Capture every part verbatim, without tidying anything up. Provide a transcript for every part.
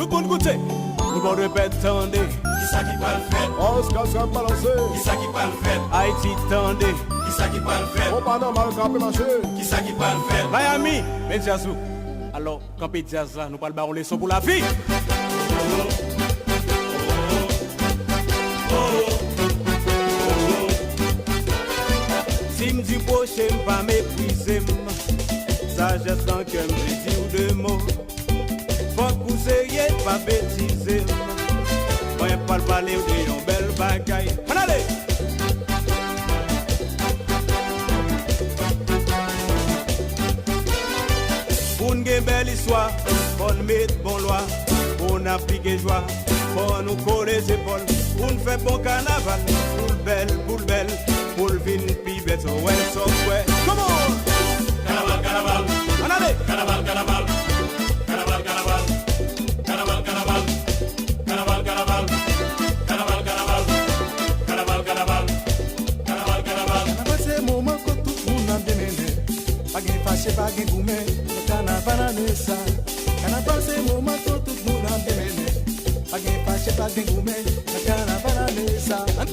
Tout moun koute. Moun Pòdepè tande. Kisa ki pral fèt? Oscar sa balanse. Kisa ki pral fèt? Ayiti tande. Kisa ki pral fèt? Konpa nòmal kanpe mache. Kisa ki pral fèt? Miami, men djaz ou. Alò, kanpe djaz la, nou pral ba w leson pou lavi. Si m di pwoche m pa meprize m, sajès nan kè m vle di w de mo. Fòk ou serye, pa betize m. Mwen pral pale w de yon bèl bagay. Ann ale! Pou n gen bèl istwa, fò n met bon lwa. Pou n aplike jwa, fò nou kole zepòl. Pou n fè bon kanaval, pou l bèl, pou l bèl, pou l vin pi bèl, sa w wè, sa w kwè. Come on! Kanaval, kanaval. Ann ale! Kanaval, kanaval. Kanaval, kanaval. Kanaval, kanaval. Kanaval, kanaval. Kanaval, kanaval. Kanaval, kanaval. Kanaval, kanaval. Kanaval se moman kote tout moun ap byen mennen. Pa gen fache, pa gen goumen. Se kanaval ane sa. Kanaval se moman kote tout moun ap byen mennen. Pa gen fache, pa gen goumen. Se kanaval ane sa. Ann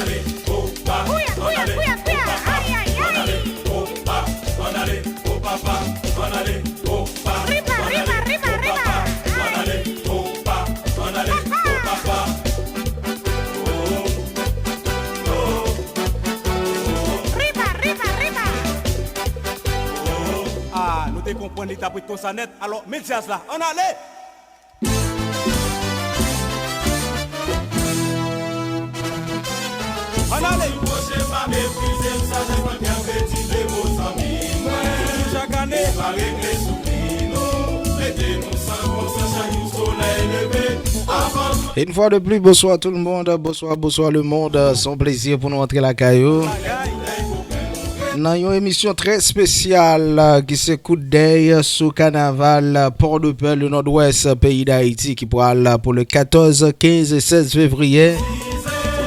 ale, opa, ann ale, opa, ann ale, opa, ann ale, opa, papa, ann ale, opa, riba, ann ale, riba, riba, opa, riba. Ann ale, opa, ann ale, opa, papa. Oh, oh, oh. Riba, riba, riba. Ah, nou te konprann li t ap ret konsa nèt. Alò, men djaz la. Ann ale! Ann ale! Chak ane. Une fois de plus, bonsoir tout le monde, bonsoir, bonsoir le monde. C'est un plaisir pour nous entrer la caillou. Nan yon emisyon trè espesyal, euh, ki se kout dèy sou kanaval Pòdepè, le Nòdwès, peyi Dayiti, ki pral pou le katòz, kenz e sèz fevriye.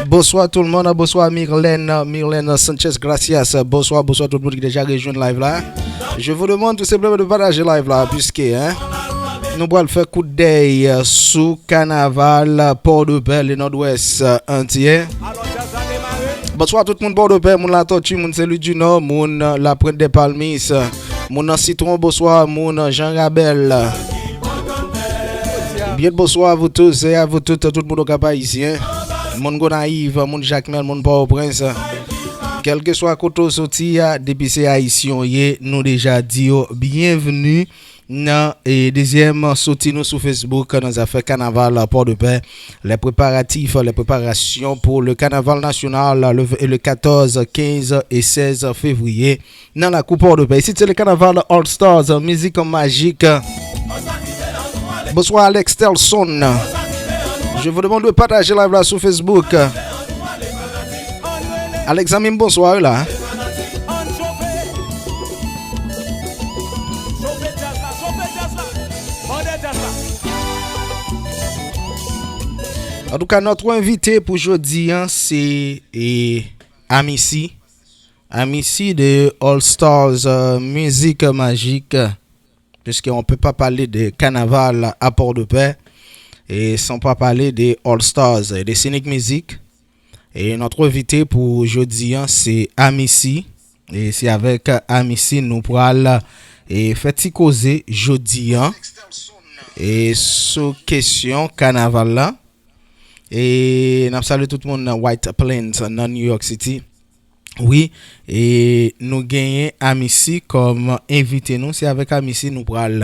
Bonsoir tout le monde, bonsoir Mirlène, Mirlène Sanchez Gracias, bonsoir, bonsoir tout moun ki deja rejwenn live la. Je vous demande tout simplement de partager live la, puisque, hein, nou pral fè kout dèy sou kanaval Pòdepè, le Nòdwès antye. Bonswa tout moun Pòdepè, moun Latòti, moun Sen Lwi di Nò, moun Laprent dè Palmis, moun nan Sitwon, bonswa, moun Jan Rabèl. Byen bonswa a vous tous et à vous toutes, tout moun Okap Ayisyen, moun Gonayiv, moun Jakmèl, moun Pòtoprens. Kèlkeswa kote w soti a, depi se Ayisyen w ye, nou deja di w byenvni nan, e, dezyèm soti nou sou Facebook nan zafè kanaval Pòdepè. Les préparatifs, les préparations pour le carnaval national le, le quatorze, quinze et seize février nan lakou Pòdepè. Isit se le kanaval All Stars, mizik majik. Bonswa Alex Telson. Je vous demande de partager live la sou Facebook. Alex zanmi m, bonswa wi la. Antouka, notre invité pou jodi a, se, e, Amici. Amici de All Stars, euh, Musique Magique. Puisque on peut pas parler de carnaval à Port-de-Paix et sans pas parler de All Stars, de Scénic Music. E notre invité pou jodi a, se Amici. E se avèk Amici nou pral, e, fè ti koze jodi a. E sou kesyon kanaval la. E n ap salye tout moun nan White Plains, nan New York City. Wi, e nou genyen Amici kòm envite nou. Se avèk Amici nou pral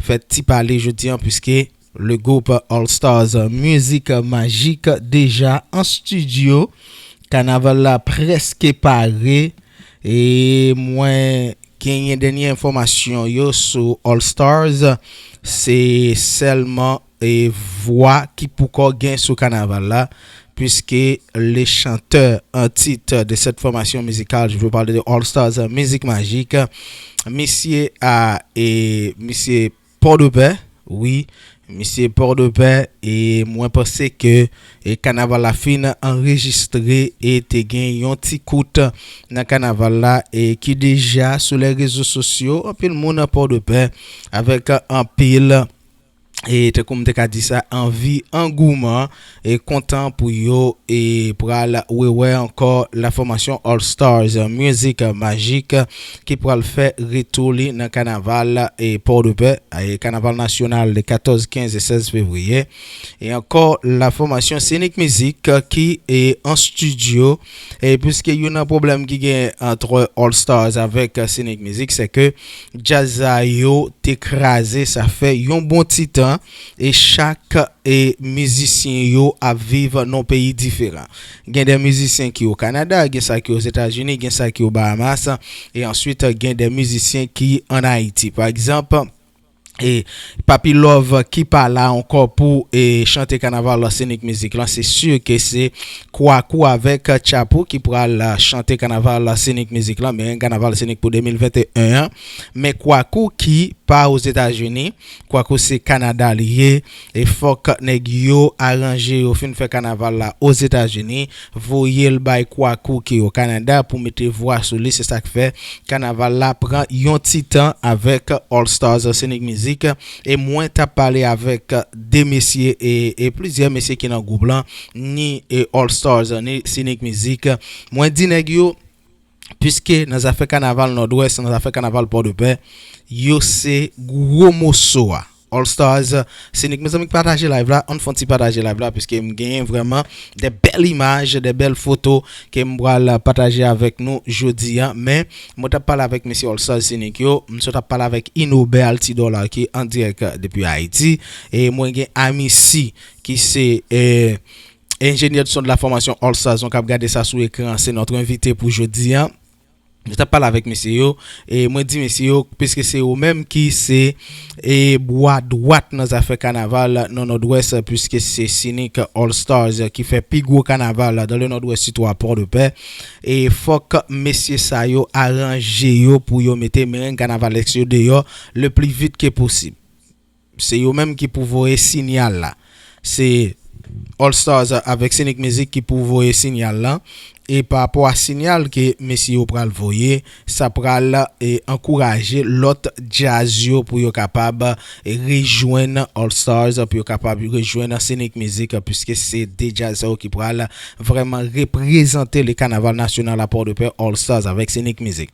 fè ti pale jodi a, puisque le groupe All Stars Musique Magique deja an estidyo. Kanaval la prèske pare. E mwen genyen dènye enfòmasyon yo sou All Stars. Se sèlman, e, vwa ki poko gen sou kanaval la, puisque le chanteur en titre de cette formation musicale, je veux parler de All Stars Musique Magique, misye a, e, misye Pòdepè, wi, misye Pòdepè, e mwen panse ke, e, kanaval la fin anrejistre e te gen yon ti kout nan kanaval la, e ki deja sou les réseaux sociaux, anpil moun nan Pòdepè, avèk anpil e tankou m te ka di sa, anvi, angouman, e kontan pou yo, e pral rewè ankò la fòmasyon All Stars Music Magic ki pral fè retou li nan kanaval, e Pòdepè, e kanaval nasyonal de katòz, kenz e sèz fevriye. E ankò la fòmasyon Scenic Music ki e an estidyo, e piske youn nan pwoblèm ki gen ant All Stars avèk Scenic Music, se ke djaz sa yo te kraze, sa fè yon bon ti tan, e chak e mizisyen yo ap viv nan peyi diferan. Gen de mizisyen ki o Kanada, gen sa ki Ozetazini, gen sa ki o Bahamas, e answit gen de mizisyen ki ann Ayiti. Pa egzanp, e Papi Love ki pa la ankò pou e chante kanaval Scenic Music lan, se si ke se Kwaku avèk Chapo ki pral chante kanaval Scenic Music lan, men kanaval Scenic pou de mil venteyen an. Men Kwaku ki pa Ozetazini, Kwaku se Kanada li ye, e fòk nèg yo aranje yo fin fè kanaval la Ozetazini, voye l bay Kwaku ki o Kanada pou mete vwa sou li, se sa k fè kanaval la pran yon ti tan avèk All Stars Scenic Music, e mwen t ap pale avèk de mesye e, e plizyè mesye ki nan gwoup lan, ni e All Stars, ni Scenic Music. Mwen di nèg yo, piske nan zafè kanaval Nòdwès, nan zafè kanaval Pòdepè, yo se gwo moso a. All Stars Scenic. Mezanmi, pataje live la, ann fè yon ti pataje live la, piske m genyen vrèman de bèl imaj, de bèl foto ke m pral pataje avèk nou jodi a. Men, mwen t ap pale avèk mesye All Stars Scenic yo, m sot ap pale avèk Inober Altidor la, ki an dirèk depi Ayiti, e mwen gen Amici, ki se, e, enjenyè de son de la fòmasyon All Stars, nou k ap gade sa sou ekran, se nòt envite pou jodi a. Nou t ap pale avèk mesye yo, e mwen di mesye yo, piske se yo menm ki se, e bwa dwat nan zafè kanaval nan Nòdwès, piske se Scenic All Stars ki fè pi gwo kanaval dans le Nord-Ouest, sitou a Pòdepè, e fòk mesye sa yo aranje yo pou yo mete mereng kanavalès yo deyò le pli vit ke posib. Se yo menm ki pou voye sinyal la. Se All Stars avèk Scenic Music ki pou voye sinyal la. E pa rapò a sinyal ke mesye yo pral voye, sa pral, e, ankouraje lòt djaz yo pou yo kapab, e, rejwenn All Stars, pou yo kapab rejwenn Scenic Music, piske se de djaz sa yo ki pral vrèman reprezante le kanaval nasyonal a Pòdepè, All Stars avèk Scenic Music.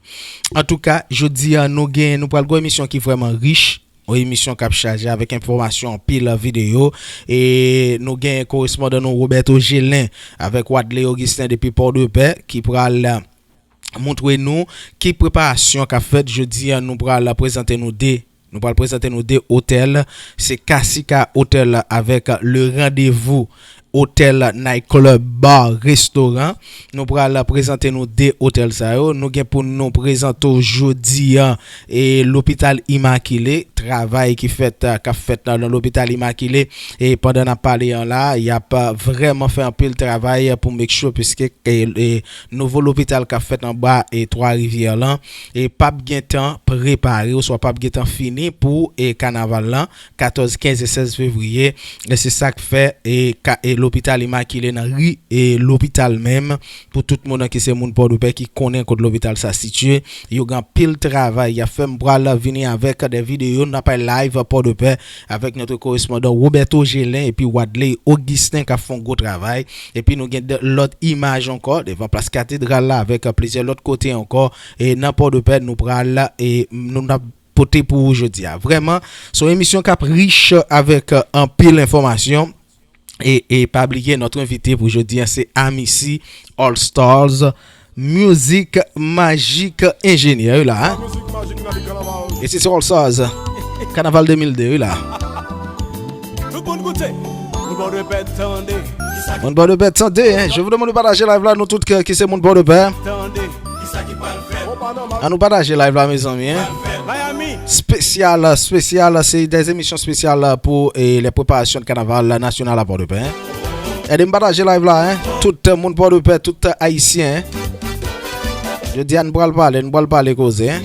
Antouka, jodi a, nou gen, nou pral gon emisyon ki vrèman rich. Yon emisyon k ap chaje avèk enfòmasyon, anpil videyo. E nou gen korespondan nou Roberto Gelin avèk Wadley Augustin depi Pòdepè ki pral, eh, montre nou ki preparasyon k ap fèt. Jodi a, nou pral prezante nou de, nou pral prezante nou de otèl. Se Kasika Otèl avèk Le Rendez-vous Hotel, Night Club, Bar, Restoran. Nou pral prezante nou de otèl sa yo. Nou gen pou nou prezante w jodi a, e Lopital Imakile, travay ki fèt, k ap fèt nan, nan Lopital Imakile. E pandan n ap pale an la, y ap, eh, vrèman fè anpil travay pou make sure, piske, e, e nouvo lopital k ap fèt anba, e Twa Rivyè lan, e p ap gentan prepare, oswa p ap gentan fini pou, e kanaval lan, katòz, kenz e sèz fevriye. E se sa k fè, e ka, e Lopital Imakile nan ri, e Lopital menm, pou tout moun ki se moun Pòdepè ki konnen kot lopital sa sitiye. Yo gen anpil travay y ap fè. M pral vini avèk de videyo, n ap live Pòdepè avèk notre correspondant Roberto Gelin epi Wadley Augustin k ap fè yon gwo travay. Epi nou gen de, lòt imaj ankò devan plas katedral la avèk plizyè lòt kote ankò. E nan Pòdepè, nou pral, e nou n ap pote pou ou jodi a. Vrèman, se yon emisyon k ap rich avèk, eh, anpil enfòmasyon. E, e pa bliye, notre invité pou jodi a, se Amici All Stars Music Magic Engineer, wi la, hein? E se, se All Stars Kanaval de mil de, wi la. Tout moun koute. Moun Pòdepè tande. Moun Pòdepè tande, hein? Je vous demande de partager live la, nou tout ki, ki se moun Pòdepè. Tande. An nou pataje live la, mezanmi, hein? Spesyal, spesyal, se de emisyon spesyal pou, eh, les préparations de carnaval national à Port-de-Paix, hein? Ede m pataje live la, hein? Tout moun Pòdepè, tout Ayisyen, hein? Jodi a, n pral pale, n pral pale koze, hein?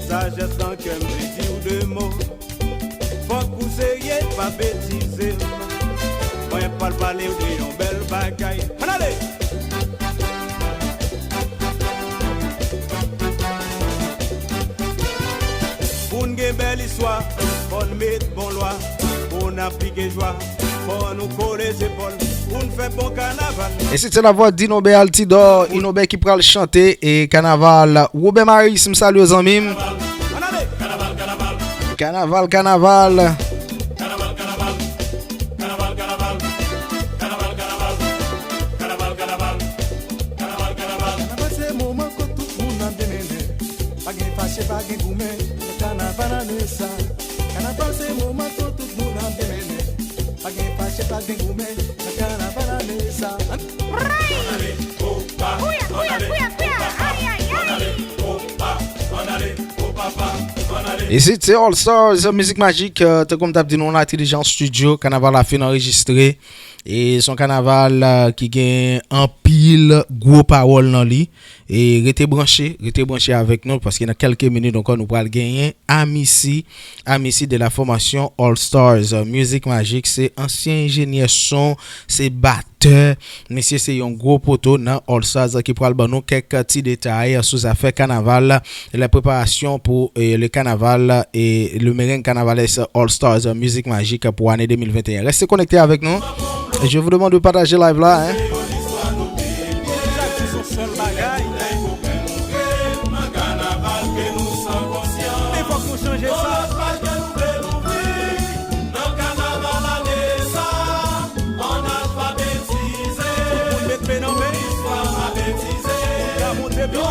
Sajès nan kè m, di w de mo. Fòk ou serye, pa betize m. Mwen pral pale w de yon bèl bagay. Ann ale! Pou n gen bèl istwa, fò Met bon lwa pou n aplike jwa. Fò nou kole zepòl pou n fè bon kanaval. Et c'était la voix d'Inobè Altidor, Inobè ki pral chante e kanaval. Wobè Maris, m salye w zanmi m. Ann ale! Kanaval, kanaval. Kanaval se moman kote tout moun ap demennen. Pa gen fache, pa gen goumen. Kanaval ane sa. Kanaval se moman kote tout moun ap demennen. Pa gen fache, pa gen goumen. Nan kanaval ane sa. Ann ale, opa, ann ale, opa, ann ale, opa, ann ale, opa, ann ale. Isit se All Stars Mizik Majik, euh, tankou m t ap di nou, nou la te deja an estidyo, kanaval la fin anrejistre. E se yon kanaval, euh, ki gen anpil gwo pawòl nan li. E rete branche, rete branche avèk nou, paske nan kèlke minit ankò, nou pral genyen Amici, Amici de la formation All Stars, euh, Mizik Majik, se ansyen enjenyè son, se batè. Misye se yon gwo poto nan All Stars ki pral ban nou kèk ti detay sou zafè kanaval, les préparations pour, euh, le carnaval et le merengue carnavalesque All Stars, euh, Mizik Majik pou ane de mil venteyen. Restez connectés avec nous. Je vous demande de partager live là, hein. Sèl bagay. Men fòk nou chanje sa. Tout moun met men nan men. Pou ka monte pi wo.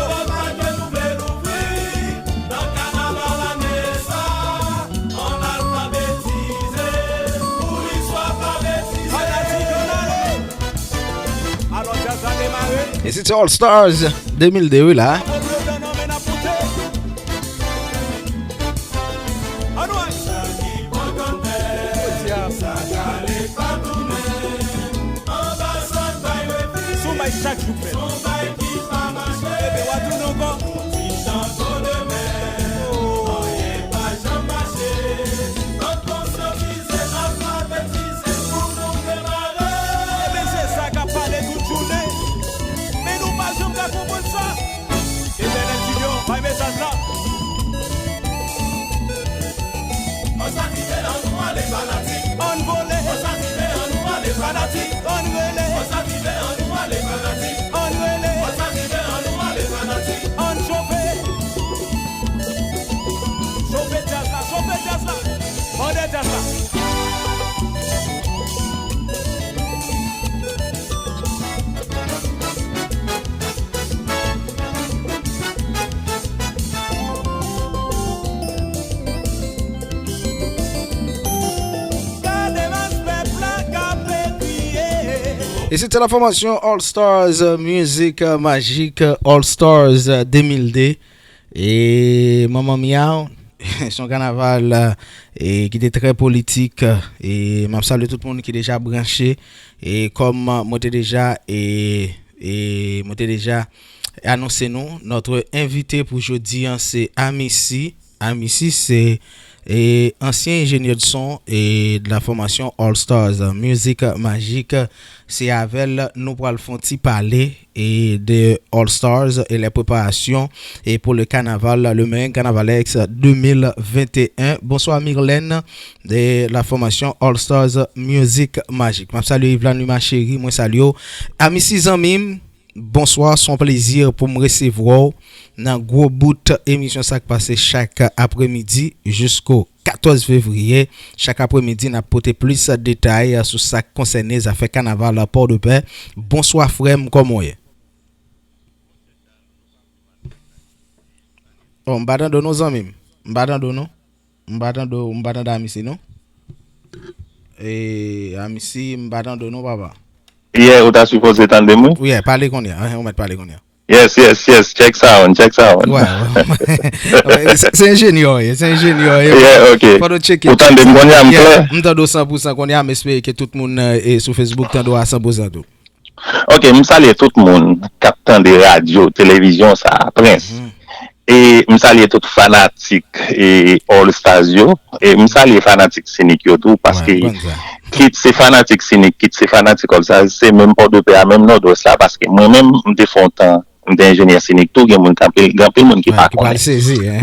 Fanatik, ann ale. Alò, djaz la demare. E se ti All Stars de mil de, wi, la. Ann wè. Jodi a, sou bay chak jou fèt. Epi w a tounen ankò. Ebyen, se sa k ap pale tout jounen. Men nou pa janm ka konprann sa. Etènèl Junior, bay mesaj la. Ann vole. Fanatik, ann rele. Ann rele. Ann chofe. Chofe djaz la, chofe djaz la. Mande djaz la. E se te la fòmasyon All Stars, euh, Music, euh, Magic, euh, All Stars, euh, de mil de. E Manman Myaw, se yon kanaval, euh, e ki te trè politik, euh, e m ap salye tout moun ki deja branche. E kòm, euh, mwen te deja, e, e mwen te deja anonse nou, notre invité pou jodi an se Amici. Amici se, e, ansyen enjenyè de son e de la formation All Stars Music Magic. Se avè l nou pral fè yon ti pale e de All Stars et les préparations et pour le carnaval, le merengue carnavalesque de mil venteyen. Bonswa Myrlène de la formation All Stars Music Magic. M ap salye Yvlane Luma Chéri, mwen salye w. Amici zanmi m, bonswa, se yon plezi pou m resevwa w nan gwo bout emisyon sa k pase chak apremidi jisko katòz fevriye. Chak apremidi, n ap pote plis detay sou sa k konsène zafè kanaval Pòdepè. Bonswa frè m, kòman w ye? Oh, m pa tande w non zanmi m. M pa tande w non. M pa tande w, m pa tande Amici non. E, Amici, m pa tande w non, papa. Yeah, ou ta sipoze tande m, wi. Yeah, pale kounye a, hein, ou mèt pale kounye a. Yes, yes, yes, check sound, check sound. Wè, wè. Se, se enjenyè w ye, se enjenyè w ye. Yeah, ok. Fò nou tcheke. Ou tande m kounye a, m klè? Yeah, m tande w san pou san kounye a, m espere ke tout moun, euh, e sou Facebook tande w a san pou san tou. Ok, m salye tout moun k ap tande radyo, televizyon sa a, Prince. Mhm. E m salye tout fanatik e All Stars yo. E m salye fanatik Sinik yo tou, paske kit se fanatik Sinik, kit se fanatik All Stars, se menm Pòdepè a, menm Nòdwès la, paske mwen menm, m te fè yon tan M te enjenyè sinik tou, gen moun ki anpil, gen anpil moun ki pa konnen.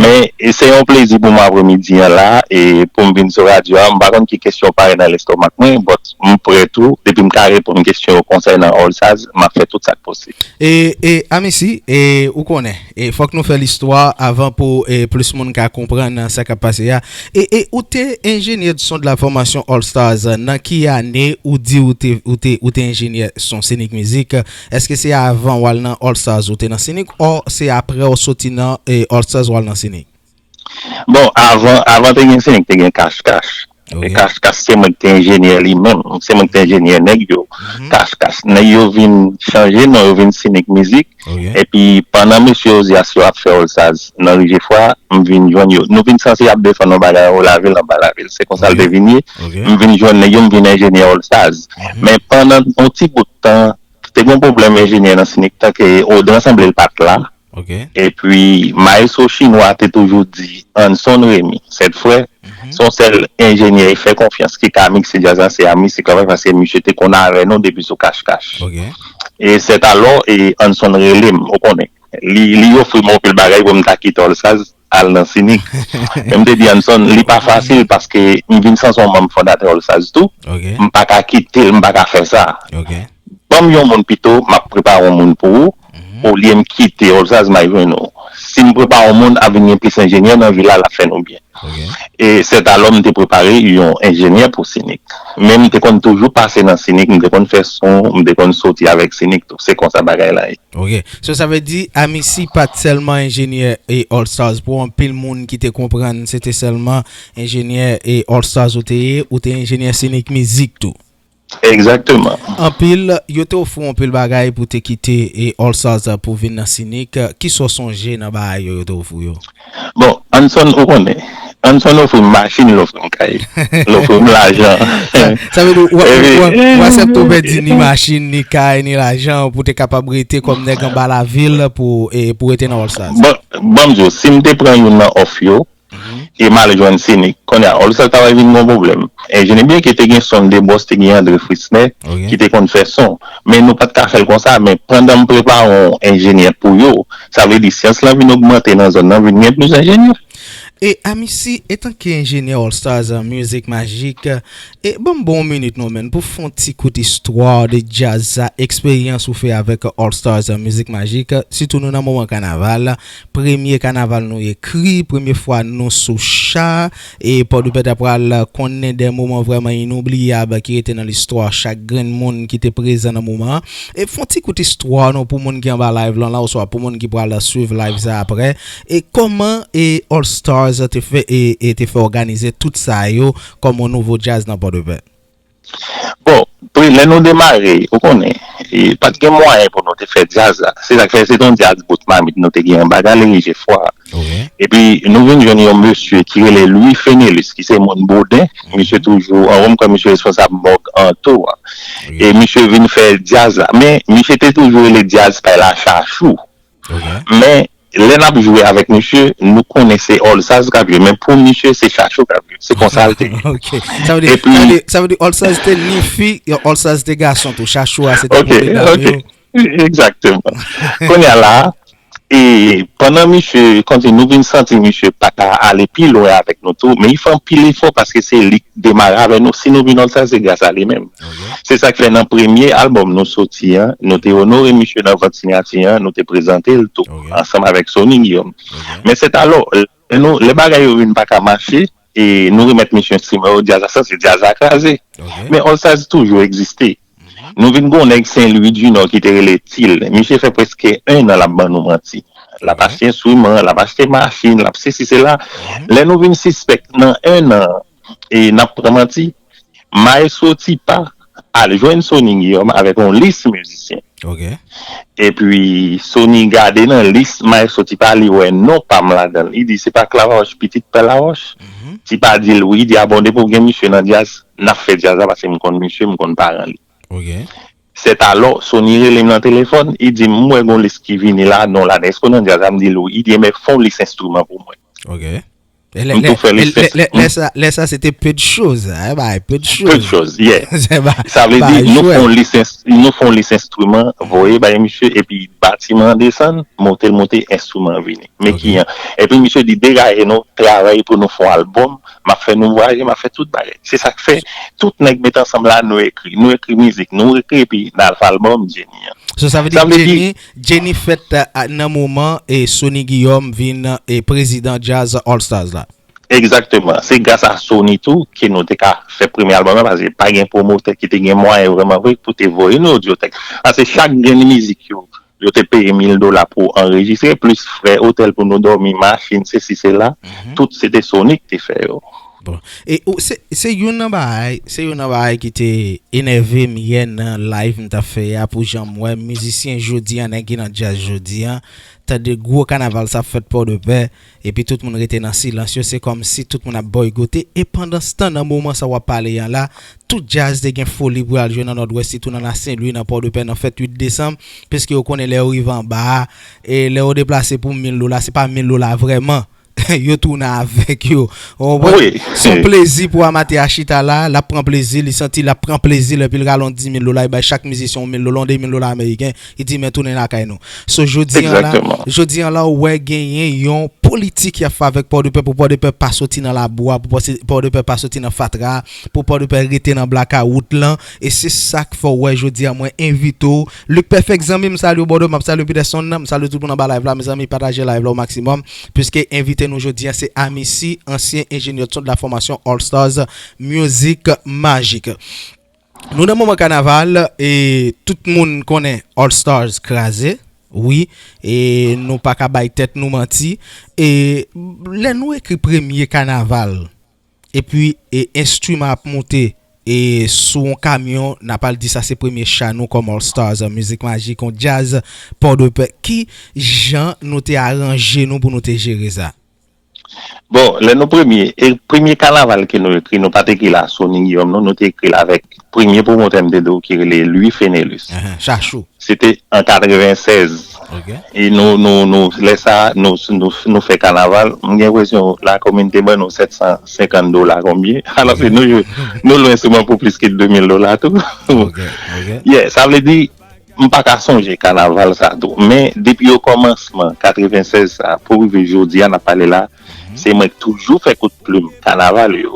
Men e se yon plezi pou mwen apremidi an la, e pou m vin sou radyo a. M pa konn ki kesyon parèt nan lestomak mwen, but m prè tou. Depi m ka reponn kesyon yo konsènan All Stars, m ap fè tout sa k posib. E, e, Amici, e, ou konnen, e, fòk nou fè listwa avan pou e, plis moun ka konprann sa k ap pase a. E, e, ou te enjenyè de son de la fòmasyon All Stars, nan ki ane ou di ou te, ou te, ou te enjenyè son Scenic Music? Èske se avan w al nan All Stars ou te nan Scenic, o se apre w soti nan e, All Stars w al nan Scenic? Bon, avan, avan te gen Scenic, te gen Cash Cash. E Cash Cash se mwen ki te enjenyè li menm. Se mwen ki te enjenyè nèg yo. Cash Cash. Nèg yo vin chanje non, yo vin Scenic Music. Epi pandan mesye Ozias yo ap fè All Stars nan Ri Jefwa, m vin jwenn yo. Nou vin sanse ap defann yon bagay anwo lavil, anba lavil. Se konsa l te vin ye. M vin jwenn nèg yo, m vin enjenyè All Stars. Men pandan yon ti bout tan, te gen yon pwoblèm enjenyè nan Scenic, tanke Odran sanble l pa t la. Epi, maestro chinwa te toujou di Anson Remy, sèt frè, se yon sèl enjenyè e fè konfyans ki ka mikse djaz la, se Amici Clapper, paske misye te konn avè nou depi sou Cash Cash. E sèt alò, e Anson rele m, ou konnen. Li, li ofri m yon pil bagay pou m ta kite All Stars al nan Scenic. Men m te di Anson, li pa fasil paske m vin sanse yon manm fondatè All Stars tou. M pa ka kite l, m pa ka fè sa. Ban m yon moun pito, m ap prepare yon moun pou ou, olye m kite All Stars m al jwenn ou. Si m prepare yon moun, ap vin gen plis enjenyè nan vil la, l ap fè nou byen. E sèt alò m te prepare yon enjenyè pou Scenic. Men m te konn toujou pase nan Scenic, m te konn fè son, m te konn soti avèk Scenic tou. Se konsa bagay la ye. Ok. So, sa vle di, Amici pa t sèlman enjenyè e All Stars. Pou anpil moun ki te konprann, se te sèlman enjenyè e All Stars ou te ye, ou te enjenyè Scenic Music tou. Egzakteman. Anpil, yo te ofri w anpil bagay pou te kite e All Stars pou vin nan Scenic. Kisa w sonje nan bagay yo, yo te ofri w yo? Bon, Anson, ou konnen. Anson ofri m machin, l ofri m kay, l ofri m lajan. Sa, sa vle di, w, w, w, w aksepte w pèdi ni machin, ni kay, ni lajan pou te kapab rete kòm nèg anba lavil pou, e, pou rete nan All Stars? Bon, ban m di w, si m te pran youn nan òf yo, e m al jwenn Scenic. Kounye a, All Stars ta pral vin gon pwoblèm. Enjenyè, byenke te gen Sunday Boss, te gen André Frisner, ki te konn fè son. Men nou pa t ka fè l konsa. Men pandan m prepare yon enjenyè pou yo, sa vle di syans lan vin ogmante nan zòn nan, vin gen plis enjenyè. E Amici, etanke enjenyè All Stars, uh, Music Magic, E ban m bon minit non, menn, pou fè yon ti kout istwa de djaz sa, eksperyans ou fè avèk All Stars Music Magic, sitou nou nan moman kanaval. Premye kanaval nou ekri, premye fwa nou sou cha, e Pòdpè ta pral konnen de moman vrèman inoubliyab ki rete nan listwa chak grenn moun ki te prezan nan moman an. E fè yon ti kout istwa non pou moun ki anba live lan la, oswa pou moun ki pral swiv live sa apre. E kòman e All Stars te fè, e, e te fè òganize tout sa yo kòm yon nouvo djaz nan Pòdpè? Bon, pre, lè nou demare, ou konnen, e, pa t gen mwayen pou nou te fè djaz la. Se sa k fè se t yon djaz bout mamit nou te gen anba Galeri Jefwa. Epi nou vin jwenn yon mesye ki rele Louis Fenelus, ki se moun Boden. Misye toujou, an, m kwè misye responsab mòg Anto a. E misye vin fè djaz la. Men misye te toujou rele djaz pa l la Chachou. Men lè n ap jwe avèk misye, nou konnen se All Stars k ap jwe, men pou misye, se Chachou k ap jwe. Se konsa l te ye. Ok. Sa vle di, epi sa vle di, sa vle di All Stars te ni fi, All Stars te gason tou. Chachou a, se te pwòp medam yo. Egzakteman. Kounye a la, e pandan misye, kòmsi nou vin santi misye pa ka ale pi lwen avèk nou tou, men li fè anpil efò paske se li demare avè nou. Si nou vin All Stars, se gras a li menm. Se sa k fè nan premye albòm nou soti an, nou te onore misye nan vant siyati an, nou te prezante l tou, ansanm avèk Sony Guillaume. Men se talò, lè nou, lè bagay yo vin pa ka mache, e nou remèt misye enstriman yo, djaz la sanse, djaz la kraze. Men All Stars toujou egziste. Nou vin gon nèg Sen Lwi di Nò ki te rele Til. Misye fè prèske en an l ap ban nou manti. L ap achte enstriman, l ap achte machin, l ap sesi, sela. Lè nou vin sispèk nan en an, e n ap pran manti, Maestro Tipa al jwenn Sony Guillaume avèk yon lis mizisyen. Epi Sony gade nan lis Maestro Tipa, li wè non pa m ladan l. Li di, "Se pa Clavaroche, pitit Pè Laroche?" Tipa di l wi. Li di, "A bon, depi w gen misye nan djaz, n ap fè djaz la, paske m konn misye, m konn paran li." Se talò, Sony rele m nan telefòn, li di m, "M wè gon lis ki vini la, non ladan, èske w nan djaz la?" M di l wi. Li di, "Enben, fè yon lis enstriman pou mwen." M tou fè lis enstriman. Lè sa, lè sa se te peu de choses, hein, bay, peu de choses. Peu de choses, yeah. Sa vle di, nou fè yon lis, nou fè yon lis enstriman, voye bay misye, epi batiman an desann, monte l monte, enstriman an vini. Men ki an. Epi misye di, degaje nou, travay pou nou fè yon albòm, m ap fè nou vwayaje, m ap fè tout bagay. Se sa k fè, tout nèg met ansanm la, nou ekri. Nou ekri mizik, nou ekri, epi n al fè albòm, Jenny an. So, sa vle di Jenny, Jenny fèt nan moman e Sony Guillaume vin e prezidan djaz All Stars la. Egzakteman. Se gras a Sony tou ke nou te ka fè premye albòm nan, paske pa gen pwomotè ki te gen mwayen vrèman vre pou te voye nou Audiotech. Paske chak grenn mizik yo, yo te peye mil dola pou anrejistre, plis frè otèl pou nou dòmi, machin, sesi, sela. Tout se te Sony ki te fè yo. Bon. E ou, se, se youn nan bagay, se youn nan bagay ki te enève m yè nan live m t ap fè a pou jan m wè mizisyen jodi an, nèg ki nan djaz jodi an, tande gwo kanaval sa ap fèt Pòdepè, epi tout moun rete nan silans yo, se kòmsi tout moun ap bòykote. E pandanstan, nan moman sa w ap pale an la, tout djaz te gen foli pou y al jwe nan Nòdwès, sitou nan Lasenlwi, nan Pòdepè, nan fèt uit desanm, piske yo konnen lè yo rive anba a, e lè yo deplase pou mil dola, se pa mil dola vrèman. Yo tounen avèk yo. Ou konprann? Se yon plezi pou amatè a chita la, l ap pran plezi, li santi l ap pran plezi l, epi l rale yon dis mil dola, li bay chak mizisyen yon mil dola, yon de mil dola ameriken, li di, "Men tounen lakay nou." So, jodi an la, jodi an la, ou wè genyen yon politik y ap fè avèk Pòdepè pou Pòdepè pa soti nan labou a, pou Pòdepè pa soti nan fatra a, pou Pòdepè rete nan blakawout lan. E se sa k fè w wè jodi a mwen envite w. Luc Perfect, zanmi m, m salye w, brother, m ap salye Peterson, m salye tout moun anba live la, mezanmi, pataje live la o maksimòm. Piske envite nou jodi a se Amici, ansyen enjenyè son de la fòmasyon All Stars Music Magic. Nou nan moman kanaval, e tout moun konnen All Stars kraze, wi, e nou pa ka bay tèt nou manti. E lè nou ekri premye kanaval, epi e enstriman ap moute e sou yon kamyon, n ap al di sa se premye cha nou kòm All Stars Music Magic, yon djaz Pòdepè. Ki jan nou te aranje nou pou nou te jere sa? Bon, lè nou premye, e premye kanaval ke nou ekri, nou pa t ekri l a Sony Guillaume, non, nou te ekri l avèk premye pwomotè m te di w ki rele Louis Fenelus. Ahan, Chachou. Se te an katrevennsèz. Ok. E nou, nou, nou, lè sa, nou, nou, nou fè kanaval. M gen enpresyon lakominote ban nou sèt san senkant dola konbyen. Alòske nou, nou lwe enstriman pou plis ke de mil dola tou. Ok, ok. Yeah, sa vle di, m pa ka sonje kanaval sa tou. Men, depi okòmansman katrevennsèz sa, pou rive jodi a, n ap pale la, se mwen k toujou fè kout plim kanaval yo.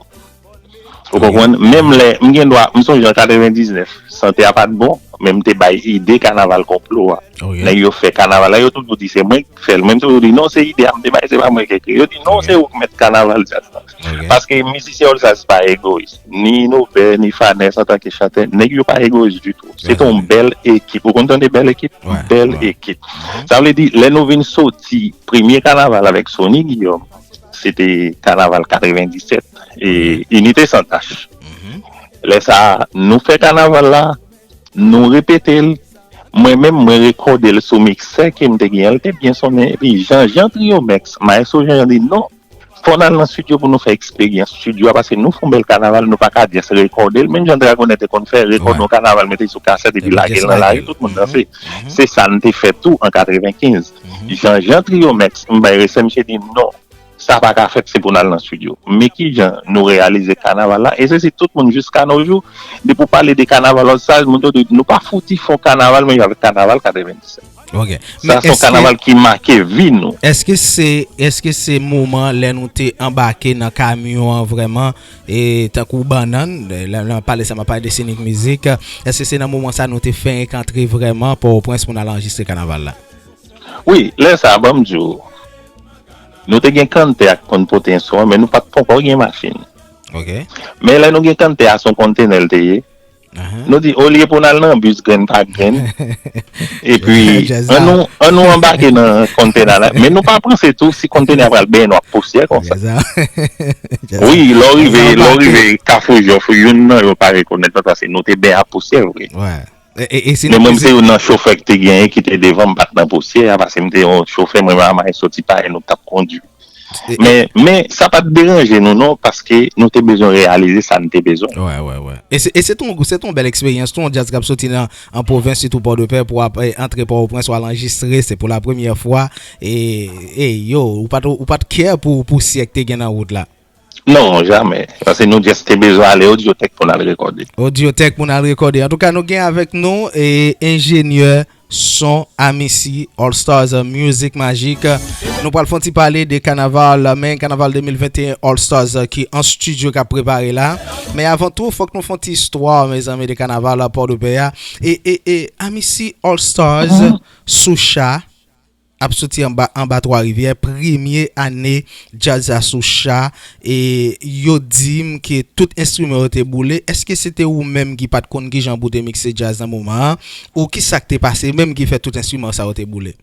Ou konprann? Menm lè, m gen dwa, m sonje an katrevendiznèf, sante a pa t bon, men m te bay ide kanaval konplo a. Nèg yo fè kanaval la, yo toujou di se mwen k fè l. Mwen, m toujou di, "Non, se ide a m te bay, se pa mwen k ekri." Yo di, "Non, se ou k mèt kanaval djaz la." Paske mizisyen All Stars pa egoyis. Ni Nobè, ni Fanès antanke chantè, nèg yo pa egoyis ditou. Se te yon bèl ekip. Ou konn tande bèl ekip? Bèl ekip. Sa vle di, lè nou vin soti premye kanaval avèk Sony Guillaume, se te kanaval katrevendisèt, e Inite San Tach. Lè sa a, nou fè kanaval la, nou repete l. Mwen menm, mwen rekòde l sou miksè ke m te gen an, l te byen sonnen. Epi Jean Jean Triomex, Maestro Jean Jean di, "Non, fò n al nan estidyo pou nou fè eksperyans estidyo a, paske nou fè yon bèl kanaval, nou pa ka just rekòde l." Menm jan Dragonè te konn fè, rekòde yon kanaval, mete sou kasèt, epi lage l nan lari, tout moun danse. Se sa n te fè tou an katrevenkenz. Jean Jean Triomex, m bay respè, misye di, "Non, sa pa ka fèt, se pou n al nan estidyo." Men ki jan nou reyalize kanaval la, e se si tout moun jiska no jou, depi w pale de kanaval All Stars, moun yo di, "Nou pa fouti fè yon kanaval menm jan avèk kanaval katrevendisèt." Ok. Sa se yon kanaval ki make vi nou. Èske se, èske se moman lè nou te anbake nan kamyon an vrèman, e tankou bannann, lè, lè m pale sa, m ap pale de Scenic Music, èske se nan moman sa nou te fenk antre vrèman Pòtoprens pou n al anrejistre kanaval la? Wi, lè sa, ban m di w, nou te gen kantè a k konn pote enstriman, men nou pa t poko gen machin. Ok. Men lè nou gen kantè a, se yon kontenè l te ye. Nou di, olye pou n al nan bis grenn pa grenn, epi an nou, an nou anbake nan kontenè la. Men nou pa panse tou si kontenè a pral benyen nou ak pousyè konsa. Wi, lè w rive, lè w rive Kafou Jòf, youn nan yo pa rekonèt nou paske nou te benyen ak pousyè vre. Men mwen, m te youn nan chofè ki te genyen, ki te devan, m pa t nan pousyè a, paske m te yon chofè, mwen menm a Maestro Ti Payen, nou t ap kondui. Men, men sa pa t deranje nou non, paske nou te bezwen reyalize sa n te bezwen. Wè, wè, wè. E se, e se ton, se ton bèl eksperyans, ton djaz k ap soti nan, an pwovens, sitou Pòdepè, pou ap, eh, antre Pòtoprens, w al anrejistre, se pou la premyè fwa. E, e yo, ou pa t, ou pa t kè pou, pou syèk te gen nan wout la? Non, jamè. Paske nou just te bezwen ale Audiotech pou n al rekòde. Audiotech pou n al rekòde. Antouka, nou gen avèk nou, e, enjenyè son Amici All Stars, euh, Music Magic. Nou pral fè yon ti pale de kanaval, men kanaval de mil venteyen All Stars, euh, ki an estidyo k ap prepare la. Men avan tou, fòk nou fè yon ti istwa, mezanmi, de kanaval, euh, Pòdepè a. E, e, e, Amici All Stars, mhm, sou cha, ap soti anba, anba Twa Rivyè, premye ane djaz la sou cha, e yo di m ke tout enstriman yo te boule. Èske se te ou menm ki pa t konn kijan pou te mikse djaz nan moman an? Ou ki sa k te pase menm ki fè tout enstriman sa yo te boule?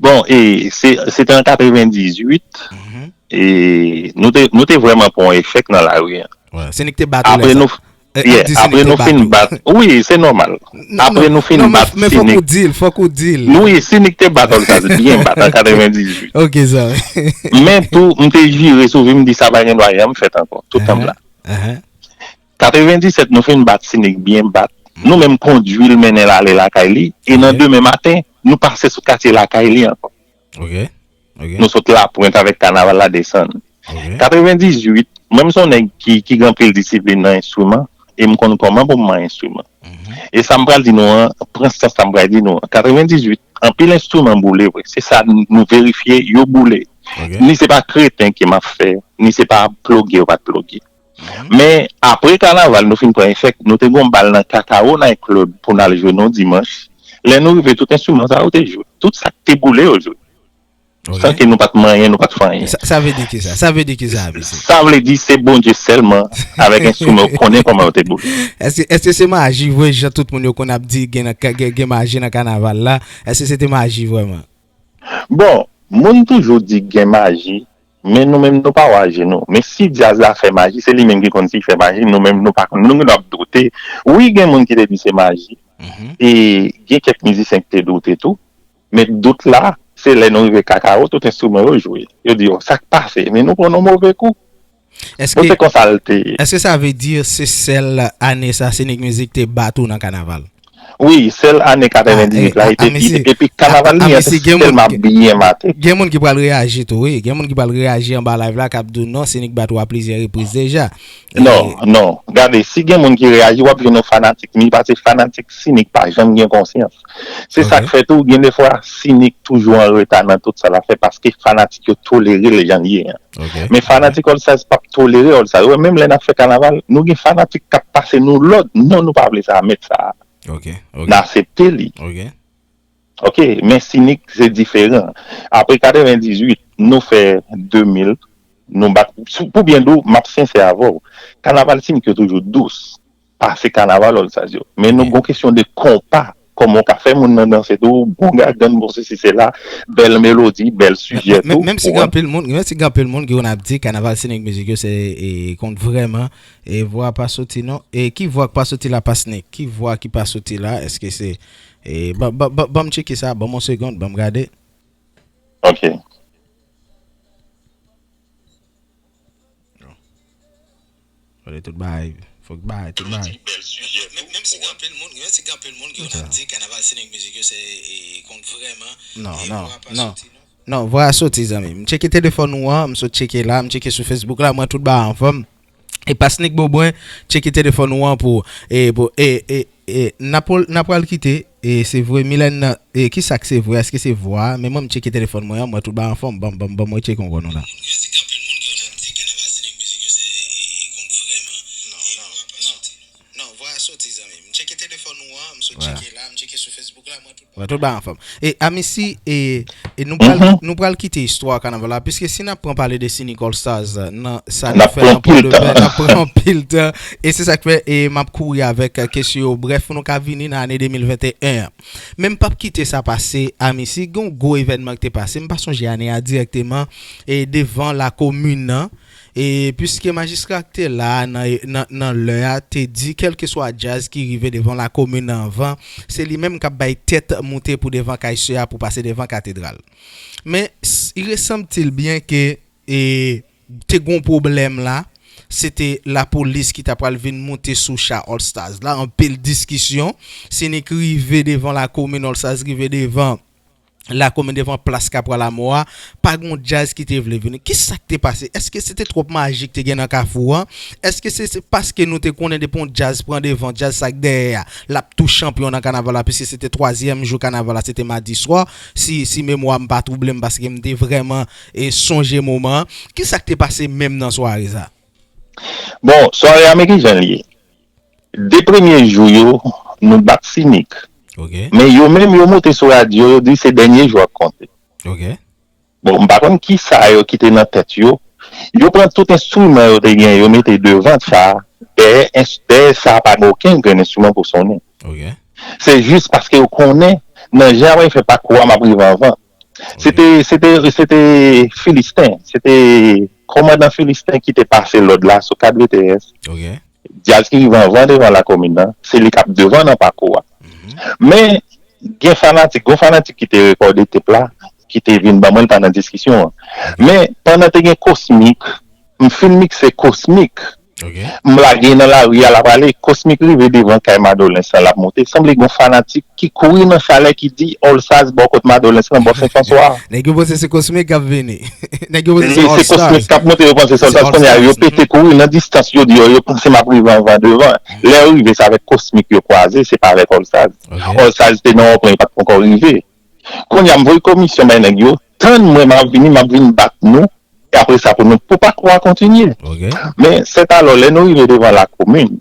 Bon, e se, se te an katrevendizuit, mhm, e nou te, nou te vrèman pran yon echèk nan lari an. Wè, se nou ki te bat ou lè sa. Apre nou, yeah, apre nou fin bat, wi, se nòmal. Apre nou fin bat Sinik. Men fòk ou di l, fòk ou di l. Wi, Sinik te bat All Stars byen bat an katrevendizuit. Ok, sa. Men tou, m te jire sou vi m, m di sa pa gen dwa janm fèt ankò, tout tan m la. Katrevendisèt, nou fin bat Sinik byen bat. Nou menm kondui l mennen l ale lakay li. E nan demen maten, nou pase sou katye lakay li ankò. Ok. Ok. Nou sot Lapwent avèk kanaval la desann. Ok. Katrevendizuit, mwen m se yon nèg ki, ki gen anpil disiplin nan enstriman, e m konn kòman pou m manyen enstriman. Mhm. E sa m pral di nou an, pran sans sa m pral di nou an. Katrevendizuit, anpil enstriman boule vre. Se sa n-, nou verifye, yo boule. Ok. Ni se pa kreten ke m ap fè, ni se pa ploge yo pa t ploge. Mhm. Men apre kanaval, nou fin pran echèk, nou te gen yon bal nan Kakao Night Club pou n al jwe nan yon dimanch. Lè nou rive, tout enstriman sa yo te jwe. Tout sa k te boule, yo jwe. Ok. San ke nou pa t manyen, nou pa t fè anyen. Sa, sa vle di kisa? Sa vle di kisa, mesye? Sa vle di se Bondye sèlman avèk enstriman yo konnen kòman yo te boule. Èske, èske se maji vre, jan tout moun yo konn ap di gen nan ka-, gen, gen maji nan kanaval la? Èske se te maji vrèman? Bon, moun toujou di gen maji, men nou menm nou pa wè ak je nou. Men si djaz la fè maji, se li menm ki konn si l fè maji, nou menm nou pa konn. Nou gen dwa ap doute. Wi, gen moun ki te di se maji. Mhm. E gen kèk mizisyen ki te doute tou. Men dout la, se lè nou rive Kakao, tout enstriman yo jwe. Yo di, "Oh, sa k pase?" Men nou pran yon move kou. Bon, se konsa l te ye. Èske sa vle di se sèl ane sa Scenic Music te bat ou nan kanaval? Wi, sèl ane katrevendizuit la, e te, epi kanaval li an te tèlman byen mate. Gen moun ki pral reyaji tou, wi. Gen moun ki pral reyaji anba live la, k ap di w non, Scenic bat ou a plizyè repriz deja. Non, non. Gade, si gen moun ki reyaji, w ap jwenn yon fanatik. Men pase fanatik Scenic pa janm gen konsyans. Se sa k fè tou, gen de fwa, Scenic toujou an reta nan tout sa l ap fè, paske fanatik yo tolere l jan l ye an. Ok. Men fanatik All Stars p ap tolere All Stars. Ou wè, menm lè n ap fè kanaval, nou gen fanatik k ap pase nou lòd. Non, nou pa vle sa, met sa. Ok, ok. N aksepte li. Ok. Ok, men Scenic, se diferan. Apre katrevendizuit, nou fè de mil, nou bat, sou, pou byen di w, m ap sensè avè w. Kanaval Scenic yo toujou dous pase kanaval All Stars yo. Men nou gen yon kesyon de konpa. Kòman w ka fè moun nan danse tou, bon gagann, bon sesi, sela, bèl melodi, bèl sijè tou. Menm si gen anpil moun, menm si gen anpil moun ki konn ap di kanaval Scenic Music yo se, e, konn vrèman, e, vwa pa soti non. E ki vwa k pa soti la, pa Scenic? Ki vwa ki pa soti la? Èske se, e, ban, ban, ban, ban m tcheke sa, ban m yon segonn, ban m gade. Ok. Fòk tout bagay, fòk bagay, tout bagay. Menm, menm si gen anpil moun, menm si gen anpil moun ki konn ap di kanaval Scenic Music yo se, e, konn vrèman, non, e, non, vwa pa soti, non. Non, vwa a soti, zanmi m. M tcheke telefòn ou an, m sot tcheke la, m tcheke sou Facebook la, m wè tout bagay anfòm. E pa Scenic Beaubrun, tcheke telefòn ou an pou, e, pou, e, e, e, n ap, n ap pral kite, e, se vre, Milèn nan, e, ki sa k se vre, èske se vwa a? Men mwen, m tcheke telefòn mwen an, m wè tout bagay anfòm, ban m, ban m, ban m retcheke ankò non la. Non, vwa a soti, zanmi m. M tcheke telefòn ou an, m sot tcheke la, m tcheke sou Facebook la, m wè tout. Wè, tout bagay anfòm. E, Amici, e, e nou pral, nou pral kite istwa kanaval la, piske si n ap pran pale de Scenic All Stars, nan sa nou fè nan Pòdepè, n ap pran anpil tan. E se sa k fè, e m ap kouri avèk, e, kesyon yo. Brèf, pou nou ka vini nan ane de mil venteyen an. Men m p ap kite sa pase, Amici, gen yon gwo evènman ki te pase, m pa sonje ane a dirèkteman, e devan lakomin nan, E piske majistra k te la a nan, nan, nan lè a te di, kèlkeswa djaz ki rive devan lakomin nan anvan, se li menm k ap bay tèt moute pou devan kay sè a, pou pase devan katedral. Men, s-, il ressemble-t-il bien ke e, te gon pwoblèm la, se te lapolis ki ta pral vin moute sou cha All Stars la, anpil diskisyon, Sinik rive devan lakomin, All Stars rive devan lakomin, devan plas Kapwa Lamò a, pa gon djaz ki te vle vini. Kisa k te pase? Èske se te twòp maji k te gen nan Kafou an? Èske se, se paske nou te konnen depi yon djaz pran devan, djaz sa k dèyè a, l ap tou chanpyon nan kanaval la, piske se te twazyèm jou kanaval la, se te madi swa, si, si memwa m pa twouble m, paske m te vrèman e sonje moman an. Kisa k te pase menm nan sware sa? Bon, sware a men ki jan l ye. De premye jou yo, nou bat Sinik. Ok, Men yo menm yo moute sou radyo, yo di se dènye jou ap konte. ok. Bon, m pa konn kisa yo ki te nan tèt yo. Yo pran tout enstriman yo te gen, yo mete devan cha a. Dèyè, dèyè cha a pa gen okenn grenn enstriman pou sonnen. Ok. Se jis paske yo konnen, nan jan yo fè pakou a, m ap rive anvan. Se te, se te, se te Filisten, se te kòmandan Filisten ki te pase lòd la sou kat V T S. Ok. Djaz ki rive anvan devan lakomin nan, se li k ap devan nan pakou a. Men, gen fanatik, gon fanatik ki te rekòde tep la, ki te vin ban mwen l pandan diskisyon an. Men, pandan te gen Kosmik, m fin mikse Kosmik, Ok. m lage nan lari a l ap ale, Kosmik rive devan kay Madolens lan l ap monte, sanble gon fanatik ki kouri nan chalè ki di All Stars bò kot Madolens lan bò Sen Franswa a. Nèg yo panse se Kosmik k ap vini. Nèg yo panse se Se All Kosmik Stars. K ap monte, yo panse se All Stars. Kounye a, yo pete kouri nan distans, yo di yo, yo panse m ap rive anvan devan. Lè yo rive, se avèk Kosmik yo kwaze, se pa avèk All Stars. Ok. All Stars te nan wonpwen, li pa t poko rive. Kounye a, m voye komisyon bay nèg yo, tann mwen, m ap vini, m ap vin bat nou, e apre sa pou nou, pou pakou a kontinye. Ok. Men, sèt alò, lè nou rive devan lakomin,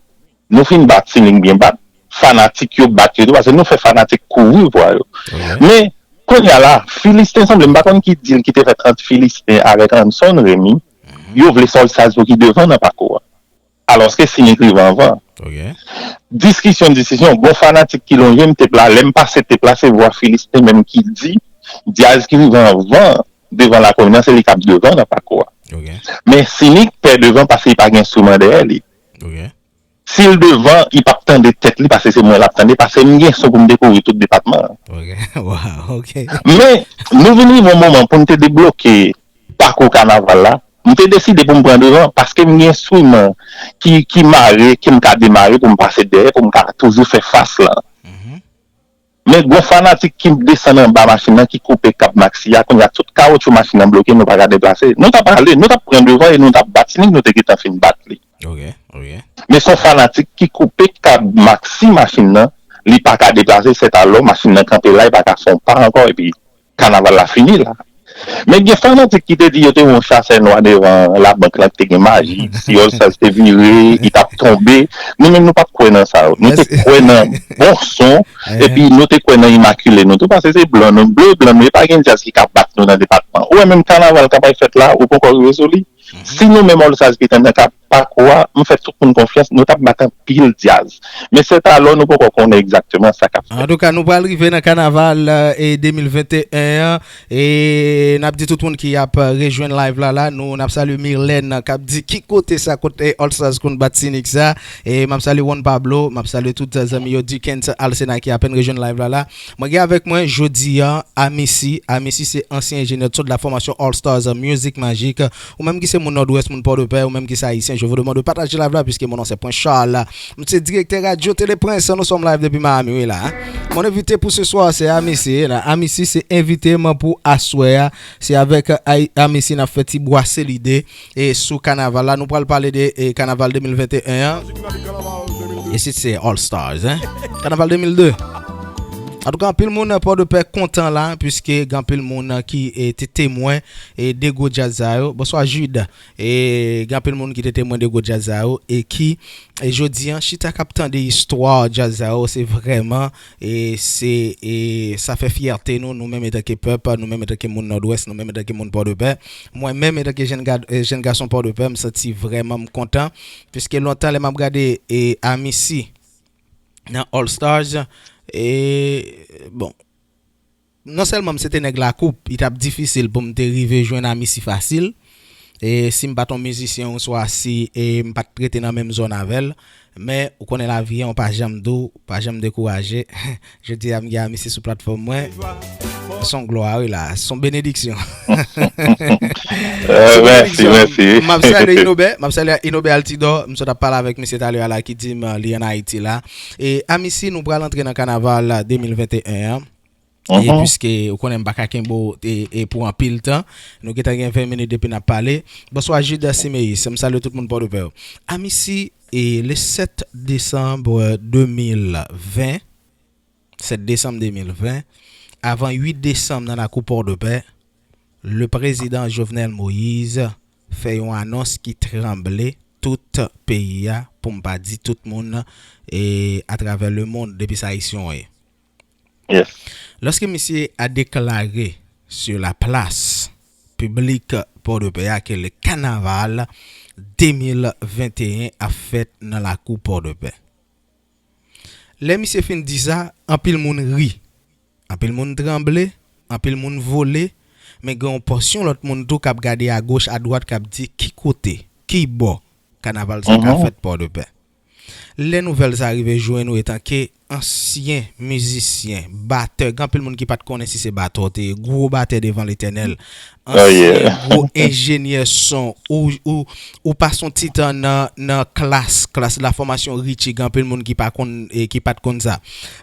nou fin bat Sinik byen bat, fanatik yo bat yo tou, paske nou fè fanatik kouri vwa yo. Ok. Men, kounye a la, Filisten sanble, m pa konn ki dil ki te fèt ant Filisten avèk Anson Remy, yo vle All Stars pou ki devan nan pakou a. Alòske Sinik rive anvan. Ok. Diskisyon, diskisyon, gon fanatik ki lonje m tep la, lè m pase tep la, se vwa Filisten menm ki di, djaz ki rive anvan devan lakomin nan, se li k ap devan nan pakou a. Ok. Men Sinik pè devan paske li pa gen enstriman dèyè li. Ok. Si l devan, li p ap tande tèt li, paske se mwen l ap tande, paske m gen son pou m dekouvri tout depatman an. Ok. Wow, ok. Men, nou vin rive yon moman pou n te debloke pakou kanaval la. M te deside pou m pran devan, paske m gen enstriman ki, ki mare, ke m ka demare pou m pase dèyè, pou m ka toujou fè fas lan. Men gon fanatik ki desann anba machin nan, ki koupe kab maksi a, kounye a tout kawotchou machin nan bloke, nou pa ka deplase. Nou t ap ale, nou t ap pran devan e nou t ap bat Sinik, nou te gentan fin bat li. Ok, ok. Men se yon fanatik ki koupe kab maksi machin nan, li pa ka deplase, sèt alò machin nan kanpe la, li pa ka fè yon pa ankò, epi kanaval la fini la. Men gen fanatik ki te di yo te wè yon chasè nwa devan labank lan ki te gen maji, si All Stars te vire, li t ap tonbe. Nou menm nou pa t kwè nan sa yo. Nou te kwè nan bon son, epi nou te kwè nan imakile nou tou, paske se blan nou, ble blan nou, e pa gen djaz ki ka bat nou nan depatman. Ou wè menm kanaval k ap fèt la, ou poko rive sou li. Si nou menm All Stars ki te nan ka pakou a, m fè tout moun konfyans, nou t ap bat anpil djaz. Men sèt alò nou poko konnen egzakteman sa k ap fèt. Antouka, nou pral rive nan kanaval e de mil venteyen an. E n ap di tout moun ki ap rejwenn live la la, nou n ap salye Mirlène k ap di ki kote sa, kote All Stars konn bat Sinik sa. E m ap salye Juan Pablo, m ap salye tout zanmi yo, Dickens Alcena ki apèn rejwenn live la la. Mwen gen avèk mwen jodi a Amici. Amici se ansyen enjenyè de son de la fòmasyon All Stars Music Magic. Ou menm ki se moun Nòdwès, moun Pòdepè, ou menm ki se ayisyen, je vous demande de partager live la puisque mon nom c'est Prince Charles. M se direktè radyo Tele Prince, nous sommes live depuis Miami, wi la. Mon invité pour ce soir c'est Amici. Amici se envite m pou aswè a. Se avèk Amici n ap fè ti bwase lide e sou kanaval la. Nou pral pale de e, kanaval de mil venteyen an. Isit se All Stars, hein? Kanaval de mil de. Antouka, anpil moun nan Pòdepè kontan la, puiske gen anpil moun ki e, te temwen e, de gwo djaz sa yo. Bonswa, Jude. E gen anpil moun ki te temwen de gwo djaz sa yo e ki e, jodi an chita k ap tande istwa djaz sa yo, se vrèman e, se e, sa fè fyète nou, nou menm etanke pèp, nou menm etanke moun Nòdwès, nou menm etanke moun Pòdepè. Mwen menm etanke jèn, ga, e, jèn gason Pòdepè, m santi vrèman m kontan, piske lontan lè m ap gade e, Amici nan All Stars, e bon, non sèlman m se te nèg Lakoup, li t ap difisil pou m te rive jwenn Amici fasil. E si m pa t yon mizisyen oswa si e m pa t rete nan menm zòn avè l. Men ou konnen lavi an, ou pa janm dou, pa janm dekouraje. Jodi a m gen Amici sou platfòm mwen. Son glwa, wi la, son benediksyon. Son benediksyon. Mèsi, mèsi. M ap salye Inobè, m ap salye Inobè Altidor, m sot ap pale avèk misye talè a la ki di m li ann Ayiti la. E Amisi, nou pral antre nan kanaval de mil venteyen an. E piske ou konnen m pa ka kenbe w e, e pou anpil tan, nou gentan gen ven minit depi n ap pale. Bonswa Judas Siméus, m salye tout moun Pòdepè yo. Amisi, e le sèt desanm de mil ven, sèt desanm de mil ven, avan uit desanm nan lakou Pòdepè, le prezidan Jovenel Moïse fè yon anons ki tranble tout peyi a, pou m pa di tout moun, e atravè lemonn, depi sa Ayisyen w ye. Lòske misye a deklare sur la place publique Pòdepè a ke le kanaval de mil venteyen ap fèt nan lakou Pòdepè. Lè misye fin di sa, anpil moun ri, anpil moun tranble, anpil moun vole, men gen yon pòsyon lòt moun tou k ap gade agoch, adwat, k ap di ki kote, ki bò kanaval sa ka fèt Pòdepè. Lè nouvèl sa rive jwenn ou etanke ansyen mizisyen, batè, gen anpil moun ki pa t konnen si se batè w te ye, gwo batè devan Letènèl, ansyen gwo enjenyè son, ou, ou, ou pase yon ti tan nan, nan klas, klas la fòmasyon Richie, gen anpil moun ki pa konn, e ki pa t konn sa.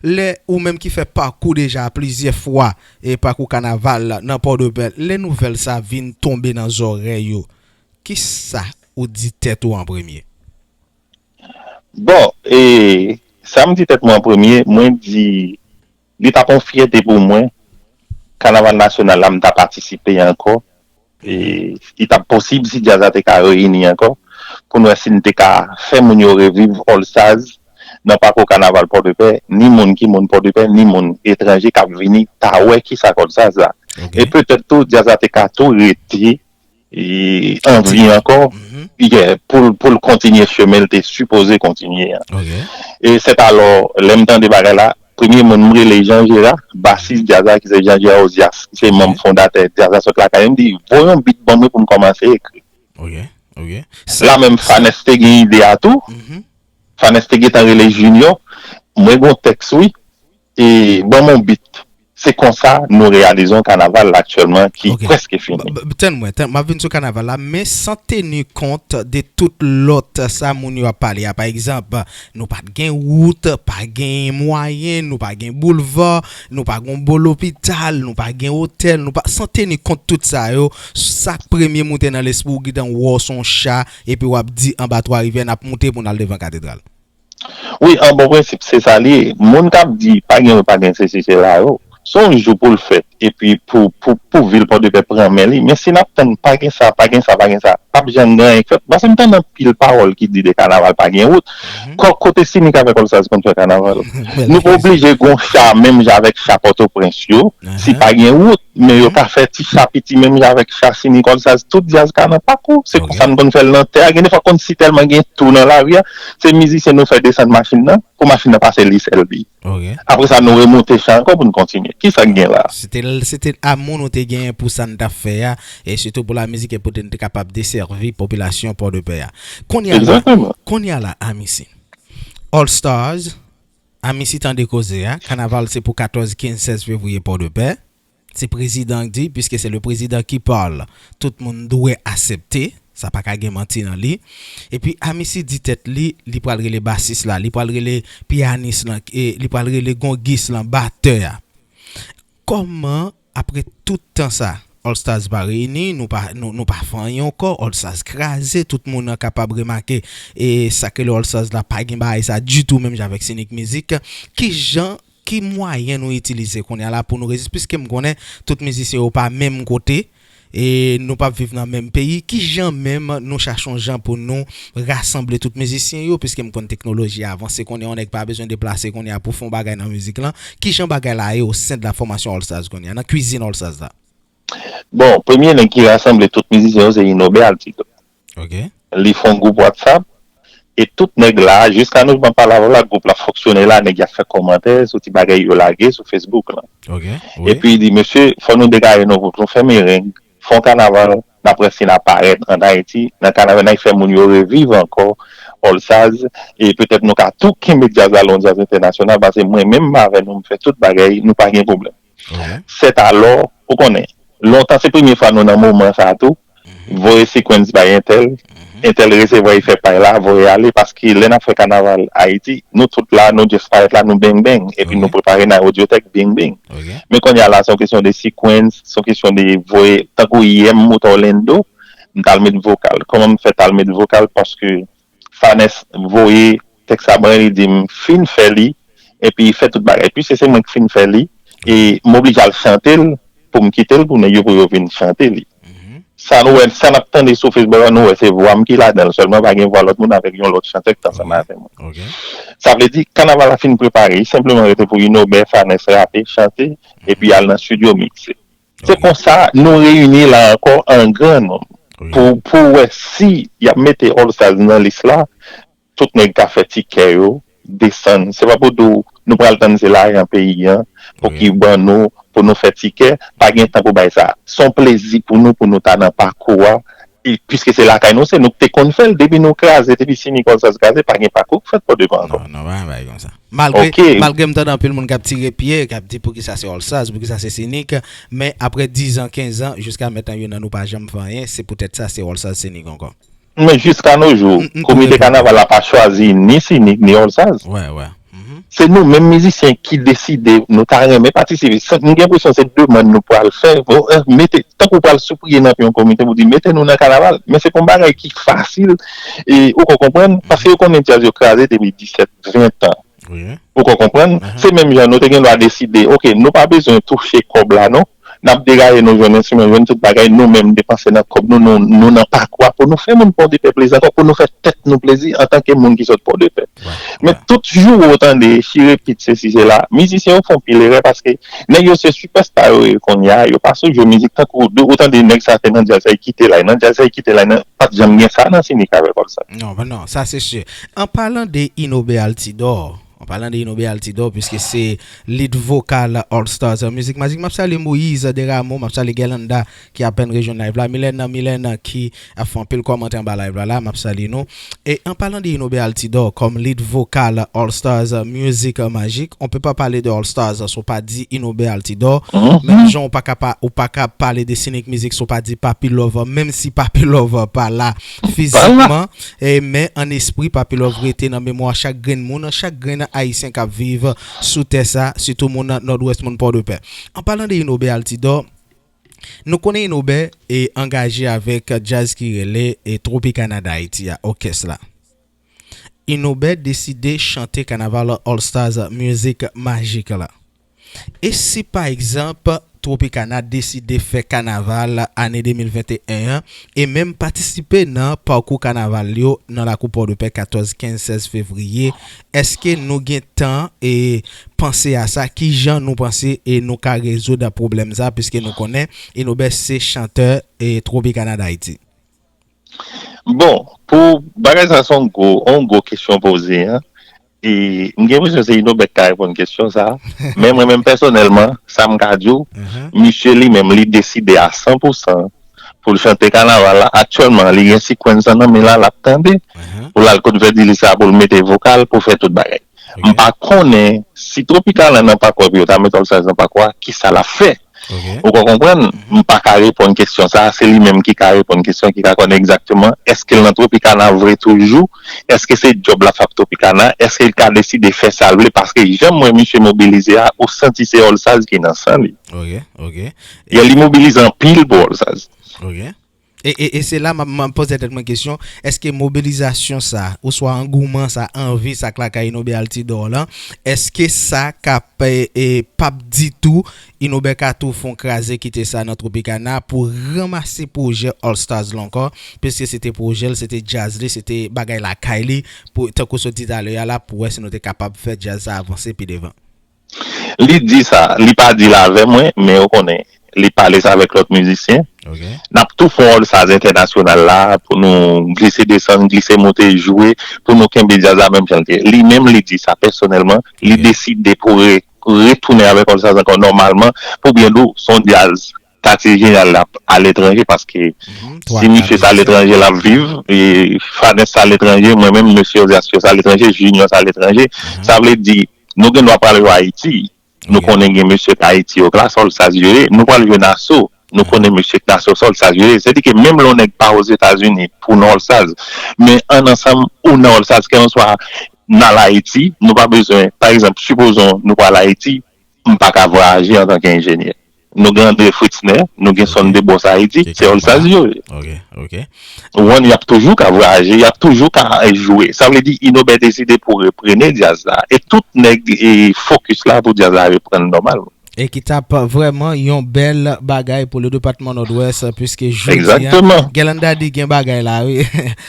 Lè ou menm ki fè pakou deja plizyè fwa, e pakou kanaval nan Pòdepè, lè nouvèl sa vin tonbe nan zòrèy ou, kisa ou di tèt ou an premye? Bon, e sa m di tèt mwen an premye, mwen di li t ap yon fyète pou mwen, kanaval nasyonal la, m ta patisipe ankò. E li t ap posib si djaz la te ka reyini ankò, pou n wè si n te ka fè moun yo reviv All Stars nan pakou kanaval Pòdepè, ni moun ki moun Pòdepè, ni moun etranje k ap vini ta wè kisa k All Stars la. E petèt tou, djaz la te ka tou rete e, an vi ankò, yeah, pou l, pou l kontinye chemen l te sipoze kontinye an. E sèt alò, lè m tande bagay la, premye moun m rele Jean Gérard, basis djaz la, ki se Jean Gérard Ozias, ki se manm fondatè djaz la sot lakay, m di, voye yon beat ban mwen pou m kòmanse ekri. La menm Fanès te gen ide a tou. Fanès te gentan rele Junior, mwen gen yon tèks wi, e ban m yon beat. Se konsa nou reyalize yon kanaval aktyèlman ki prèske fini. Tann mwen, tann, m ap vin sou kanaval la, men san teni kont de tout lòt sa moun yo ap pale a. Pa egzanp, nou pa t gen wout, pa gen mwayen, nou pa gen boulva, nou pa gen bon lopital, nou pa gen otèl, nou pa, san teni kont tout sa yo, sa k premye moute nan lespri w, gentan wè w se yon cha, epi w ap di anba Twa Rivyè, n ap moute pou n al devan katedral. Wi, an bon prensip, se sa li ye. Moun k ap di pa gen wout, pa gen sesi, sela yo, se yon jou pou l fèt, epi pou, pou, pou vil Pòdepè pran men li. Men si n ap tann pa gen sa, pa gen sa, pa gen sa, p ap janm gen anyen k fèt. Paske m tande anpil pawòl ki di de kanaval pa gen wout. Kò-, kote Sinik avèk All Stars konn fè kanaval? Nou pa oblije gen yon cha menm jan avèk cha Pòtoprens yo, si pa gen wout. Men yo ka fè ti cha piti menm jan avèk cha Sinik All Stars, tout djaz ka nan pakou. Se konsa n konn fè l nan tè a. Gen de fwa konn si tèlman gen tou nan lari a, se mizisyen nou fè desann machin nan, pou machin nan pase li sèl li. Apre sa, nou remonte cha ankò pou n kontinye. Kisa k gen la a? Se te, se te amou nou te genyen pou sa n t ap fè a, e sitou pou lamizik e pou te, n te kapab desèvi popilasyon Pòdepè a. Kounye a la, kounye a la, Amisi. All Stars, Amisi tande koze a, kanaval se pou katòz, kenz, sèz fevriye Pòdepè. Se prezidan k di, puisque c'est le président qui parle, tout moun dwe aksepte, sa pa ka gen manti nan li. Epi Amisi di tèt li, li pral rele basis la, li pral rele pyanis lan, e li pral rele gongis lan, batè a. Kòman, apre tout tan sa, All Stars pa reyini, nou pa, nou, nou pa fè anyen ankò, All Stars kraze, tout moun nan kapab remake, e sa k rele All Stars la pa gen bagay sa ditou, menm jan avèk Sinik Mizik. Kijan Ki mwayen nou itilize kounye a la pou nou reziste? Piske m konnen tout mizisyen yo pa menm kote, e nou p ap viv nan menm peyi, kijan menm nou chache yon jan pou nou rasanble tout mizisyen yo, piske m konn teknoloji a avanse kounye a, yon nèg pa bezwen deplase kounye a pou fè yon bagay nan mizik lan. Kijan bagay la ye au sein de la formation All Stars kounye a, nan kwizin All Stars la? Bon, premye nèg ki rasanble tout mizisyen yo se Inobe Altidor. Li fè yon gwoup WhatsApp, e tout nèg la, jiska nou m ap pale avè w la, gwoup la fonksyone la, nèg y ap fè kòmantè sou ti bagay yo lage sou Facebook lan. Epi li di, mesye, fò nou degaje nou pou nou fè mereng, fè yon kanaval, n ap wè si n ap parèt an Ayiti, nan kanaval n ap fè moun yo reviv ankò, All Stars, e petèt nou ka tou kenbe djaz la, yon djaz entènasyonal, paske mwen menm avè nou, m fè tout bagay, nou pa gen pwoblèm. Sèt alò, ou konnen, lontan se premye fwa nou nan moman sa a tou. Voye sequence bay entèl, entèl resevwa, li fè pay la, voye ale, paske lè n ap fè kanaval Ayiti, nou tout la, nou just parèt la, nou beng beng, epi nou prepare nan Audiotech, beng beng. Men kounye a la, se yon kesyon de sequence, se yon kesyon de voye, tankou yè m moute Orlando, m t al met vokal. Kòman m fè t al met vokal? Paske Fanès voye tèks la ban li, di m fin fè li, epi fè tout bagay. Piske se mwen ki fin fè li, e m oblije al chante l pou m kite l pou nèg yo, pou yo vin chante li. Sa nou wè, sa n ap tande sou Facebook la, nou wè se vwa m ki ladan l sèlman, pa gen vwa lòt moun avèk yon lòt chantè ki t ansanm avè mwen. Sa vle di, kanaval la fin prepare, li senpleman rete pou Inobè, Fanès rape, chante, epi al nan estidyo mikse. Se konsa nou reyini la ankò an gran nonm pou, pou wè si y ap mete All Stars nan lis la, tout nèg ka fè tikè yo desann. Se pa pou di w nou pral tann se lajan peyi a pou ki ban nou pou nou fè tikè, pa gen tan pou bay sa. Se yon plezi pou nou, pou nou ta nan pakou a. E piske se lakay nou, se nou ki te konn fè l. Depi nou kraze, depi Sinik All Stars kraze, pa gen pakou k fèt Pòdepè ankò. Non, non, pa gen bagay konsa. Malgre, malgre m tande anpil moun k ap tire pye, k ap di poukisa se All Stars, poukisa se Sinik, men apre diz an, kenz an, jiska mentnan youn nan nou pa janm fè anyen, se poutèt sa se All Stars, Sinik ankò. Men jiska no jou, komite kanaval la pa chwazi ni Sinik ni All Stars. Se nou menm mizisyen ki deside nou ta renmen patisipe. M gen enpresyon se demann nou pral fè. Bon, eh, mete, tankou pral sipriye nan pye yon komite pou di mete nou nan kanaval. Men se pa yon bagay ki fasil, e ou ka konprann, paske yo konnen djaz yo kraze depi disèt, ven tan. Ou ka konprann? Se menm jan nou te gen dwa deside, oke, nou pa bezwen touche kòb la non. N ap degaje nou, jwenn enstriman, jwenn tout bagay, nou menm depanse nan kòb nou, nou, nou nan pakou a pou nou fè moun Pòdepè plezi ankò, pou nou fè tèt nou plezi antanke moun ki sot Pòdepè. Men tout jou ou tande chire pit sesi sela, mizisyen yo fè yon pil erè paske nèg yo se sipèsta yo ye kounye a, yo pa sou jwe mizik tankou ou tande nèg sa te nan djaz sa, li kite la, nan djaz sa, li kite la, nan, pa t janm gen sa nan Sinik avèk All Stars. Non, men non, sa se si. An palan de Inobè Altidor, An palan de Inobè Altidor, piske se lead vokal All Stars Music Magic, m ap salye Moïse Deramo, m ap salye Gerlanda ki apèn rejwenn live la, Milena, Milena ki ap fè anpil kòmantè anba live la, la, m ap salye nou. E an palan de Inobè Altidor kòm lead vokal All Stars Music Magic, on peut pas parler de All Stars si w pa di Inobè Altidor. Menm jan ou pa ka pa, ou pa ka pale de Sinik Mizik si w pa di Papi Love, menm si Papi Love pa la fizikman, e, men an espri, Papi Love rete nan memwa chak grenn moun, chak grenn Ayisyen k ap viv sou tè sa, sitou moun Nòdwès, moun Pòdepè. An palan de Inobè Altidor, nou konnen Inobè e angaje avèk djaz ki rele e Tropicana Dayiti a, òkès la. Inobè deside chante kanaval All Stars Music Magic la. E si pa egzanp, Tropicana deside fè kanaval ane de mil venteyen an e menm patisipe nan pakou kanaval yo nan lakou Pòdepè katòz, kenz, sèz fevriye, èske nou gen tan e panse a sa? Kijan nou panse e nou ka rezoud pwoblèm sa? Piske nou konnen Inobè se chantè e Tropicana Dayiti. Bon, pou bagay sa, se yon gwo, yon gwo kesyon poze, en. E m gen enpresyon se Inobè k ka reponn kesyon sa. Men mwen menm pèsonèlman, sa m ka di w, misye li menm, li deside a san pou san pou l chante kanaval la. Aktyèlman, li gen sequence nan men l la, l ap tande. Pou l al kot Vèdilis la, pou l mete vokal, pou fè tout bagay. M pa konnen si Tropicana nan pakou a, epi yo ta mete All Stars nan pakou a, kisa l ap fè. Ou ka konprann? M pa ka reponn kesyon sa, se li menm ki ka reponn kesyon, ki ka konnen egzakteman èske l nan Tropicana vre toujou, èske se djòb l ap fè ak Tropicana, èske l ka deside fè sa l vle, paske jan m wè misye mobilize a, ou santi se All Stars ki nan san li. Yè, li mobilize anpil pou All Stars. E, e, e se la m ap, m ap poze tèt mwen kesyon, èske mobilizasyon sa, oswa angouman sa, anvi sa k lakay Inobè Altidor lan, èske sa k ap, e, e, p ap ditou, Inobè ka tou fè yon kraze kite sa nan Tropicana pou ranmase pwojè All Stars la ankò, piske se te pwojè l, se te djaz li, se te bagay lakay li, pou, tankou sot di talè a la, pou wè si nou te kapab fè djaz sa avanse pi devan. Li di sa, li pa di l avè mwen, men ou konnen, li pale sa avèk lòt mizisyen. N ap tou fè yon All Stars entènasyonal la pou nou glise desann, glise monte, jwe, pou nou kenbe djaz la menm jan l te ye. Li menm, li di sa pèsonèlman, li deside pou re-, retounen avèk All Stars ankò nòmalman, pou byen di w, se yon djaz katye jeneral la aletranje, paske si misye sa aletranje l ap viv, e Fanès sa aletranje, mwen menm, mesye Josias Fios aletranje, Junior sa aletranje, sa vle di, nou gen dwa pral jwe Ayiti. Nou konnen gen mesye k Ayiti yo k la, se All Stars yo ye. Nou pral jwe Naso. Nou konnen mesye k Naso, se All Stars yo ye. Se di ke menm lè yon nèg pa Ozetazini pou nan All Stars, men an ansanm ou nan All Stars, kèlkanswa n al Ayiti, nou pa bezwen, pa egzanp, sipozon nou pral Ayiti, m pa ka vwayaje antanke enjenyè. Nou gen André Fritzner, nou gen Sonn de Bòs Ayiti, se All Stars yo ye. Ou konprann, y ap toujou ka vwayaje, y ap toujou ka jwe. Sa vle di, Inoben deside pou reprene djaz la. E tout nèg e fokis la pou djaz la reprann nòmalman. E ki t ap vrèman yon bèl bagay pou le depatman Nòdwès, piske jodi a, Gerlanda di gen bagay la, wi.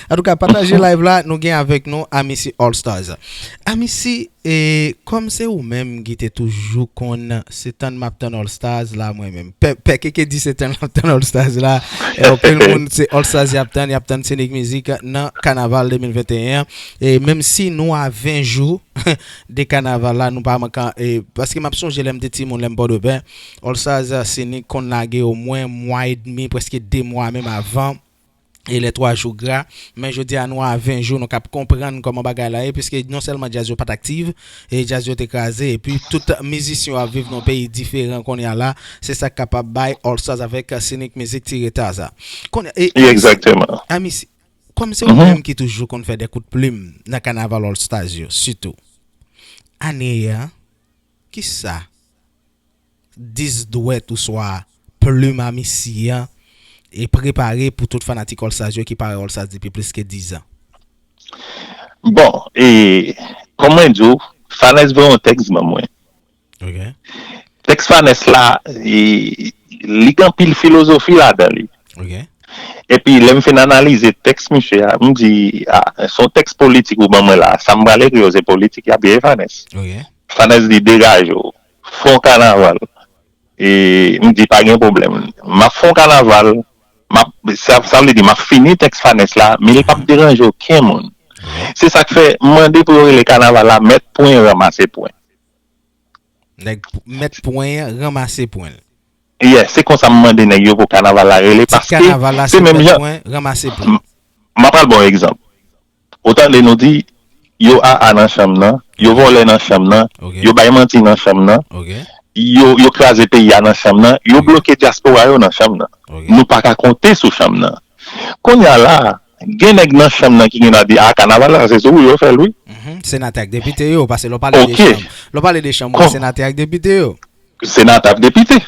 Antouka, pataje live la, nou gen avèk nou Amisi All Stars. Amisi, e kòm se ou menm ki te toujou konn se tann m ap tann All Stars la, mwen menm. Pè, Pè Keke di se tann l ap tann All Stars la. E anpil moun, se All Stars y ap tann, y ap tann Scenic Music nan Kanaval de mil venteyen an. E menm si nou a ven jou de kanaval la, nou pa manke, e, paske m ap sonje lè m te timoun, lè m Pòdopè, All Stars, e, Scenic konn lage omwen mwa edmi, prèske de mwa menm avan, e lè twa jou gra. Men jodi a, nou a ven jou, nou k ap konprann kòman bagay la ye, piske non sèlman djaz yo pa t aktif, e djaz yo te kraze, epi tout mizisyen yo ap viv nan peyi diferan kounye a la, se sa k kapab bay All Stars avèk, e, Scenic Music ti reta sa. Kounye a, e, Amisi, kòm se ou menm ki toujou konn fè de kout plim nan kanaval All Stars yo, sitou, ane a, kisa dis dwèt oswa plim Amisi an e prepare pou tout fanatik All Stars yo ki pare All Stars depi plis ke diz an? Bon, e, kòm mwen di w, Fanès voye yon tèks ban mwen. Tèks Fanès la, e, li gen anpil filozofi ladan li. Epi, lè m fin analize tèks misye a, m di, a, se yon tèks politik ou ban mwen la. Sa m pral ekri yo, se politik y ap ye, Fanès. Fanès di, degaje w, fè yon kanaval. E m di, pa gen pwoblèm. M ap fè yon kanaval, m ap, sa, sa vle di, m ap fini tèks Fanès la, men li p ap deranje okenn moun. Se sa k fè, m mande pou yo rele kanaval la Mèt Pwen Ranmase Pwen. Nèg p-, Mèt Pwen Ranmase Pwen. Yeah, se konsa m mande nèg yo pou kanaval la rele, paske se menm jan. M, m ap al ba w egzanp. Ou tande nou di, yo aa nan chanm nan, yo vòlè nan chanm nan, yo bay manti nan chanm nan, yo, yo kraze peyi a nan chanm nan, yo bloke dyaspora yo nan chanm nan. Nou pa ka konte sou chanm nan. Kounye a la, gen nèg nan chanm nan ki gen dwa di, a, kanaval la, se sou yo fè l, wi. Senatè ak depite yo, paske lè w pale de chanm, lè w pale de chanm, wi, senatè ak depite yo. Senatè ak depite.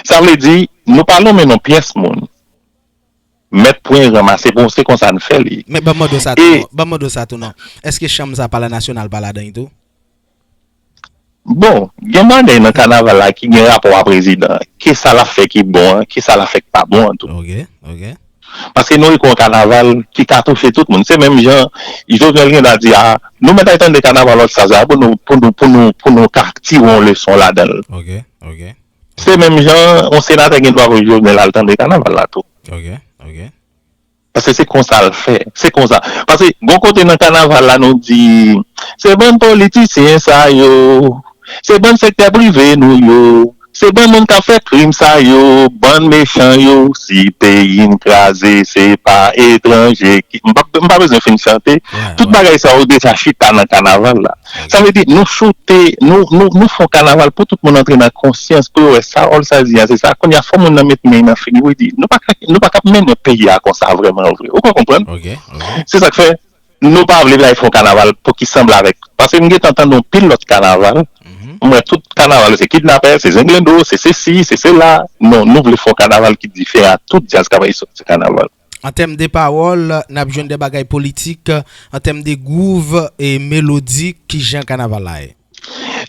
Sa vle di, nou pa lonmen non pyès moun. Mèt Pwen Ranmase Pwen, se konsa n fè li. Men ban m mande w sa tou non. Ban m mande w sa tou non. Èske chanm sa Palè Nasyonal pa ladan l tou? Bon, gen bagay nan kanaval la ki gen rapò a prezidan an. Kisa l ap fè ki bon an, kisa l ap fè k pa bon an tou. Paske nou rive yon kanaval ki ka touche tout moun. Se menm jan Jovenel gen dwa di, a, nou mèt al tande kanaval All Stars la pou nou, pou nou, pou nou, pou nou ka tire yon leson ladan l. Se menm jan yon senatè gen dwa voye Jovenel al tande kanaval la tou. Paske se konsa l fè. Se konsa. Paske gon kote nan kanaval la nou di, se bann politisyen sa yo, se bann sektè prive nou yo, se bann moun k ap fè krim sa yo, bann mechan yo, si peyi n kraze, se pa etranje ki, m pa, m pa bezwen fin chante. Tout bagay sa yo deja chita nan kanaval la. Sa vle di, nou choute, nou, nou, nou fè yon kanaval pou tout moun antre nan konsyans, pou yo wè sa All Stars ye a, se sa. Kounye a, fò moun nan met men nan figi w, li di, nou pa ka, nou pa ka mennen peyi a konsa vrèman vre. Ou ka konprann? Se sa k fè, nou pa vle bay fè yon kanaval pou ki sanble avèk. Paske m gentan tande yon pil lòt kanaval. M wè tout kanaval, se kidnapè, se zenglendo, se sesi, se sela. Non, nou vle fè yon kanaval ki diferan a tout djaz k ap soti kanaval. An tèm de pawòl, n ap jwenn de bagay politik, an tèm de gwouv e melodi, kijan kanaval la ye?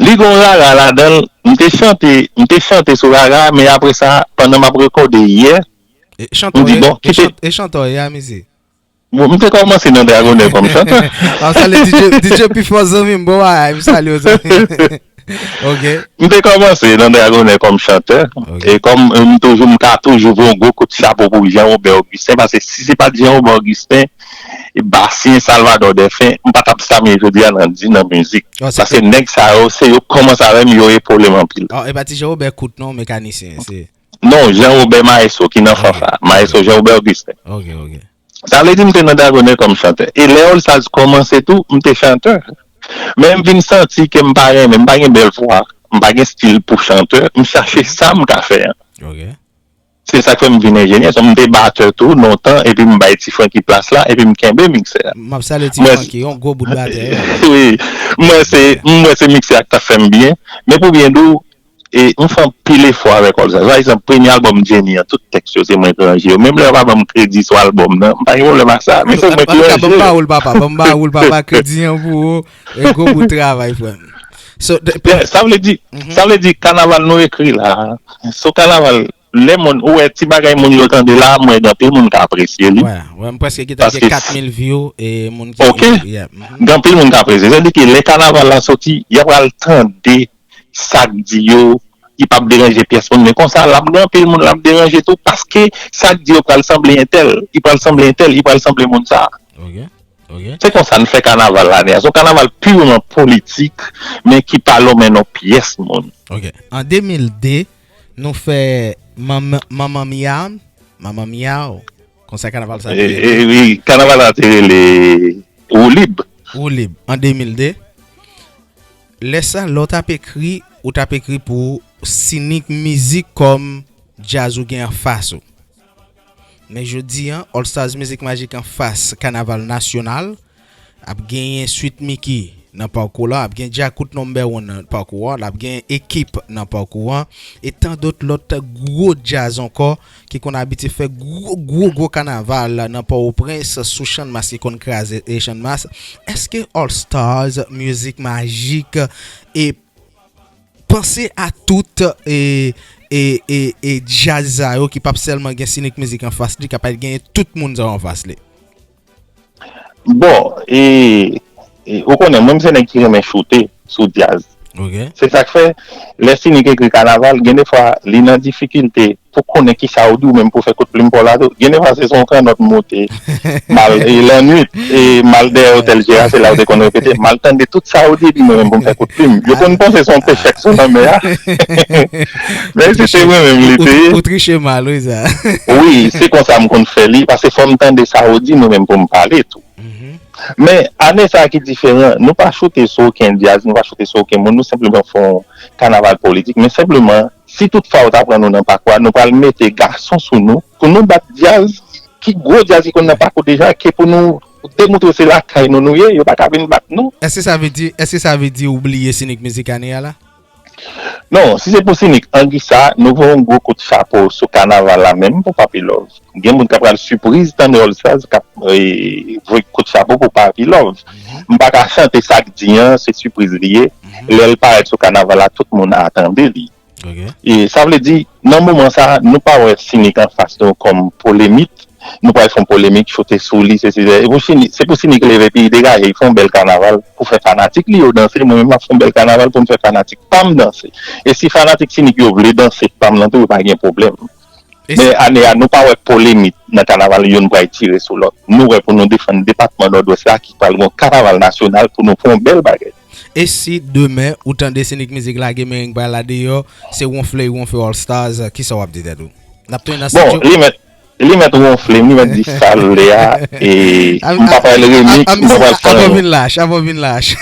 Li gon rara ladan l. M te chante, m te chante sou rara, men apre sa, pandan m ap rekòde yè, m di, bon, kite. E chantè w ye a, mesye? Bon, m te kòmanse nan Dragonè kòm chantè. M ap salye D J, D J Pifò, zanmi m, bon bagay, m salye w, zanmi. M te kòmanse nan Dragonè kòm chantè. E kòm, e, m toujou, m ka toujou voye yon gwo kout chapo pou Jean Robert Augustin, paske si se pa t Jean Robert Augustin, e Basyen, Salvador Dèfen, m pa t ap sa m ye jodi a nan di nan mizik. Paske nèg sa yo, se yo kòmanse avè m, yo epole m anpil. E pa ti Jean Robert Kout non, mekanisyen, se. Non, Jean Robert Maestro ki nan fanfa. Maestro Jean Robert Augustin. Sa vle di m te nan Dragonè kòm chantè. E lè All Stars kòmanse tou, m te chantè. Men m vin santi ke m pa renmen, m pa gen bèl vwa. M pa gen stil pou chantè, m chache sa m ka fè an. Ok. Se sa k fè m vin enjenyè. So, m te batè tou lontan, epi m bay Ti Francky plas la, epi m kenbe miksè a. M ap salye Ti Mwen- Francky, yon gwo bout batè. Wi, mwen se, mwen se miksè a k ta fè m byen. Men pou byen di w, e, m fè anpil efò avèk All Stars. Pa egzanp, premye albòm Jenny an, tout tèks yo se mwen k ranje yo. Menm lè yo pa ban m kredi sou albòm nan, m pa gen pwoblèm ak sa. Men se mwen ki Antouka, ban m ranje. Bawoul, papa, ban m Bawoul, papa, kredi an pou ou. E gwo bout travay, frè m. So, de- Yeah, sa vle di, sa vle di kanaval nou ekri la. So kanaval, lè moun, ou wè ti bagay moun yo tande la, mwen gen anpil moun ka apresye li. Wè, wè, m prèske gentan gen Paske kat mil view e moun ki Ok. Yeah, mhm. Gen anpil moun ka apresye. Sa vle di ke lè kanaval la soti, y ap pral tande sa k di yo, li p ap deranje pyès moun. Men konsa, l ap gen anpil moun l ap deranje tou, paske sa k di yo pral sanble entèl, li pral sanble entèl, li pral sanble moun sa. Ok, ok. Se konsa n fè kanaval ane a. Se yon kanaval pireman politik, men ki pa lonmen non pyès moun. Ok. An de mil de, nou fè Manman Manman Miyaw, Manman Miyaw, konsa kanaval sa E, te rele. e, wi, kanaval la te rele Woulib. Woulib, an de mil de. Lè sa, lè w t ap ekri, ou t ap ekri pou Sinik Mizik kòm djaz ou gen anfas ou. Men jodi an, All Stars Music Magic anfas Kanaval Nasyonal, ap genyen Sweet Micky nan pakou la, ap gen Djakout Number One nan pakou an, ap gen Ekip nan pakou an, e tan dòt lòt gwo djaz ankò ki konn abitye fè gwo, gwo, gwo kanaval nan Pòtoprens sou Channmas ki konn kraze e Channmas. Èske All Stars Music Magic e panse a tout e, e, e, e djaz sa yo ki p ap sèlman gen Sinik Mizik anfas li, k ap genyen tout moun sa yo anfas li? Bon, e, e, ou konnen, mwen, m se nèg ki renmen choute sou djaz. Ok. Se sa k fè, lè Sinik ekri kanaval, gen de fwa, li nan difikilte pou konnen ki sa ou di ou menm pou fè kout plim pa w la tou. Gen de fwa, se son kannòt moute, mal, e lannwit, e mal dèyè otèl Jera, se la ou te konn repete, mal tande tout sa ou di, epi mwen menm pou m fè kout plim. Yo konn panse se yon pechèk sou lanmè a. Men si se mwen menm li te ye. Ou triche mal, wi, sa. Wi, se konsa m konn fè li, paske fò m tande sa ou di, mwen menm pou m pale tou. Men, ane sa a ki diferan, nou pa choute sou okenn djaz, nou pa choute sou okenn moun, nou senpleman fè yon kanaval politik. Men senpleman, si tout fwa yo ta pran nou nan pakou a, nou pral mete gason sou nou, pou nou bat djaz, ki gwo djaz ki konn nan pakou deja, ke pou nou demontre se lakay nou nou ye, yo pa ka vin bat nou. Èske sa vle di, èske sa vle di ou bliye Sinik Mizik ane a la? Non, si se pou Sinik, angi sa, nou voye yon gwo kout chapo sou kanaval la menm pou Papi Love. Gen moun k ap pral sipriz tande All Stars k ap, e, voye kout chapo pou Papi Love. M pa ka chante sa k di an, se sipriz li ye. Lè l parèt sou kanaval la, tout moun a tande li. Ok. E sa vle di, nan moman sa, nou pa wè Sinik anfas nou kòm polemik. Nou pral fè yon polemik, choute sou li, se, se, se pou Sinik, se pou Sinik leve pi degaje, fè yon bèl kanaval pou fè fanatik li yo danse. Mwen menm, m ap fè yon bèl kanaval pou m fè fanatik pa m danse. E si fanatik Sinik yo vle danse pa m nan tou, yo pa gen pwoblèm. Men ane a, nou pa wè polemik nan kanaval youn pral tire sou lòt. Nou wè pou nou defann depatman Nòdwès la ki pral gen yon kanaval nasyonal pou nou fè yon bèl bagay. E si demen ou tande Sinik Mizik lage mereng pa la deyò, se wonfle y wonfle All Stars, kisa w ap di tèt ou? N ap tounen nan Bon, estidyo. Li mèt, li mèt wonfle m, li mèt di sa l vle a, e m pa pral remix, m pa pral fè Avan anyen. Vin lach, avan Vin lach.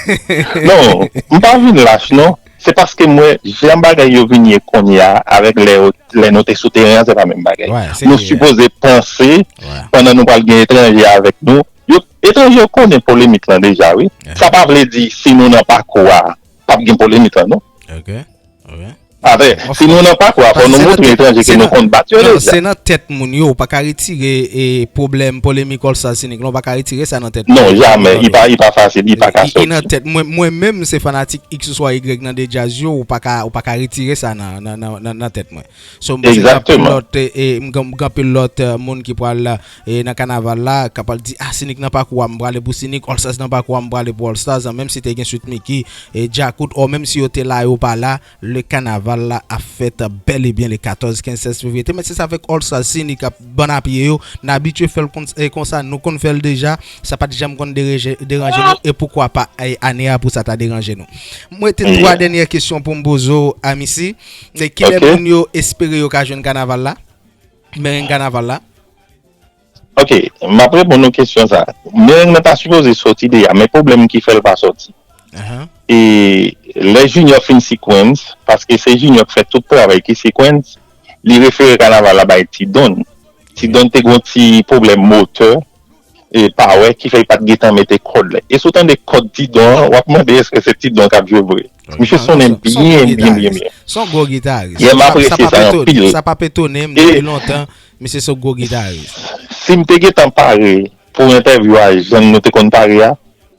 Non, m pa vin lach non. Se paske m wè jan bagay yo vin ye kounye a avèk lè yo, lè nou te sou teren an, se pa menm bagay. Wè, se Nou klè. Sipoze panse Wè. Pandan nou pral gen etranje avèk nou. Yo, etranje yo konnen polemik lan deja, wi. Ehe. Sa pa vle di si nou nan pakou a, p ap gen polemik lan, non. Ok. Ok. Avè, si nou nan pakou a, fò nou montre etranje ke nou konn bat yo Non, deja. Se nan tèt moun yo, ou pa ka retire e, pwoblèm, polemik, All Stars Sinik, non, ou pa ka retire sa nan tèt moun Non, yo. jamè, li pa, li pa fasil, li pa ka I- i nan sòti. Tèt mwen, mwen menm se fanatik X oswa Y nan de djaz yo, ou pa ka, ou pa ka retire sa nan, nan, nan, nan, nan tèt mwen. So, m panse gen anpil Exactement. Lòt, e, e, m gen, m gen anpil lòt e, moun ki pral e, nan kanaval la, k ap pral di, ah, Sinik nan pakou a, m prale pou Sinik, All Stars nan pakou a, m prale pou All Stars, menm si te gen Sweet Micky, e, Djakout, o menm si yo te la, yo pa la, le kanaval la ap fèt bèl e byen le katòz, kenz, sèz fevriye. Te mèt se sa avèk All Stars Sinik ap bann a pye yo, n abitye fè l kon, e, konsa, nou konn fè l deja, sa pa t janm konn deranje, deranje nou, e poukwa pa e, ane a pou sa ta deranje nou. Mwen te twa dènyè kesyon pou m poze w, Amisi. E kilè Ok. Moun yo espere yo ka jwenn kanaval la? Mereng kanaval la? Ok, m ap reponn nou kesyon sa. Mereng nan ta sipoze sòti deja, men pwoblèm ki fè l pa sòti. Ahan. E Lè Junior fin sequence, paske se Junior ki fè tout travay ki sequence, li refere kanaval la bay Ti Don. Ti Don te gen yon ti pwoblèm motè, e pawè, ki fè li pa t gentan mete kòd la. E si w tande kòd Ti Don an, w ap mande èske se Ti Don k ap jwe vre. Misye sonnen byen, byen, byen, byen. Se yon gwo gitaris. Yè, m apresye sa anpil. Sa p ap etone m depi lontan, misye se yon gwo gitaris. Si m te gentan pare pou entèvyou a jan nou te konn pare a,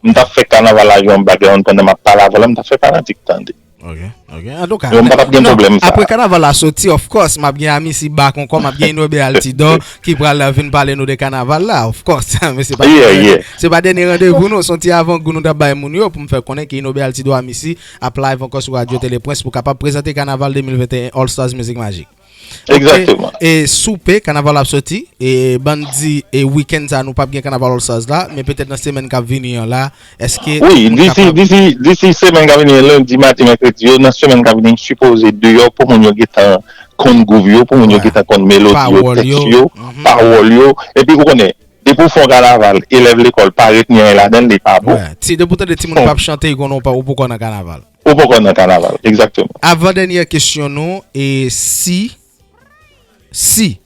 m t ap fè kanaval la jwe yon background pandan m ap pale avè w la, m t ap fè fanatik tande. Ok, ok. Antouka, yo, m pa t ap gen pwoblèm sa. Apre kanaval la soti, of course, m ap gen Amici back ankò, m ap gen Inobe Altidor ki pral vin pale nou de kanaval la, of course. Men se pa, yeah, yeah, se pa dènye randevou nou, se yon ti avangou nou t ap bay moun yo pou m fè konnen ke Inobe Altidor Amici ap live ankò sou Radio Télé Prince pou kapab prezante kanaval de mil venteyen All Stars Music Magic. Egzakteman. E soupe, kanaval ap soti, e ban n di, e wikenn sa nou p ap gen kanaval All Stars la, men petèt nan semèn k ap vini an la, èske wi, disi, disi, disi semèn k ap vini, lendi, madi, mèkredi yo, nan semèn k ap vini, m sipoze deyò pou moun yo gentan konn gwouv yo, pou moun yo gentan konn melodi yo, tèks yo, pawòl yo, epi ou konnen, depi w fè yon kanaval, elèv lekòl pa ret ni anyen ladan l, li pa bon. Wè, ti, depi w tande timoun p ap chante, ou konnen ou pa, ou poko nan kanaval. Ou poko nan kanaval, egzakteman. Avan dènyè kesyon nou, e si, si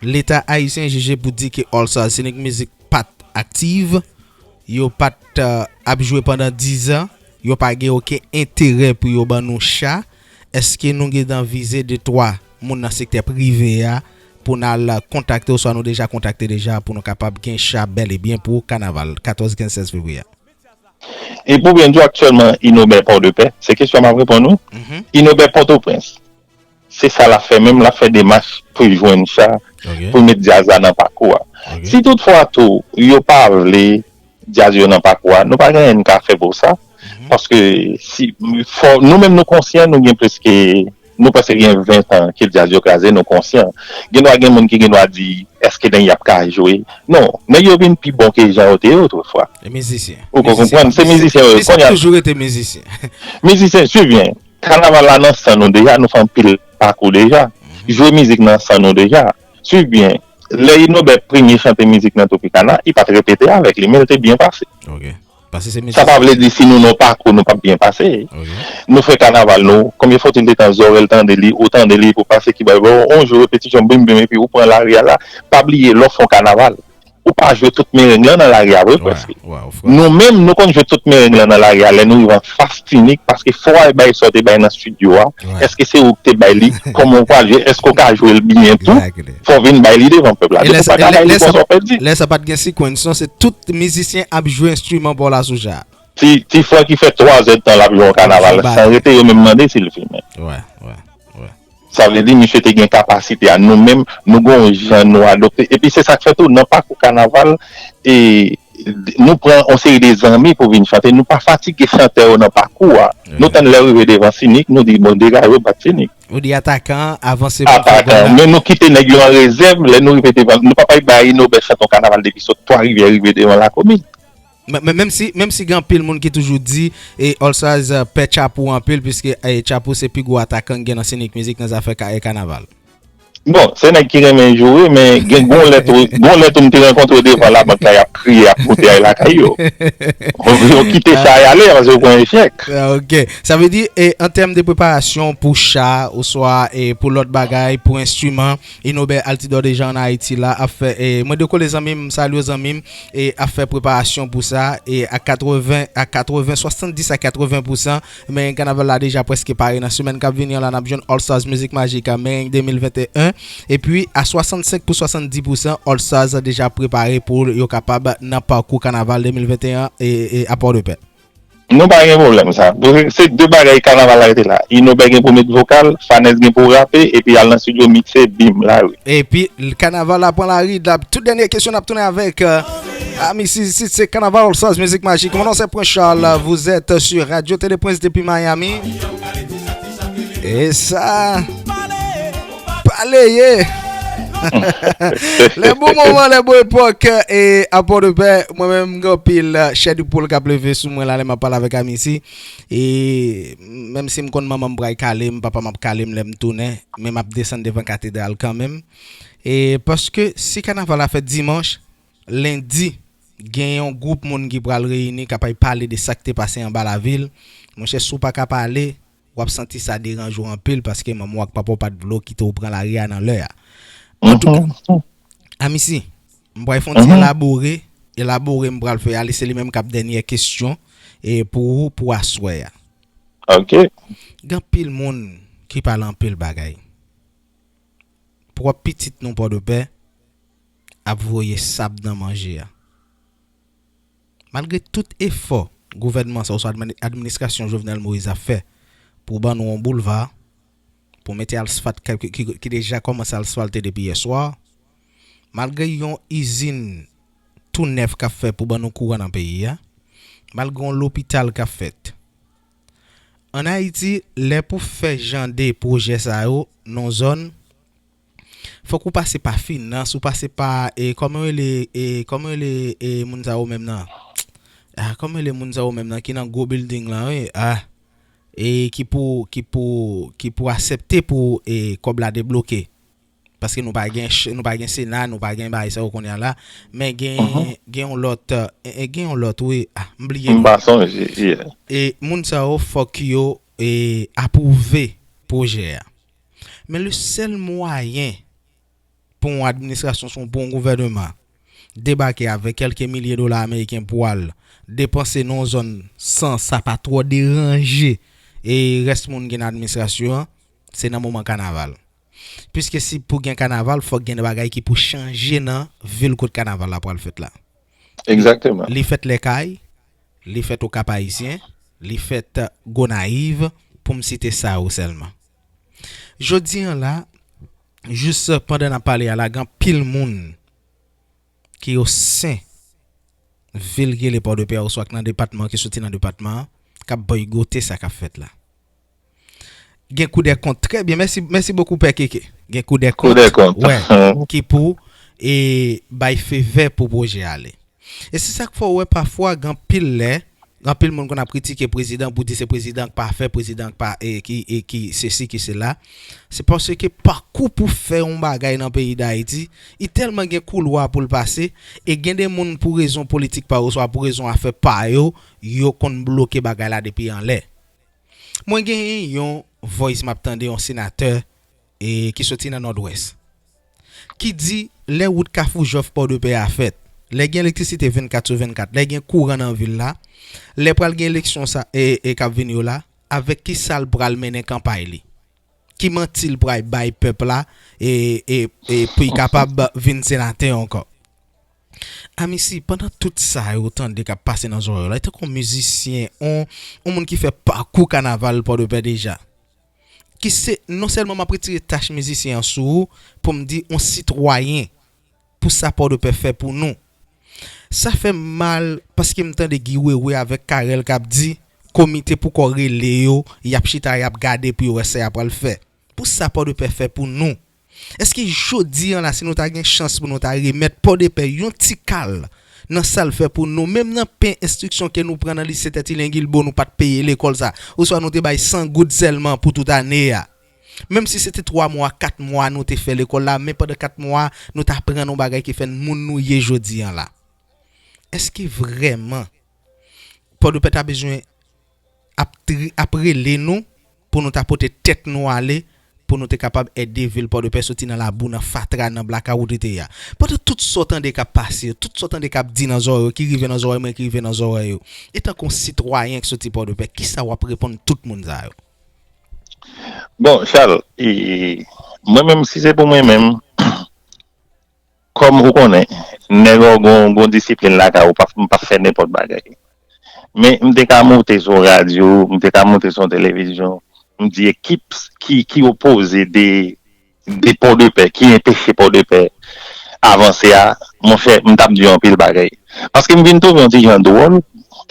Leta ayisyen jije pou di ke All Stars Scenic Music pa t aktiv, yo pa t, eh, ap jwe pandan diz an, yo pa gen okenn enterè pou yo ban nou cha, èske nou gentan vize de twa moun nan sektè prive a pou n al kontakte, oswa nou deja kontakte deja pou nou kapab gen cha bèl e byen pou kanaval katòz, kenz, sèz fevriye a? E pou byen di w aktyèlman, Inobè Pòdepè, se kesyon m ap reponn ou. Inobè Pòtoprens, se sa l ap fè menm, l ap fè demach pou l jwenn cha, pou l met djaz la nan pakou a. Si toutfwa tou, yo pa vle djaz yo nan pakou a, nou pa gen anyen n ka fè pou sa. Paske si, fò, nou menm nou konsyan, nou gen plis ke, nou prèske gen ven tan ke djaz yo kraze, nou konsyan. Gen dwa gen moun ki gen dwa di, èske nèg y ap ka jwe? Non, nèg yo vin pi bon ke jan yo te ye otrefwa. E mizisyen. Ou konprann? Se mizisyen yo ye. Mizisyen toujou rete mizisyen. Mizisyen, swiv byen. Kanaval la nan san nou deja, nou fè anpil pakou deja. Jwe mizik nan san nou deja. Swiv byen. Lè Inobè premye chante mizik nan Tropicana, li pa t repete avèk li, men l te byen pase. Sa pa vle di si nou nan pakou, nou p ap byen pase. Nou fè kanaval nou, konbyen fwa w te tan zòrèy tande li, ou tande li pou pase ki bay ba w, on jou repetisyon, bim, bim, epi ou pran lari a la. Pa bliye, lè w fè yon kanaval, ou pa jwe tout mereng lan nan lari a vre, prèske. Nou menm, nou konn jwe tout mereng lan nan lari a, lè nou rive anfas Sinik, paske fò w al bay sa w te bay nan estidyo a, èske se ou ki te bay li, kòman w pral jwe, èske w ka jwe l byen tou, fò w vin bay li devan pèp la. Depi w pa ka bay li, konsa w pèdi. Lè sa pa t gen sequence, non, se tout mizisyen ap jwe enstriman pa w la sou cha. Ti, ti frè ki fè twa zè tan l ap jwe yon kanaval san rete, yo menm mande si l fimen. Sa vle di, misye te gen kapasite a. Nou menm, nou gen yon jan nou adopte. Epi se sa k fè tou, nan pakou kanaval, e, nou pran yon seri de zanmi pou vin chante. Nou pa fatige chantè yo nan pakou a. Nou tann lè yo rive devan Sinik, nou di, bon, degaje w, bat Sinik. Ou di atakan, avanse pou travay la. Atakan, men nou kite nèg yo an rezèv, lè nou rive devan, nou pa pral bay Inobè chante yon kanaval depi sot Twa Rivyè rive devan Lakomin. Men, men, menm si, menm si gen anpil moun ki toujou di, e, All Stars, eh, pè Tchapou anpil, piske, eh, Tchapou se pi gwo atakan ki gen nan Sinik Mizik nan zafè ka-, eh, kanaval. Bon, se nèg ki renmen joure, men gen gon lè tou, gon lè tou m te rankontre w devan labank la, y ap kriye, y ap pote ay lakay yo. Yo kite cha y ale, paske yo pran echèk. Ah, ok. Sa vle di, e, an tèm de preparasyon pou cha, oswa, e, pou lòt bagay, pou enstriman, Inobè Altidor deja ann Ayiti la, ap fè, e, mwen dekole zanmi m, m salye zanmi m, e ap fè preparasyon pou sa, e a katreven, a katreven, swasanndis a katreven pousan, men kanaval la deja prèske pare. Nan semèn k ap vini an la, n ap jwenn All Stars Mizik Majik a Mereng de mil venteyen, epi a swasannsenk pou swasanndis pousan, All Stars deja prepare pou yo kapab nan pakou kanaval de mil venteyen e, e a Pòdepè. Nou pa gen pwoblèm sa. Se de bagay kanaval la rete la. Inobè gen pou met vokal, Fanès gen pou rape, epi al nan estidyo mikse, bim, lari. Epi, l-, kanaval la pran lari. Tout dènye kesyon n ap tounen avèk, euh, Amici, isit se Kanaval All Stars Mizik Majik. Mon nom c'est Prince Charles, vous êtes sur Radio Télé Prince depuis Miami. E sa. Pale ye. Les bons moments, les bons époques, e a Pòdepè, mwen menm, m gen anpil, eh, chè di poul k ap leve sou mwen la, lè m ap pale avèk Amici. E menm si m konn manman m pral kale m, papa m ap kale m lè m tounen, men m ap desann devan katedral kanmenm. E paske si kanaval la fèt dimanch, lendi, Gen yon gwoup moun ki pral reyini, k ap pale de sa k te pase anba lavil. Monchè, si w pa ka pale, w ap santi sa deranje w anpil, paske manman w ak papa w pa t vle w kite w pran lari a nan lè a. Antouka, Amisi, m pral fè yon ti elabore, elabore m pral fè a, li se li menm k ap dènyè kesyon e pou ou, pou aswè a. Ok. Gen anpil moun ki pale anpil bagay. Pwòp pitit nou Pòdepè ap voye sab nan manje a. Malgre tout efò gouvènman sa oswa administrasyon Jovenel Moïse ap fè pou ban nou yon boulva, pou mete asfalt ki, ki, ki deja kòmanse asfalte depi yè swa, malgre yon izin tou nèf k ap fè pou ban nou kouran nan peyi a, malgre yon lopital k ap fèt. Ann Ayiti, lè pou fè jan de pwojè sa yo nan zòn, fòk ou pase pa finans, ou pase pa, e, kòman yo rele, e, kòman yo rele, e, moun sa yo menm nan? Ah, kòman yo rele moun sa yo menm nan ki nan gwo building lan, wi? Ah, e ki pou, ki pou, ki pou aksepte pou, e, kòb la debloke. Paske nou pa gen, nou pa gen Sena, nou pa gen bagay sa yo kounye a la. Men gen, gen yon lòt, e, gen yon lòt, wi. Ah, m bliye. M pa sonje, yeah. E moun sa yo, fòk yo, e, apwouve pwojè a. Men le sèl mwayen pou yon administrasyon, pou yon gouvènman debake avèk kèlke milye dola ameriken pou al depanse nan yon zòn san sa pa twò deranje e rès moun ki nan administrasyon an, se nan moman kanaval. Piske si pou gen kanaval, fòk gen de bagay ki pou chanje nan vil kot kanaval la pral fèt la. Egzakteman. Li fèt Lèkay, li fèt Okap Ayisyen, li fèt Gonayiv, pou m site sa yo sèlman. Jodi an la, jis pandan n ap pale a la, gen anpil moun ki o sen vil ki rele Pòdepè oswa k nan depatman, ki soti nan depatman an, k ap bòygote sa k ap fèt la. Gen Kou dè Kont, trè byen, mèsi, mèsi bokou Pè Keke. Gen Kou dè Kont, wè, ki pou e bay fevè pou pwojè ale. E se sa k fè w wè pafwa gen anpil lè, gen anpil moun konn ap kritike prezidan pou di se prezidan k pa fè, prezidan k pa, e, ki, e, ki sesi, ki sela. Se paske pakou pou fè yon bagay nan peyi Dayiti, li tèlman gen koulwa pou l pase, e gen de moun pou rezon politik pa yo, oswa pou rezon afè pa yo, yo konn bloke bagay la depi anlè. Mwen genyen yon voice m ap tande yon senatè e ki soti nan Nòdwès, ki di lè wout Kafou Jòf Pòdepè a fèt, lè gen elektrisite vennkat sou vennkat, lè gen kouran nan vil la, lè pral gen eleksyon sa e, e k ap vini yo la, avèk ki sa l pral mennen kanpay li? Ki manti l pral bay pèp la e, e, e pou l kapab vin senatè ankò? Amisi, pandan tout sa yo tande k ap pase nan zòrèy w la, e tankou yon mizisyen, yon, yon moun ki fè pakou kanaval Pòdepè deja, ki se, non sèlman m ap retire tach mizisyen an sou ou, pou m di yon sitwayen, pou sa Pòdepè fè pou nou. Sa fè m mal paske m tande Guy Wewe avèk Carel k ap di komite pou kò rele yo, y ap chita, y ap gade pou yo wè sa y ap pral fè. Pou sa Pòdepè fè pou nou. Èske jodi an la, si nou ta gen chans pou nou ta remèt Pòdepè yon ti kal nan sa l fè pou nou, menm nan pen enstriksyon ke nou pran nan lise Tètilyen Gilbo, nou pa t peye lekòl sa, oswa nou te bay san goud sèlman pou tout ane a? Menm si se te twa mwa, kat mwa nou te fè lekòl la, men pandan kat mwa, nou ta aprann yon bagay ki fè n moun nou ye jodi an la. Èske vrèman Pòdepè ta bezwen ap, ap rele nou pou nou ta pote tèt nou ale, pou nou te kapab ede vil Pòdepè soti nan labou, nan fatra, nan blakawout li te ye a? Pandan tout sa w tande k ap pase yo, tout sa w tande k ap di nan zòrèy yo, ki rive nan zòrèy mwen, ki rive nan zòrèy yo, etanke yon sitwayen k soti Pòdepè, kisa w ap reponn tout moun sa yo? Bon, Charles, e, mwen menm, si se pou mwen menm, kòm ou konnen, nèg yo gon, gon disiplin lakay ou, pa, m pa fè nenpòt bagay. Men, m te ka moute sou radyo, m te ka moute sou televizyon, m di ekip ki, ki opoze de, de Pòdepè, ki enpeche Pòdepè avanse a, monchè, m t ap di yo anpil bagay. Paske m vin twouve yon ti jan dwòl,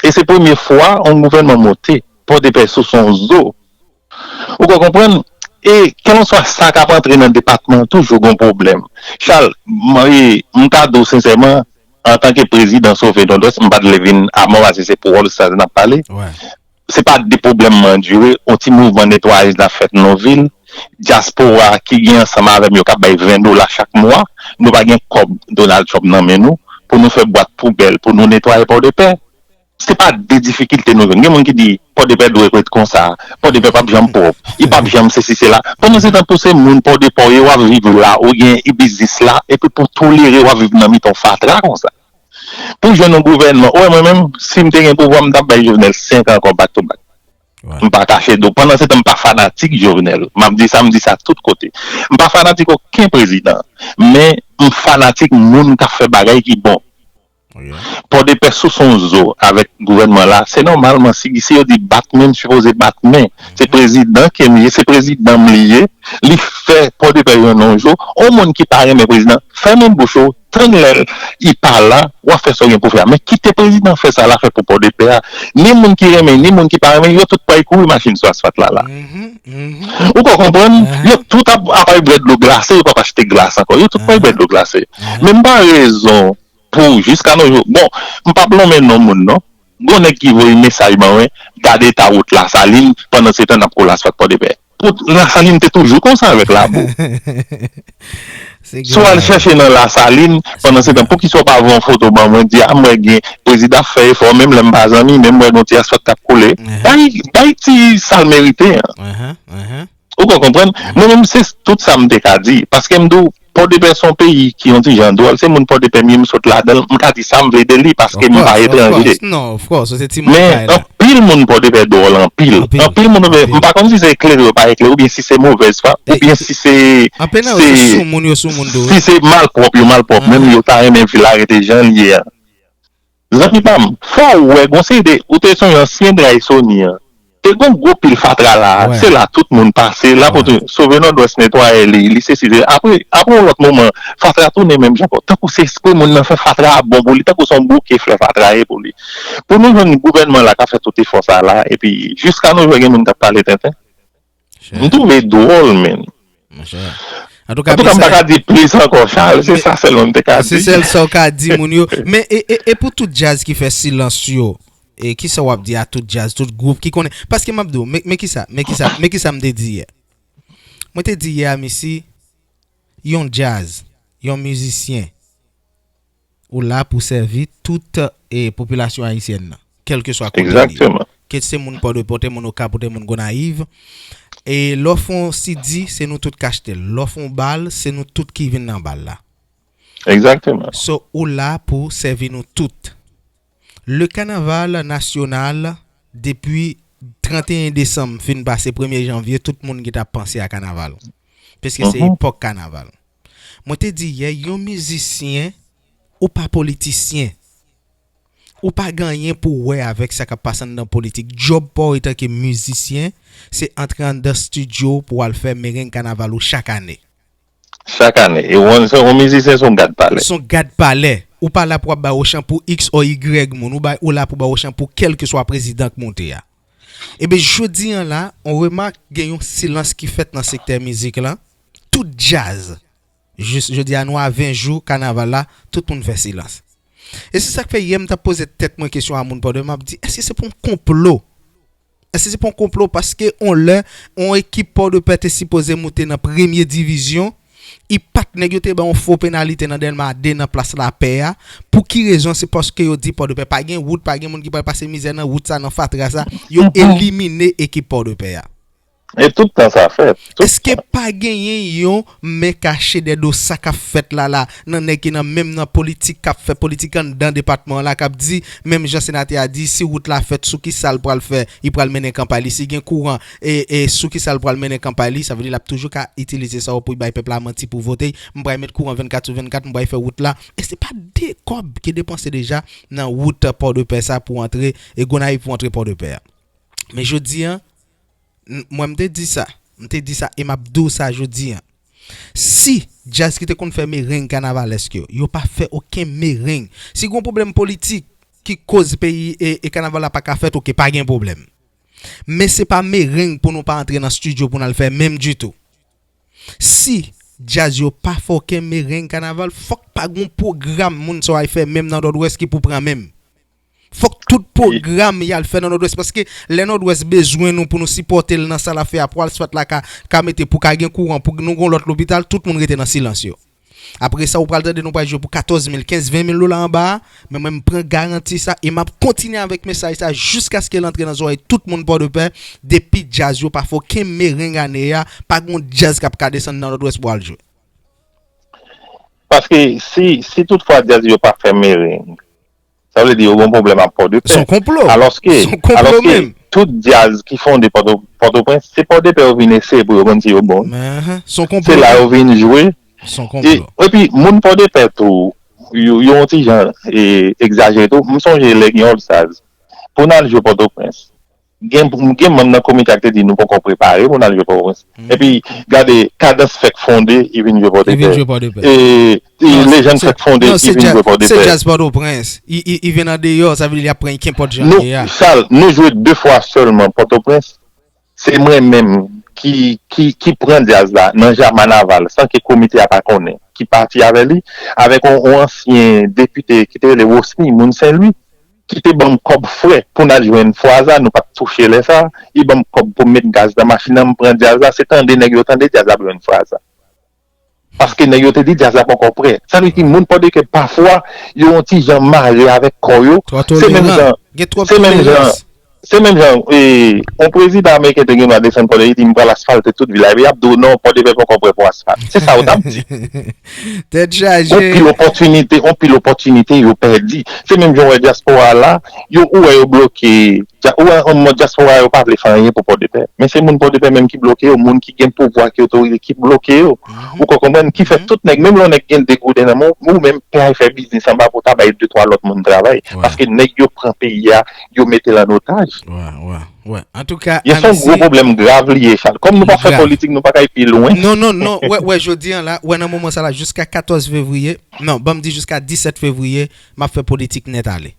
e se premye fwa yon gouvènman monte Pòdepè sou son zo. Ou ka konprann? E kèlenswa sa k ap antre nan depatman an, toujou gon pwoblèm. Charles, m, e, m ka di w sensèman, antanke prezidan Sove Nòdwès, m pa t vle vin amon paske se pou All Stars n ap pale. Se pa de pwoblèm m andire, yon ti mouvman netwayaj n ap fèt nan vil. Dyaspora ki gen ansanm avè m yo k ap bay ven dola chak mwa. Nou pa gen kòb Donald Trump nan men nou. pou nou fè bwat poubèl, pou nou netwaye Pòdepè. Se pa de difikilte nou jwenn. Gen moun ki di, Pòdepè dwe ret konsa, Pòdepè p ap janm pwòp, li p ap janm sesi sela. Pandan se tan, pou se moun Pòdepè w ye, w ap viv la, ou gen biznis la, epi pou tolere w ap viv nan mitan fatra konsa. Pou jwenn yon gouvènman, ou wè mwen menm, si m te gen pouvwa, m t ap bay Jovenel senk an ankò back to back. M pa kache do. Pandan se tan, m pa fanatik Jovenel. M ap di sa, m di sa tout kote. M pa fanatik okenn prezidan. Men, m fanatik moun k ap fè bagay ki bon. Pòdepè sou son zo avèk gouvènman la. Se nòmalman, si, si yo di bat men, m sipoze bat men. Se prezidan ke m ye, se prezidan m li ye. Li fè Pòdepè jwenn yon jou. Yon moun ki pa renmen prezidan, fèmen bouch ou, tann lè li pa la, w ap fè sa w gen pou fè a. Men kite prezidan fè sa l a fè pou Pòdepè a. Ni moun ki renmen, ni moun ki pa renmen, yo tout pral kouri machin sou asfalt la la. Ou ka konprann? Yo tout ap, ap al bwè dlo glase, yo p ap achte glas ankò. Yo tout pral bwè dlo glase. Men m pa rezon pou jiska nos jours. Bon, m p ap lonmen non moun non. Gon nèg ki voye mesaj ban mwen, gade eta wout Lasalin, pandan se tan n ap kole asfalt Pòdepè. Wout Lasalin te toujou konsa avèk labou. Si w al chèche nan Lasalin, pandan se tan, poukisa w pa voye yon foto ban mwen, di, a, m wè gen prezidan ap fè efò, menm lè m pa zanmi, men m wè gon ti asfalt k ap koule. Bay, bay ti sa l merite an. Ou ka konprann? Mwen menm, se tout sa m te ka di. Paske m di w, Pòdepè se yon peyi ki yon ti jan dwòl. Se moun Pòdepè m ye, m sot ladan l. M ka di sa m vle de li paske m pa etranje. Men anpil moun Pòdepè dwòl, anpil. Anpil moun Pòdepè, m pa konn si se eklere yo pa eklere, oubyen si se movèz fwa, oubyen si se, si se malpwòp yo malpwòp. Menm yo ta renmen vil la rete jan l ye a. Zanmi pa m, fò w wè, gon seri de, ou te sonje ansyen Dray Sony an. Te gon gwo pil fatra la, se la tout moun pase, la pou tou, sove Nòdwès netwaye li, li sesi, se, apre, apre yon lòt moman, fatra tounen menm jan ankò. Tankou se espre moun nan fè fatra a bon pou li, tankou se yon bouke flè fatra ye pou li. Pou nou jwenn gouvènman la k ap fè tout efò sa la, epi jiska nos jours gen moun k ap pale tenten. M twouve dwòl, menn. Antouka, m pa ka di plis ankò, Charles. Se sa sèlman m te ka di. Se sèl sa w ka di moun yo. Men, e, e, e pou tout djaz ki fè silans yo, e kisa w ap di a tout djaz, tout gwoup ki konnen? Paske m ap di w, men, men kisa, men kisa, men kisa m te di yè? Mwen te di yè a, misi, yon djaz, yon mizisyen, ou la pou sèvi tout, e, popilasyon ayisyèn nan, kèlkeswa kote li ye. Ke se moun Pòdepè, te moun Okap, te moun Gonayiv. E lè w fè yon C D, se nou tout k achte l. Lè w fè yon bal, se nou tout ki vin nan bal la. So, ou la pou sèvi nou tout. Le kanaval nasyonal, depi tranteyen desanm fin pase premye janvye, tout moun gentan ap panse a kanaval. Piske se epòk kanaval. Mwen te di yè, yon mizisyen, ou pa politisyen. Ou pa gen anyen pou w wè avèk sa k ap pase anndan politik. Djòb pa w etanke mizisyen, se antre anndan estidyo pou w al fè mereng kanaval ou chak ane. Chak ane. E w, se yon mizisyen, se yon gad palè. Se yon gad palè. Ou pa la pou w ap bay ochan pou X or Y moun. Ou bay, ou la pou bay ochan pou kèlkeswa prezidan k monte a. Ebyen, jodi a la, on remak gen yon silans ki fèt nan sektè mizik lan. Tout djaz. Jis jodi a, nou a ven jou kanaval la, tout moun fè silans. E se sa k fè yè m t ap poze tèt mwen kesyon a moun Pòdepè, m ap di, èske se pa yon konplo? Èske se pa yon konplo? Paske on lè, on ekip Pòdepè te sipoze moute nan premye divizyon, ipak nèg yo te bay yon fo penalite nan Dèlma de nan plas Lapè a. Pou ki rezon? Se paske yo di Pòdepè pa gen wout, pa gen moun ki pral pase mizè nan wout sa, nan fatra sa. Yo elimine ekip Pòdepè a. E tout tan sa fèt. Èske pa genyen yon men kache dèdo sa k ap fèt la la, nan nèg ki nan menm nan politik, k ap fè politik anndan depatman an la, k ap di, menm jan senatè a di, si wout la fèt, sou ki sa l pral fè, li pral mennen kanpay li, si gen kouran, e, e sou ki sa l pral mennen kanpay li, sa vle di l ap toujou ka itilize sa yo pou l bay pèp la manti pou vote, m pral met kouran vennkat sou vennkat, m pral fè wout la, e se pa de kòb ki depanse deja nan wout Pòdepè sa pou antre, e Gonayiv pou antre Pòdepè a. Men jodi a, N-, mwen, m te di sa. M te di sa e m ap di w sa jodi a. Si djaz ki te konn fè mereng kanavalèsk yo, yo pa fè okenn mereng, si gen yon pwoblèm politik ki koz peyi e, e kanaval la pa ka fèt, oke, pa gen pwoblèm. Men se pa mereng pou nou pa antre nan estidyo pou n al fè menm ditou. Si djaz yo pa fè okenn mereng kanaval, fòk pa gen yon pwogram moun sa yo al fè menm nan Nòdwès ki pou pran menm. Fòk tout pwogram y al fè nan Nòdwès, paske lè Nòdwès bezwen nou pou nou sipòte l nan sa l ap fè a, pou asfalt la ka, ka mete, pou ka gen kouran, pou nou gen yon lòt lopital, tout moun rete nan silans yo. Apre sa, ou pral tande nou pral jwe pou katòz mil, kenz, ven mil dola anba a. Men mwen, m pran garanti sa e m ap kontinye avèk mesaj sa jiskaske l antre nan zòrèy tout moun Pòdepè. Depi djaz yo pa fè okenn mereng ane a, pa gen yon djaz k ap ka desann nan Nòdwès pou al jwe. Paske si, si toutfwa djaz yo pa fè mereng, sa vle di yo gen pwoblèm ak Pòdepè. Se yon konplo. Alòske, alòske tout djaz ki fonde Pòtoprens, se Pòdepè yo vin eseye pou yo konn si yo bon. Se la yo vin jwe. Epi, moun Pòdepè tou, yo yon ti jan egzajere tou. M sonje lè gen All Stars, pou n al jwe Pòtoprens, gen, gen manm nan komite a ki te di nou poko prepare pou n al jwe Pòtoprens. Epi, gade, Kadans fèk fonde, li vin jwe Pòdepè. E, e Lejand fèk fonde, li vin jwe Pòdepè. Se djaz Pòtoprens. Li vin andeyò, sa vle di li ap pran kenpòt jan li ye a. Chal, nou jwe de fwa sèlman Pòtoprens. Se mwen menm ki, ki, ki pran djaz la nan Jamanaval, san ke komite a pa konnen, ki pati avè li, avèk yon, yon ansyen depite ki te rele Rosny, moun Sen Lwi, ki te ban m kòb frè pou n al jwenn Fwaza, nou pa t touche lè sa a, li ban m kòb pou m met gaz nan machin nan, m pran djaz la, se tande nèg yo tande djaz la pou jwenn Fwaza. Paske nèg yo te di djaz la poko prè. Sa vle di moun Pòdepè pafwa, yo yon ti jan mare avèk kò yo. Se menm jan, se menm jan, se menm jan, e, yon prezidan ameriken te gen dwa desann Pòdepè, li di m pral asfalte tout vil la, epi y ap di w non, Pòdepè poko prè pou asfalt. Se sa yo t ap di. Tèt chaje. Yon pil opòtinite, yon pil opòtinite yo pèdi. Se menm jan w wè dyaspora la, yo, ou wè yo bloke, ou wè yon mòd dyaspora yo pa vle fè anyen pou Pòdepè. Men se moun Pòdepè menm ki bloke yo, moun ki gen pouvwa, ki otorite ki bloke yo. Ou ka konprann? Ki fè tout nèg, menm lè yon nèg gen de gouden nan men w, ou menm pè al fè biznis anba pou w ta bay de twa lòt moun travay. Paske nèg yo pran peyi a, yo mete l an otaj. Antouka, se yon gwo pwoblèm grav li ye, Chal. Kòm nou pa fè politik, nou pa kay pi lwen. Non, non, non. Wè, wè, jodi a la, wè, nan moman sa la, jiska katòz fevriye, non, ban m di jiska disèt fevriye, m ap fè politik nèt ale.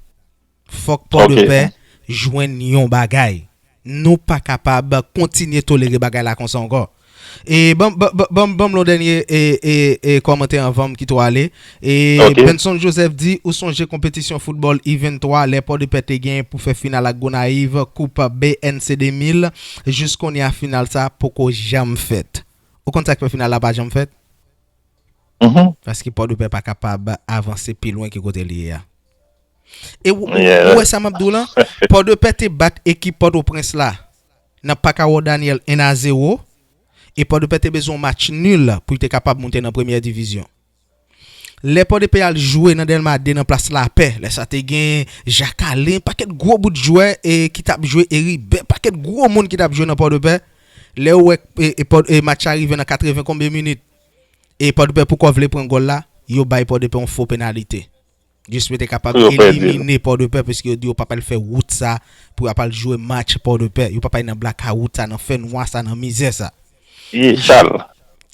Fòk Pòdepè jwenn yon bagay. Nou pa kapab kontinye tolere bagay la konsa ankò. E ban, ban, ban, ban, ban m yon dènye e, e, e, kòmantè anvan m kite w ale. E Benson Joseph di, ou sonje konpetisyon foutbòl U venntwa, lè Pòdepè te gen pou fè final ak Gonayiv, koup B N C de mil, jis kounye a final sa poko janm fèt. Ou konn sa k fè final la pa janm fèt? Paske Pòdepè pa kapab avanse pi lwen ke kote li ye a. E ou, ou, ou wè sa m ap di w lan? Pòdepè te bat ekip Pòtoprens la nan Parc Aurore Daniel en a zewo. E Pòdepè te bezwen yon match nil pou l te kapab moute nan premyè divizyon. Lè Pòdepè al jwe nan Dèlma de nan plas Lapè, lè sa te gen Jakalen, pakèt gwo bout jwè e ki t ap jwe, Eriben, pakèt gwo moun ki t ap jwe nan Pòdepè. Lè ou wè e, e, Pò- e match la rive nan katreven konbyen minit, e Pòdepè poko vle pran gòl la, yo bay Pòdepè yon fo penalite. Jis pou yo te kapab elimine Pòdepè, piske yo di yo p ap al fè wout sa pou y ap al jwe match Pòdepè. Yo p ap al nan blakawout sa, nan fènwa sa, nan mizè sa. Ye, Chal.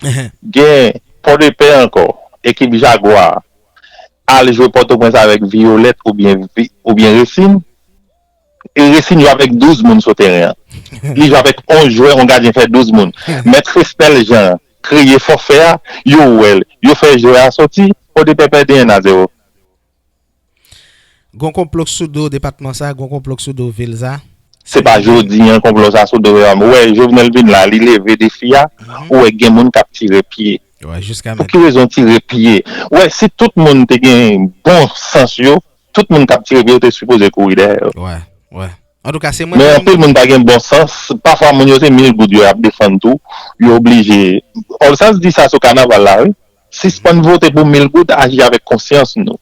Gen Pòdepè ankò, ekip Jagwa, al jwe Pòtoprens avèk Viyolèt oubyen, oubyen Resin. E Resin jwe avèk douz moun sou teren an. Li jwe avèk onz jwè, yon gadyen fè douz moun. Mèt Resnèl Jan kreye fòfè a, yo wè l, yo fè jwè a soti, Pòdepè pèdi en a zewo. Gon konplo k sou do depatman sa, gon konplo k sou do vil sa. Se pa jodi an konplo sa sou do yo. Ou wè Jovenel vin la, li leve defi a, ou wè gen moun k ap tire pye. Pou ki rezon tire pye? Ou wè si tout moun te gen bon sans yo, tout moun k ap tire pye yo te sipoze kouri dèyè yo. Antouka, se mwen menm. Men anpil moun pa gen bon sans. Pafwa, moun yo se mil goud yo ap defann tou. Yo oblije. All Stars di sa sou kanaval la, wi. Sispann vote pou mil goud, aji avèk konsyans nou.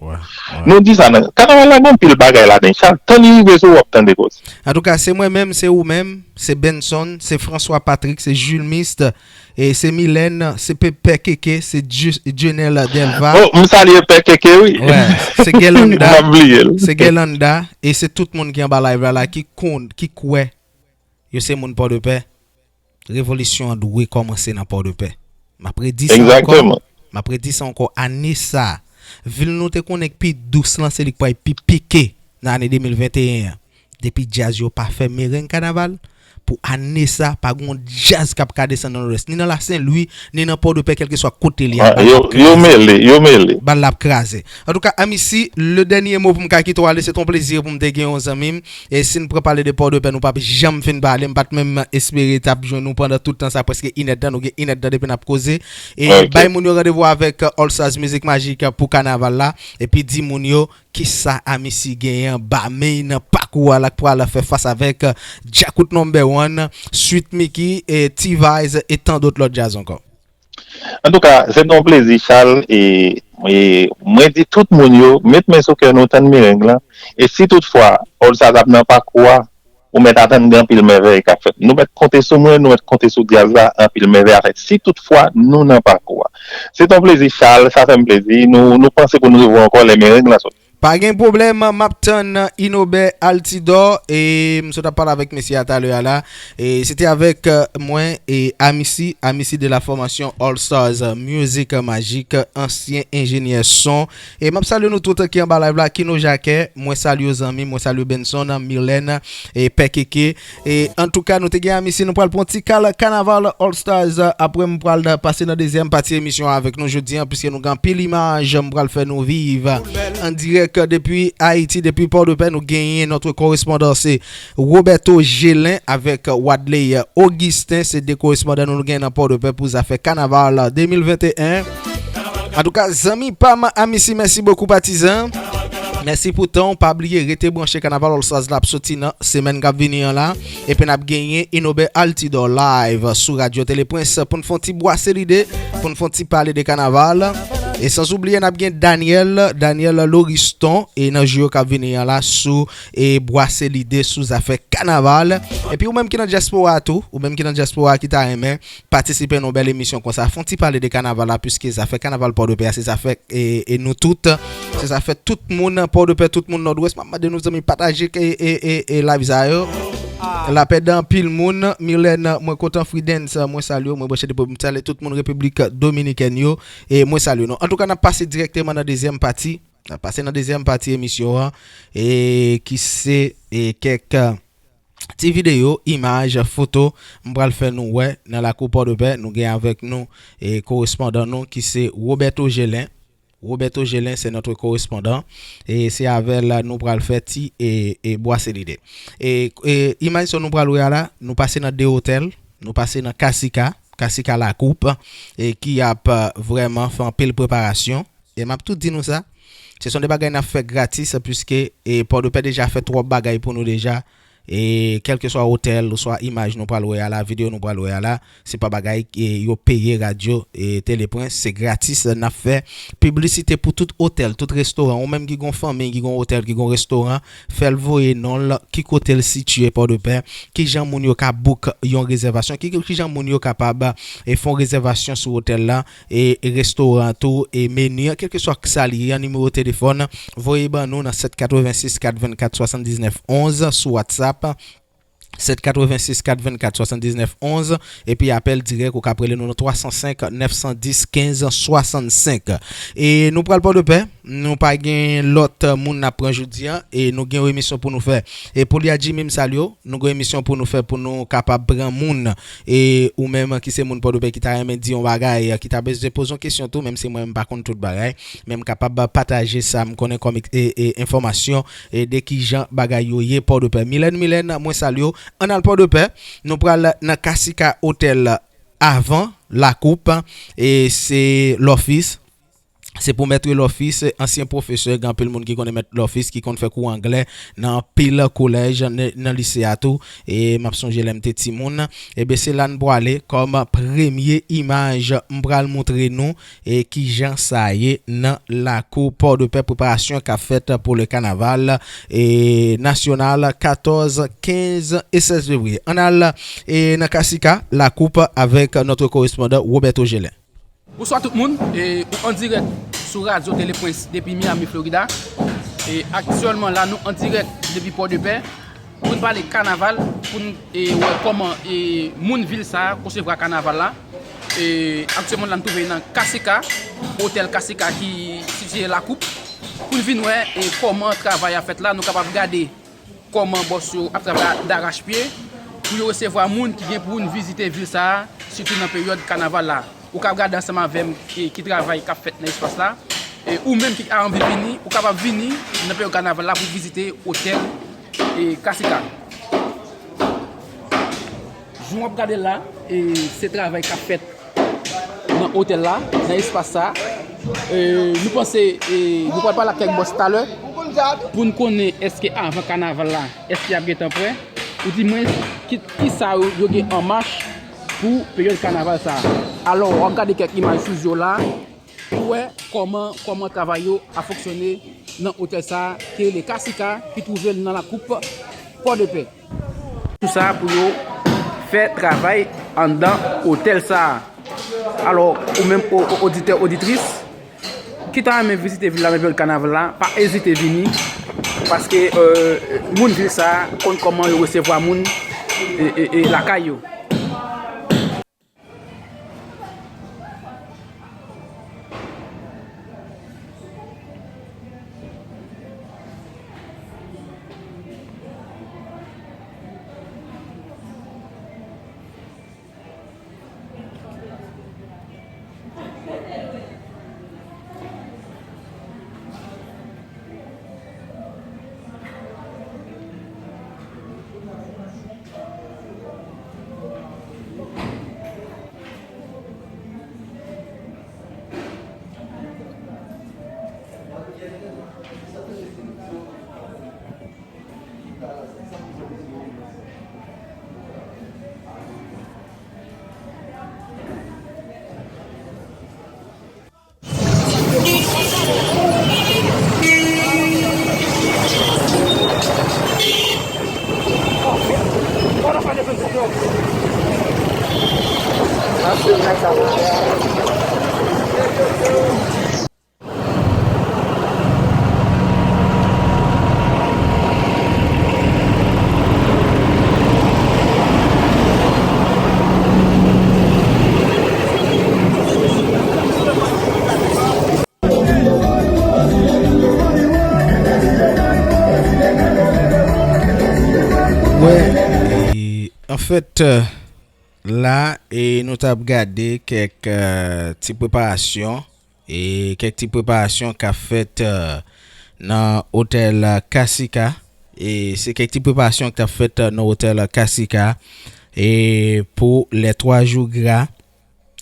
Nou di sa nan. Kanaval la gen anpil bagay ladan. Chak tan li rive sou ou, w ap tande koze. Antouka, se mwen menm, se ou menm, se Benson, se François Patrick, se Jules Mist, e se Mylène, se Pè Keke, se Djenel Delva. Oh, m salye Pè Keke, wi. Wè, se Gelanda. M ap bliye l. Se Gelanda, e se tout moun ki anba live la, la ki konn, ki kwè yo se moun Pòdepè. Revolisyon an dwe kòmanse nan Pòdepè. M ap redi sa ankò. M ap redi sa ankò. Ane sa, vil nou te konnen k pi dous lan, se li k pral pi pike nan ane de mil venteyen an. Depi djaz yo pa fè mereng kanaval, pou ane sa, pa gen yon djaz k ap ka desann nan Nòdwès, ni nan Lasenlwi, ni nan Pòdepè, kèlkeswa kote li ye. Yo mele, yo mele. Bal la ap kraze. Antouka, Amici, le dènye mo pou m ka kite w ale, se t on plezi pou m te gen yon zanmi m. E si n pran pale de Pòdepè, nou p ap janm fin pale. M pa t menm espere t ap jwenn ou pandan tout tan sa, prèske inèdtan, nou gen inèdtan depi n ap koze. E bay moun yo randevou avèk All Stars Mizik Majik pou kanaval la. Epi di moun yo kisa Amici genyen ba men nan pakou a la k pral fè fas avèk Djakout Number One, Sweet Micky, e T-Vice e tan dòt lòt djaz ankò. Antouka, se t on plezi, Charles, e, e mwen di tout moun yo, met men sou kè nou, tann mereng lan, e si toutfwa All Stars ap nan pakou a, ou mèt atann gen anpil mèvèy k ap fèt. Nou mèt konte sou mwen, nou mèt konte sou djaz la, anpil mèvèy ap fèt. Si toutfwa nou nan pakou a. Se t on plezi, Charles, sa fè m plezi. Nou, nou panse pou nou revwa ankò lè mereng lan soti. Pa gen pwoblèm, m ap tann Inobè Altidor e m sot ap pale avèk mesye a talè a la. E se te avèk mwen e Amici, Amici de la formation All Stars Music Magic, ansyen enjenyè son. E m ap salye nou tout ki anba live la, Kino Jakè, mwen salye w zanmi, mwen salye Benson, Milène, e Pè Keke. E antouka, nou te gen Amici, nou pral pran ti kal kanaval All Stars. Apre, m pral pase nan dezyèm pati emisyon an avèk nou jodi an, piske nou gen anpil imaj m pral fè nou viv an dirèk depi Ayiti, depi Pòdepè. Nou genyen notre correspondant, se Roberto Gelin avèk Wadley Augustin. Se de korespondan nou, nou genyen nan Pòdepè pou zafè kanaval de mil venteyen. Antouka, zanmi pa m, Amici, mèsi bokou, patizan. Mèsi pou tan w. Pa bliye, rete branche, kanaval All Stars la ap soti nan semèn k ap vini an la. Epi n ap genyen Inobè Altidor live sou Radyo Tele Prince pou n fè yon ti bwase lide, pou n fè yon ti pale de kanaval. E san oubliye, n ap gen Daniel, Daniel Loriston, e nan jou yo k ap vini an la sou e bwase lide sou zafè kanaval. Epi ou menm ki nan dyaspora tou, ou menm ki nan dyaspora ki ta renmen patisipe nan yon bèl emisyon konsa, fè yon ti pale de kanaval la, piske zafè kanaval Pòdepè a, se zafè e, e nou tout. Se zafè tout moun Pòdepè, tout moun Nòdwès. M ap mande nou zanmi pataje e, e, e, e live sa yo. Lapè dan anpil moun. Milène, mwen kontan, Fridens, mwen salye w, mwen branche depi m salye tout moun Repiblik Dominikèn yo. E mwen salye nou. Antouka, n ap pase dirèkteman nan dezyèm pati. N ap pase nan dezyèm pati emisyon an. E ki se e kèk ti videyo, imaj, foto m pral fè nou wè nan lakou Pòdepè. Nou gen avèk nou e korespondan nou ki se Roberto Gelin. Roberto Gelin, c'est notre correspondant. E se avè l nou pral fè ti e, e bwase lide. E, e imaj sa nou pral wè a la, nou pase nan de otèl, nou pase nan Kasika, Kasika Lakoup, e ki ap vrèman fè anpil preparasyon. E m ap tou di nou sa, se son de bagay n ap fè gratis, piske e Pòdepè deja fè twòp bagay pou nou deja. E kèlkeswa otèl, oswa imaj nou pral wè a la, videyo nou pral wè a la, se pa bagay e yo peye Radyo e Tele Prince, se gratis n ap fè piblisite pou tout otèl, tout restoran. Ou menm ki gon fanmi, ki gon otèl, ki gon restoran, fè l voye non l, ki kote l sitiye Pòdepè, kijan moun yo ka book yon rezèvasyon, ki, kijan moun yo kapab e fè yon rezèvasyon sou otèl la, e restoran tou, e meni an, kèlkeswa sa li ye, nimewo telefòn, voye ban nou nan sèt katrevensis kat vennkat swasanndiznèf onz sou WhatsApp. Sèt katrevensis kat vennkat swasanndiznèf onz, epi apèl dirèk, ou ka rele nou nan twa san senk nèf san dis kenz swasannsenk. E nou pral Pòdepè, nou pa gen lòt moun n ap pran jodi a, e nou gen yon emisyon pou nou fè. E Poulya Jimmy, m salye w, nou gen yon emisyon pou nou fè pou nou kapab pran moun. E ou menm ki se moun Pòdepè ki ta renmen di yon bagay, ki ta bezwen poze yon kesyon tou, menm si mwen m pa konn tout bagay, men m kapab pataje sa m konnen kòm e, e, enfòmasyon e de kijan bagay yo ye Pòdepè. Milène, Milène, mwen salye w. Ann al Pòdepè, nou pral nan Kasika Otèl avan Lakoup, e se Lòfis. Se pou Mèt Lòfis, ansyen pwofesè, gen anpil moun ki konnen Mèt Lòfis, ki konn fè kou anglè nan anpil kolèj, nan, nan lise a tou. E m ap sonje lè m te timoun. Ebyen, se la n pwale kòm premye imaj m pral montre nou e kijan sa ye nan lakou Pòdepè, preparasyon k ap fèt pou le kanaval e nasyonal katòz, kenz e sèz fevriye. Ann al e nan Kasika, Lakoup avèk notre correspondant Roberto Gelin. Bonswa tout moun, e, ou an dirèk sou Radyo Tele Prince depi Miami, Florida. E aktyèlman la, nou an dirèk depi Pòdepè. Pou n pale kanaval, pou n, e, wè kòman, e, moun vil sa a konsevwa kanaval la. E, aktyèlman la, n twouve nan Kasika, otèl Kasika ki sitiye Lakoup. Pou n vin wè, e, kòman travay ap fèt la, nou kapab gade kòman bòs yo ap travay darachpye. pou yo resevwa moun ki gen pou vin vizite vil sa a, sitou nan peryòd kanaval la. Ou ka gade ansanm avè m ki, ki travay k ap fèt nan espas la. E ou menm ki anvi vini, ou kapab vini nan peryòd kanaval la pou vizite otèl, e, Kasika. Jan w ap gade la, e, se travay k ap fèt nan otèl la, nan espas sa. E, nou panse, e, nou pral pale ak kèk bòs talè pou n konnen èske avan kanaval la, èske y ap gentan prè, oudimwens ki, kisa yo, yo gen an mach pou peryòd kanaval sa. Alò, w ap gade kèk imaj sou zye w la pou wè kòman, kòman travay yo ap fonksyone nan otèl sa ki rele Kasika, ki twouve l nan Lakoup Pòdepè. Tou sa pou yo fè travay anndan otèl sa. Alò, ou menm o-, o-, oditè, oditris, ki ta renmen vizite vil la nan peryòd kanaval la, pa ezite vini, paske, e, moun vil sa konn kòman yo resevwa moun, e, e, e lakay yo. E, anfèt, la, e, nou t ap gade kèk, e, ti preparasyon, e, kèk ti preparasyon k ap fèt, e, nan otèl Kasika. E, se kèk ti preparasyon k t ap fèt, e, nan otèl Kasika, e, pou lè twa jou gra.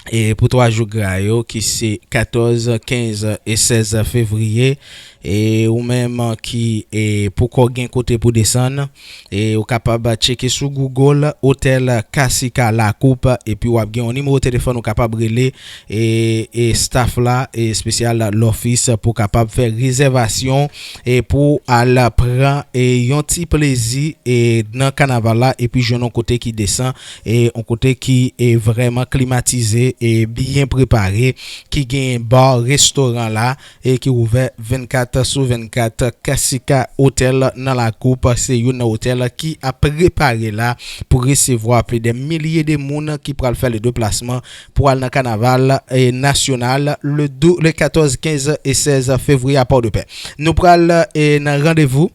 E pou twa jou gra yo, ki se katòz, kenz e sèz fevriye, e ou menm ki, e, poko gen kote pou desann, e ou kapab tcheke sou Google Otèl Kasika Lakoup, epi w ap gen yon nimewo telefòn ou kapab rele, e, e staff la, e espesyal lòfis pou kapab fè rezèvasyon, e pou al pran, e, yon ti plezi, e nan kanaval la, epi jwenn yon kote ki desan, e yon kote ki, e, vrèman klimatize e byen prepare, ki gen ba, restoran la, e ki ouvè vennkat sou vennkat. Kasika Otèl nan Lakoup se youn nan otèl ki ap prepare la pou resevwa plis de milye de moun ki pral fè le deplasman pou al nan kanaval, e, nasyonal le dou-, le katòz, kenz e sèz fevriye a Pòdepè. Nou pral, e, nan randevou.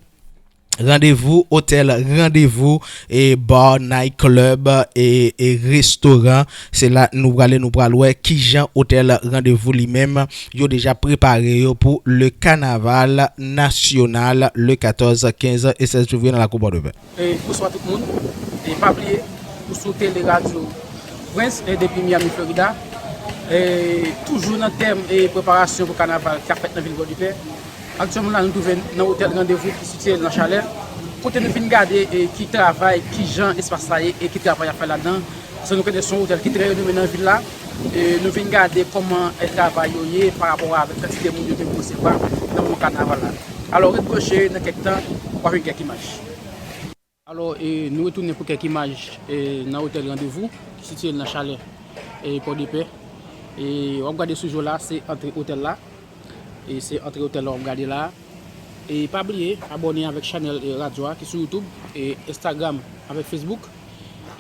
Randevou, otèl Randevou, e bar, night club, e, e restoran. Se la nou prale, nou pral wè kijan otèl Randevou li menm, yo deja prepare yo pou le kanaval nasyonal le katòz, kenz e sèz fevriye nan Lakou Pòdepè. E, bonswa tout moun. E pa bliye, ou sou Tele Radyo Prince, e depi Miami, Florida. E toujou nan tèm e preparasyon pou kanaval k ap fèt nan vil Pòdepè. Aktyèlman la, nou twouve nan otèl Randevou ki sitiye nan Chalè, kote nou vin gade, e, ki travay, ki jan espas la ye e ki travay y ap fè ladan. Paske nou konnen se yon otèl ki trè renome nan vil la. E nou vin gade kòman, e, travay yo ye pa rapò avèk kantite moun yo gen pou resevwa nan moman kanaval la. Alò, ret branche, nan kèk tan, w ap jwenn kèk imaj. Alò, e, nou retounen pou kèk imaj, e, nan otèl Randevou, ki sitiye nan Chalè, e, Pòdepè. E w ap gade sou zye w la, se antre otèl la. E se antre otèl la w ap gade la. E pa bliye abòne avèk chanèl, e, radyo a ki sou YouTube, e Instagram avèk Facebook,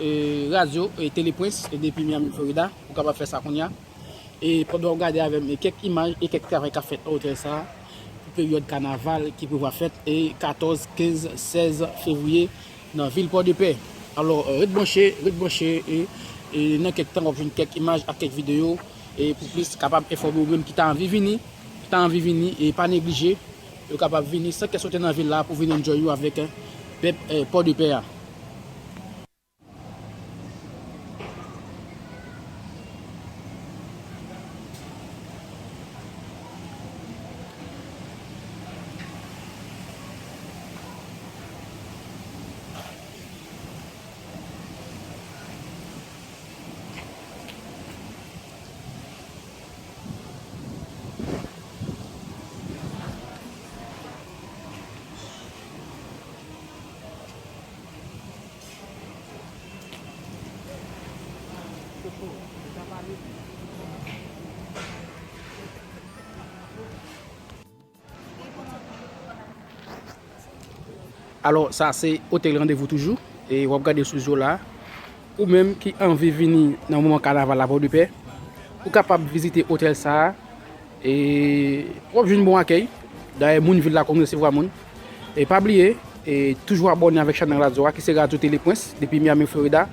e radyo, e Tele Prince, e depi Miami, Florida. Ou kapab fè sa kounye a. E pandan w gade avè m, e kèk imaj e kèk travay k ap fèt nan otèl sa a, pou peryòd kanaval ki prevwa fèt, e katòz, kenz, sèz fevriye nan vil Pòdepè. Alò, eh, ret branche, ret branche, e, e nan kèk tan w ap jwenn kèk imaj ak kèk videyo, e pou plis kapab enfòme ou menm ki ta anvi vini, ki ta anvi vini, e pa neglije, yo kapab vini san kè sote nan vil la pou vin enjoy yo avèk, eh, pèp, eh, Pòdepè a. Alò, sa se Otèl Randevou toujou, e w ap gade sou zo la. Ou menm ki anvi vini nan moman kanaval la Pòdepè, ou kapab vizite otèl sa a, e w ap jwenn bon akèy. Dayè, moun vil la konn resevwa moun. E pa bliye, e toujou abòne avèk chanèl radyo a, ki se Radyo Tele Prince, depi Miami, Florida.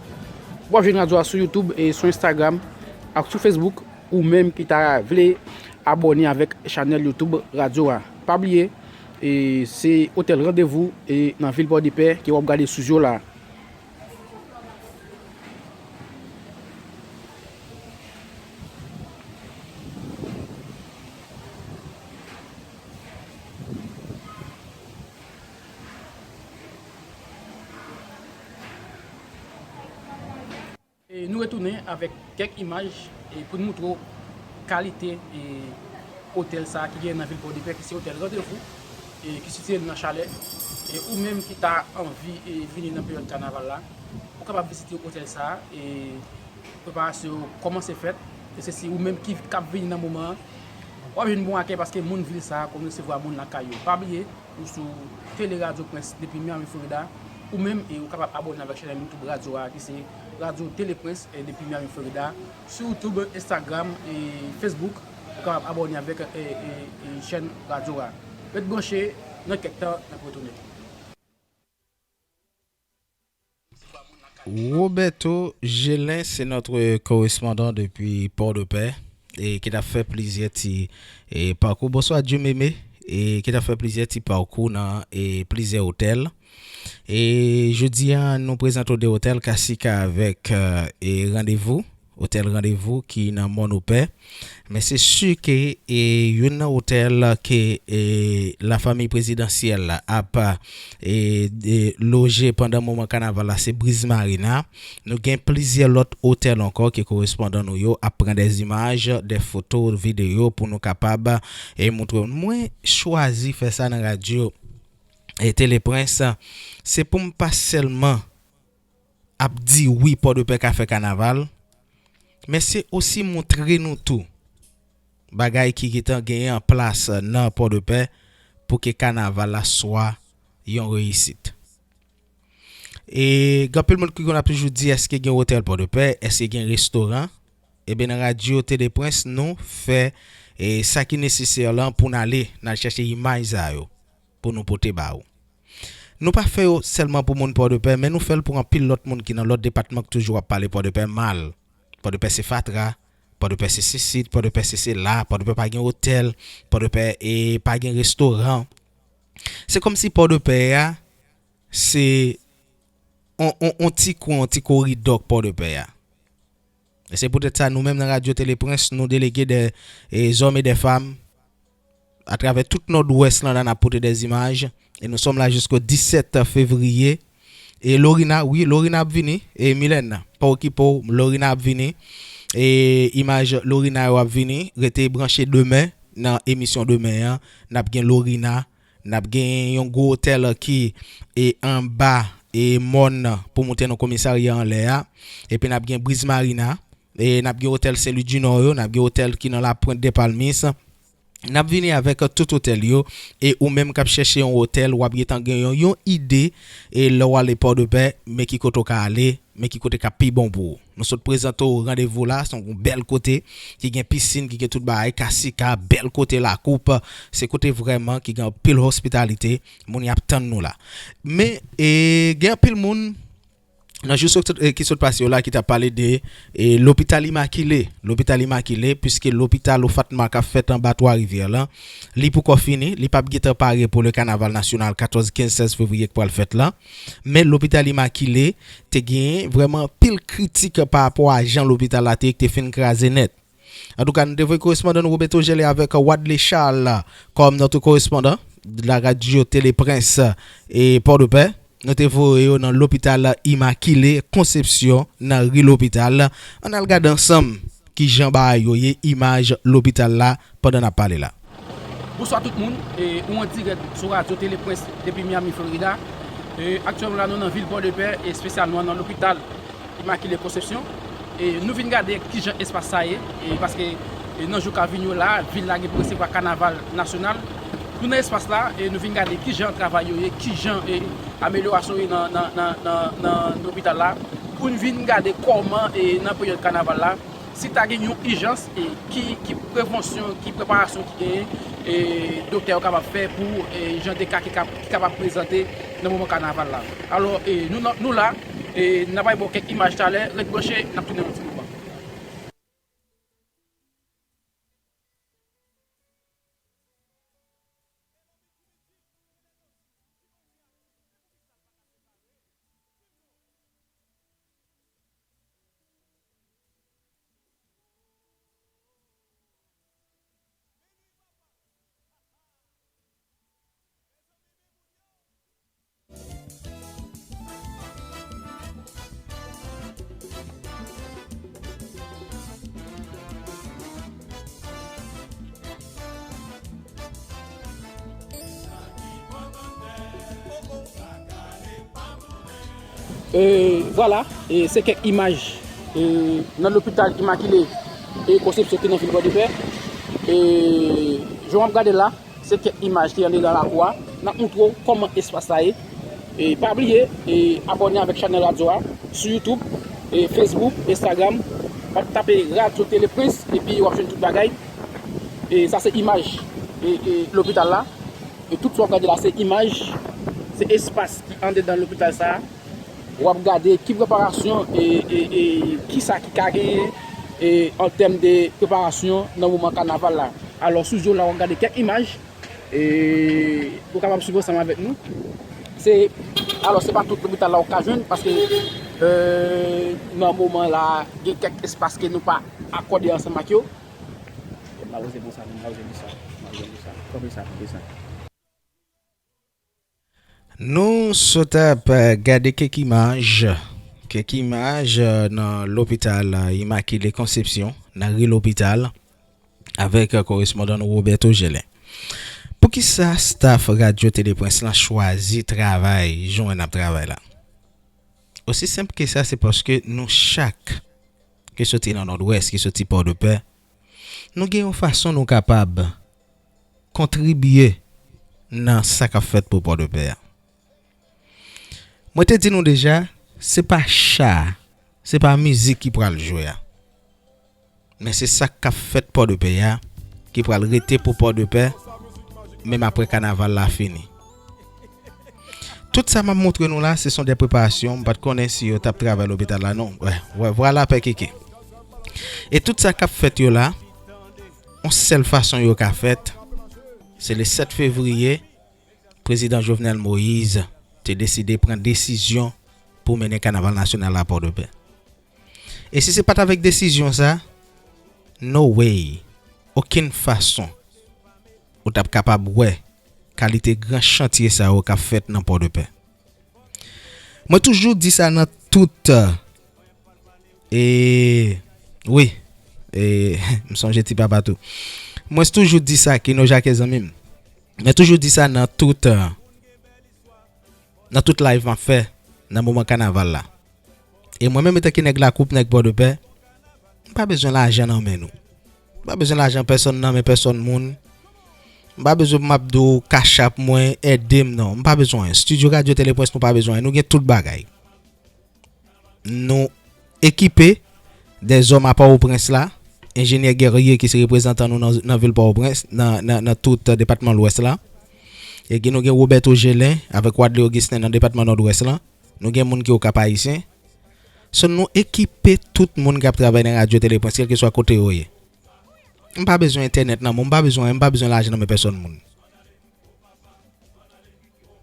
W ap jwenn radyo a sou YouTube e sou Instagram ak sou Facebook. Ou menm ki ta vle abòne avèk chanèl YouTube radyo a, pa bliye, e se Otèl Randevou e nan vil Pòdepè ke w ap gade sou zo la. E nou retounen avèk kèk imaj, e pou n moutre w kalite, e otèl sa a ki genyen nan vil Pòdepè, ki se Otèl Randevou, e ki sitiye nan Chalè. E ou menm ki ta anvi, e vini nan peryòd kanaval la, ou kapab vizite otèl sa a, e preparasyon yo kòmanse fèt. E se si ou menm ki, k ap vini nan moman an, w ap jwenn bon akèy paske moun vil sa a konn resevwa moun lakay yo. Pa bliye, ou sou Tele Radyo Prince depi Miami, Florida. Ou menm, e ou kapab abòne avèk chanèl YouTube radyo a, ki se Radyo Tele Prince, e depi Miami, Florida. Sou YouTube, Instagram e Facebook, ou kapab abòne avèk, e, e, e chèn radyo a. Ret branche, nan kèk tan, n ap retounen. Roberto Gelin, c'est notre correspondant depuis Port-de-Paix, e ki t ap fè plizyè ti, e pakou. Bonswa, Dieumeme, e ki t ap fè plizyè ti pakou nan, e plizyè otèl. E jodi a, nou prezante w de otèl Kasika avèk, e, e Randevou, otèl Randevou ki nan Mòn Opè. Men se si ke, e, youn nan otèl ke, e, lafanmi prezidansyèl la ap, e, e, loje pandan moman kanaval la, se Breeze Marina. Nou gen plizyè lòt otèl ankò ke korespondan nou yo ap pran dè zimaj, dè foto, videyo pou nou kapab, e, moutre w. Mwen chwazi fè sa nan radyo, e, Tele Prince, se pou m pa sèlman ap di wi, Pòdepè ka fè kanaval, men se osi montre nou tou bagay ki gentan genyen an plas nan Pòdepè pou ke kanaval la swa yon reyisit. E gen anpil moun ki konn ap toujou di, èske gen otèl Pòdepè, èske gen restoran? Ebyen, nan radyo Tele Prince, nou fè, e, sa ki nesesè lan pou n ale, n al chèche imaj sa yo, pou nou pote ba ou. Nou pa fè yo sèlman pou moun Pòdepè, men nou fè l pou anpil lòt moun ki nan lòt depatman ki toujou ap pale Pòdepè mal. Pòdepè se fatra, Pòdepè se sesi, Pòdepè se sela, Pòdepè pa gen otèl, Pòdepè, e, pa gen restoran. Se kòmsi Pòdepè a, se on, on, on ti kwen, on ti koridò k Pòdepè a. E se poutèt sa, nou menm nan Radyo Tele Prince, nou delege dè, e, zòm e dè fanm atravè tout Nòdwès lan, n ap pote dè zimaj. E nous sommes là jusqu'au dix-sept février. E Lorina, wi, Lorina ap vini. E Milène, pa okipe w, Lorina ap vini. E imaj Lorina yo ap vini. Rete branche demen nan emisyon demen an. N ap gen Lorina. N ap gen yon gwo otèl ki, e, anba, e, mòn pou moute nan komisarya anlè a. Epi n ap gen Breeze Marina. E n ap gen otèl Sen Lwi di Nò yo. N ap gen otèl ki nan Lapwent dè Palmis. N ap vini avèk tout otèl yo. E ou menm k ap chèche yon otèl, w ap gentan gen yon, yon ide. E lè w ale Pòdepè, men ki kote w ka ale. Men ki kote k ap pi bon pou ou. Nou sot prezante w randevou la, se yon bèl kote ki gen pisin, ki gen tout bagay, Kasika, bèl kote Lakoup, se kote vrèman ki gen anpil ospitalite, moun y ap tann nou la. Men, e, gen anpil moun nan jou sot, eh, ki sot pase yo la, ki t ap pale de, eh, lopital Imakile. Lopital Imakile, piske lopital Ofatma k ap fèt anba Twa Rivyè la, li poko fini, li p ap gentan pare pou le kanaval nasyonal katòz, kenz, sèz fevriye k pral fèt la. Men lopital Imakile te genyen vrèman pil kritik pa rapò a jan lopital la te ye, ki te fin kraze nèt. Antouka, nou te voye korespondan nou Roberto Gelin avèk Wadley Charles comme notre correspondant de la radio Télé Prince e Pòdepè. Nou te voye yo nan lopital Imakile Konsepsyon nan ri Lopital. Ann al gade ansanm kijan bagay yo ye, imaj lopital la pandan n ap pale la. Bonswa tout moun, e, ou an dirèk sou radyo Tele Prince depi Miami, Florida. E, aktyèlman la, nou nan vil Pòdepè, espesyalman nan lopital Imakile Konsepsyon. E, nou vin gade kijan espas sa ye, e, paske, e, nan jou k ap vin yo la, vil la gen pou resevwa kanaval nasyonal. Nou nan espas la, e, nou vin gade kijan travay yo ye, kijan, e, amelyorasyon yo ye nan, nan, nan, nan, nan lopital la. Pou n vin gade kòman, e, nan peryòd kanaval la, si ta gen yon ijans, e, ki, ki prevansyon, ki preparasyon ki genyen, e, doktè yo kapab fè pou, e, jan de ka ki kap-, ki kapab prezante nan moman kanaval la. Alò, e, nou, nou, nou la, e, n ap bay ba w kèk imaj talè, ret branche, n ap tounen yon ti moman. E, vwala, e, se kèk imaj, e, nan lopital Imakile e Konsepsyon ki nan vil Pòdepè. E, jan w ap gade la, se kèk imaj ki anndan lakou a. N ap montre w kòman espas la ye. E pa bliye, e abòne avèk chanèl radyo a sou YouTube, e Facebook, Instagram. W ap tape Radyo Tele Prince epi w ap jwenn tout bagay. E sa se imaj, e, e lopital la. E tout sa w ap gade la se imaj, se espas ki andedan lopital sa a. W ap gade ki preparasyon e, e, e kisa ki ka genyen, e, an tèm de preparasyon nan moman kanaval la. Alò, sou zye w la, w ap gade kèk imaj, e, pou w kapab swiv ansanm avèk nou. Se, alò, se pa tout lopital la w ka jwenn, paske, e, nan moman la, gen kèk espas ke nou pa akòde ansanm ak yo. M pa poze bon sa, non, m pa poze bon sa, m pa poze bon sa. Kanpe sa, kanpe sa. Nou sot ap, eh, gade kèk imaj, kèk imaj, eh, nan lopital, eh, Imakile Konsepsyon, nan ri Lopital, avèk, eh, korespondan nou Roberto Gelin. Poukisa staff Radyo Tele Prince lan chwazi travay jan n ap travay la? Osi senp ke sa, se paske nou chak, ki soti nan Nòdwès, ki soti Pòdepè, nou gen yon fason nou kapab kontribye nan sa k ap fèt pou Pòdepè a. Mwen te di nou deja, se pa cha, se pa mizik ki pral jwe a. Men se sa k ap fèt Pòdepè a, ki pral rete pou Pòdepè, menm apre kanaval la fini. Tout sa m ap montre nou la, se son de preparasyon. M pa t konnen si yo t ap travay lopital la, non. Wè, wè, vwala Pè Keke. E tout sa k ap fèt yo la, yon sèl fason yo ka fèt, se le sèt fevriye, Prezidan Jovenel Moïse te deside pran desizyon pou mennen kanaval nasyonal la Pòdepè. E si se pa t avèk desizyon sa, no way, okenn fason, ou t ap kapab wè kalite gran chantye sa yo k ap fèt nan Pòdepè. Mwen toujou di sa nan tout, e, wi, e, m sonje Ti Papa tou. Mwen toujou di sa, Kino Jacques zanmi m. Mwen toujou di sa nan tout, nan tout live m ap fè nan moman kanaval la. E mwen menm, antanke nèg Lakoup, nèg Pòdepè, m pa bezwen lajan nan men nou. M pa bezwen lajan pèsonn nan men pèsonn moun. M pa bezwen pou m ap di w Cash App mwen, ede m, non. M pa bezwen anyen. Estidyo Radyo Tele Prince, nou pa bezwen anyen. Nou gen tout bagay. Nou ekipe dèzòm a Pòtoprens la, enjenyè Guerrier ki se reprezantan nou nan, nan vil Pòtoprens, nan, nan, nan tout depatman Lwès la. E gen, nou gen Roberto Gelin avèk Wadley Augustin nan depatman Nòdwès la. Nou gen moun ki Okap Ayisyen. So nou ekipe tout moun k ap travay nan Radyo Tele Prens, kèlkeswa kote yo ye. M pa bezwen entènèt nan men w, m pa bezwen, m pa bezwen lajan nan men pèsòn moun.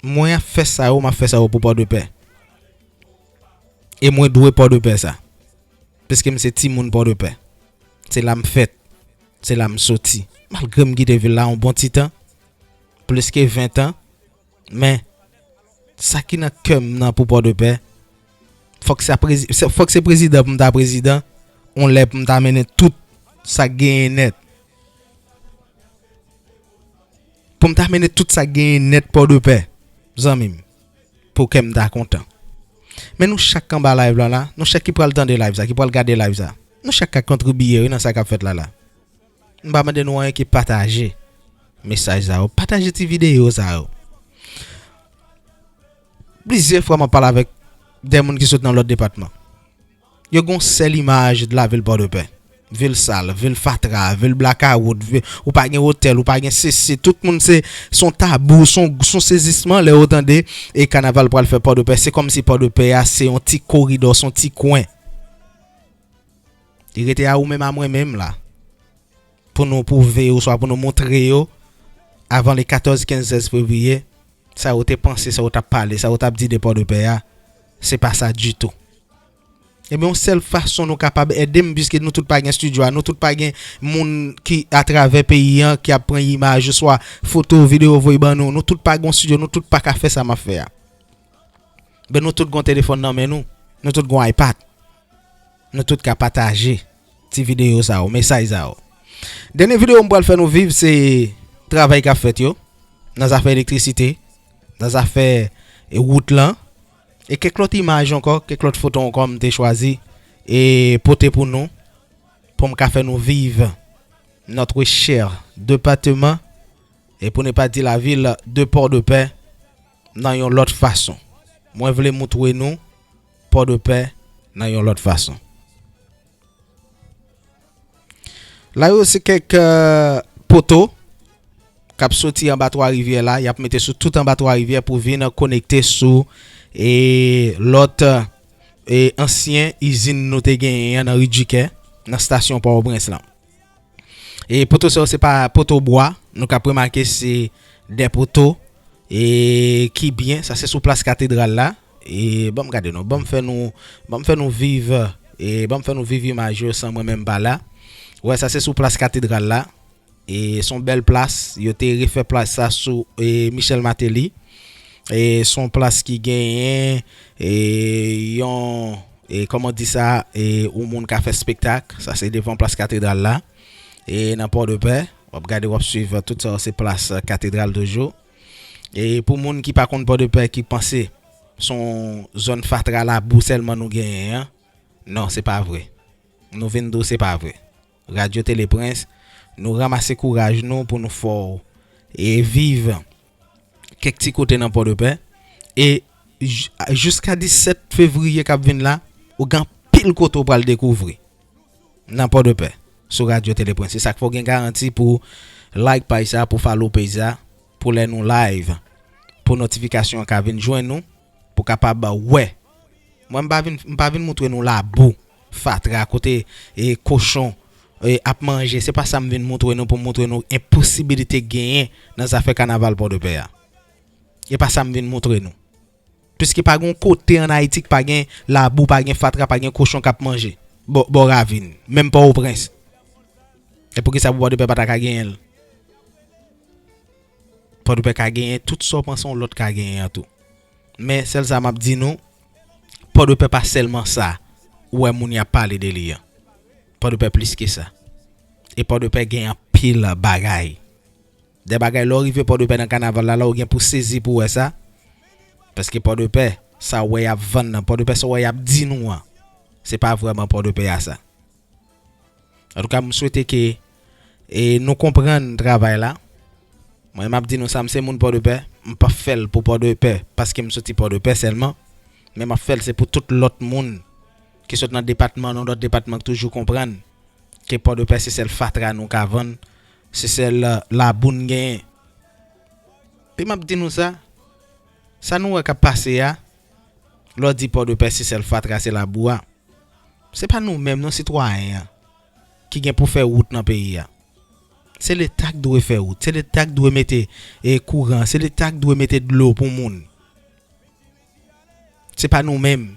Mwen ap fè sa yo, m ap fè sa yo pou Pòdepè. E mwen dwe Pòdepè sa. Piske m se timoun Pòdepè. Se la m fèt. Se la m soti. Malgre m kite vil la yon bon ti tan, plis ke ven tan, men sa ki nan kè m nan pou Pòdepè, fòk sa prezi-, se, fòk se prezidan pou m ta prezidan, yon lè pou m ta mennen tout sa k genyen nèt. Pou m ta mennen tout sa k genyen nèt Pòdepè, zanmi m, pou kè m ta kontan. Men nou chak k anba live la la, nou chak ki pral tande live sa, ki pral gade live sa, nou chak ka kontribiye wi nan sa k ap fèt la la. M pa mande nou anyen ke pataje mesaj sa yo, pataje ti videyo sa yo. Plizyè fwa m ap pale avèk de moun ki sot nan lòt depatman. Yo gen yon sèl imaj de lavil Pòdepè. Vil sal, vil fatra, vil blakawout, vil, ou pa gen otèl, ou pa gen sesi. Tout moun se, se yon tabou, se yon, se yon sezisman lè yo tande e kanaval pral fè Pòdepè. Se kòmsi Pòdepè a se yon ti koridò, se yon ti kwen. Li rete a ou menm, a mwen menm la, pou nou pwouve yo, swa pou nou montre yo, avan le katòz, kenz, sèz fevriye, sa yo te panse, sa yo t ap pale, sa yo t ap di de Pòdepè a, se pa sa ditou. Ebyen, yon sèl fason nou kapab ede m, piske nou tout pa gen estidyo a, nou tout pa gen moun ki atravè peyi an, ki ap pran imaj, oswa foto, videyo, voye ban nou, nou tout pa gen estidyo, nou tout pa ka fè sa m ap fè a. Ben, nou tout gen telefòn nan men nou. Nou tout gen iPad. Nou tout ka pataje ti videyo sa yo, mesaj sa yo. Dènye videyo m pral fè nou viv, se travay k ap fèt yo, nan zafè elektrisite, nan zafè, e, wout lan, e kèk lòt imaj ankò, kèk lòt foto ankò m te chwazi e pote pou nou, pou m ka fè nou viv notre cher département, et pour ne pas dire la ville de Port-de-Paix, nan yon lòt fason. Mwen vle moutre nou Pòdepè nan yon lòt fason. La yo se kèk, euh, poto k ap soti anba Twa Rivyè la, y ap mete sou tout anba Twa Rivyè pou vin konekte sou, e, lòt, e, ansyen izin nou te genyen an nan Ri Dikè, nan estasyon Pòtoprens lan. E poto sa yo se pa poto bwa, nou k ap remake se de poto, e, ki byen, sa se sou plas katedral la. E ban m gade non, ban m fè nou, ban m fè nou viv, e, ban m fè nou viv imaj yo san mwen menm pa la. Wè, sa se sou plas katedral la. E se yon bèl plas, yo te refè plas sa sou, e, Michel Martelly. E se yon plas ki genyen, e, yon, e, kòman di sa, e, yon moun ka fè espektak. Sa se devan plas katedral la. E nan Pòdepè, w ap gade, w ap swiv tout sa, se plas katedral toujou. E pou moun ki pa konn Pòdepè, ki panse se yon zòn fatra, labou sèlman nou genyen an, non, se pa vre. Nou vin di w se pa vre. Radyo Tele Prens, nou ranmase kouraj nou pou nou fè w, e, viv kèk ti kote nan Pòdepè. E j-, jiska disèt fevriye k ap vin la, ou gen anpil kote w pral dekouvri nan Pòdepè, sou Radyo Tele Prens. Se sa k fè w gen garanti pou like paj sa, pou follow page sa, pou lè nou live, pou notifikasyon an ka vin jwenn nou, pou kapab wè. Mwen, m pa vin, m pa vin moutre nou labou, fatra, kote, e, kochon, e, ap manje. Se pa sa m vin moutre nou, pou m moutre nou enposibilite k genyen nan zafè kanaval Pòdepè a. E pa sa m vin moutre nou. Piske pa gen yon kote ann Ayiti k pa gen labou, pa gen fatra, pa gen kochon k ap manje bò, bò ravin, menm Pòtoprens. E poukisa pou Pòdepè pa ta ka genyen l? Pòdepè ka genyen tout sa w panse yon lòt ka genyen an tou. Men sèl sa m ap di nou, Pòdepè pa sèlman sa ou wè moun y ap pale de li an. Pòdepè plis ke sa. E Pòdepè gen anpil bagay. De bagay, lè w rive Pòdepè nan kanaval la, la w gen pou sezi pou wè sa. Paske Pòdepè, sa w wè y ap vann nan, Pòdepè, sa w wè y ap di nou an, se pa vrèman Pòdepè a sa. Antouka, m swete ke, e, nou konprann travay la. Mwen, m ap di nou sa, m se moun Pòdepè, m p ap fè l pou Pòdepè, paske m soti Pòdepè sèlman, men m ap fè l se pou tout lòt moun ki sot nan depatman, nan lòt depatman k toujou konprann ke Pòdepè se sèl fatra nou ka vann, se sèl, euh, labou n genyen. Epi m ap di nou sa, sa nou wè k ap pase a, lè w di Pòdepè se sèl fatra, se labou a, Se pa nou menm non sitwayen an ki gen pou fè wout nan peyi a. Se leta k dwe fè wout, se leta k dwe mete e kouran, se leta k dwe mete dlo pou moun. Se pa nou menm.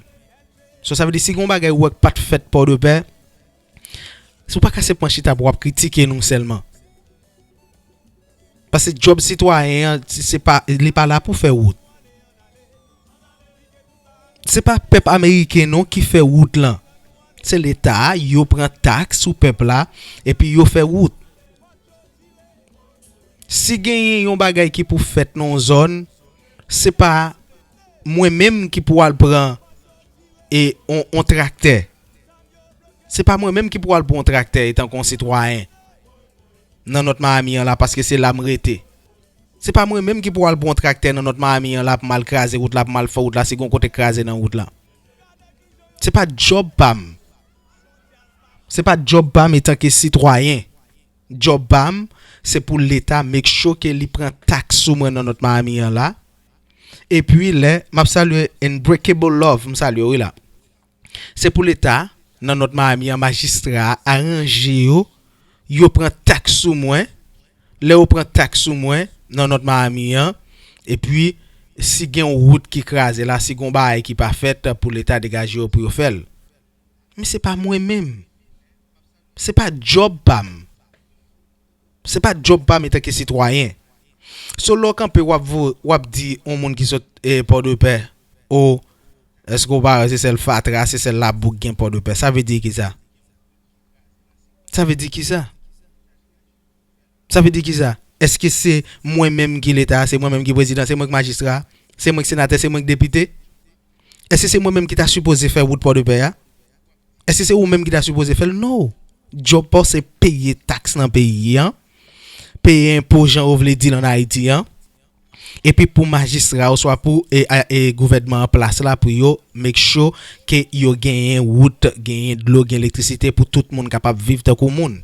So sa vle di si gen yon bagay ou wè k pa t fèt Pòdepè, si w pa ka se pran chita pou w ap kritike nou sèlman. Paske djòb sitwayen an, se pa, li pa la pou fè wout. Se pa pèp ameriken non ki fè wout lan. Se leta a, yo pran taks sou pèp la, epi yo fè wout. Si genyen yon bagay ki pou fèt nan yon zòn, se pa mwen menm ki pou al pran e on, on traktè. Se pa mwen menm ki pou al pran on traktè etanke yon sitwayen nan Nòt Miami an la paske se la m rete. Se pa mwen menm ki pou al pran on traktè nan Nòt Miami an la pou m al kraze wout la, pou m al fè wout la, si gen yon kote k kraze nan wout la. Se pa djòb pa m. Se pa djòb pa m etanke sitwayen. Djòb pa m, se pou leta make sure ke li pran taks sou mwen nan Nòt Miami an la. Epi lè m ap salye Unbreakable Love, m salye w wi la. Se pou leta nan Nòt Miami an, majistra a, aranje yo, yo pran taks sou mwen. Lè yo pran taks sou mwen nan Nòt Miami an, epi si gen yon wout ki kraze la, si gen yon bagay ki pa fèt, pou leta degaje yo pou yo fè l. Men se pa mwen menm. Se pa djòb pa m. Se pa djòb pa m etanke sitwayen. So lè w kanpe w ap vo, w ap di yon moun ki sot e Pòdepè, o, èske w pa wè se sèl fatra, se sèl labou k gen Pòdepè? Sa vle di kisa? Sa vle di kisa? Sa vle di kisa? Èske se mwen menm ki leta, se mwen menm ki prezidan, se mwen k majistra, se mwen k senatè, se mwen k depite? Èske se mwen menm ki ta sipoze fè wout Pòdepè a? Èske se ou menm ki ta sipoze fè l? No. Djòb pa w se peye taks nan peyi an, peye enpo jan yo vle di l ann Ayiti an, epi pou majistra oswa pou e, a- e gouvènman an plas la pou yo make sure ke yo genyen wout, genyen dlo, gen elektrisite pou tout moun kapab viv tankou moun.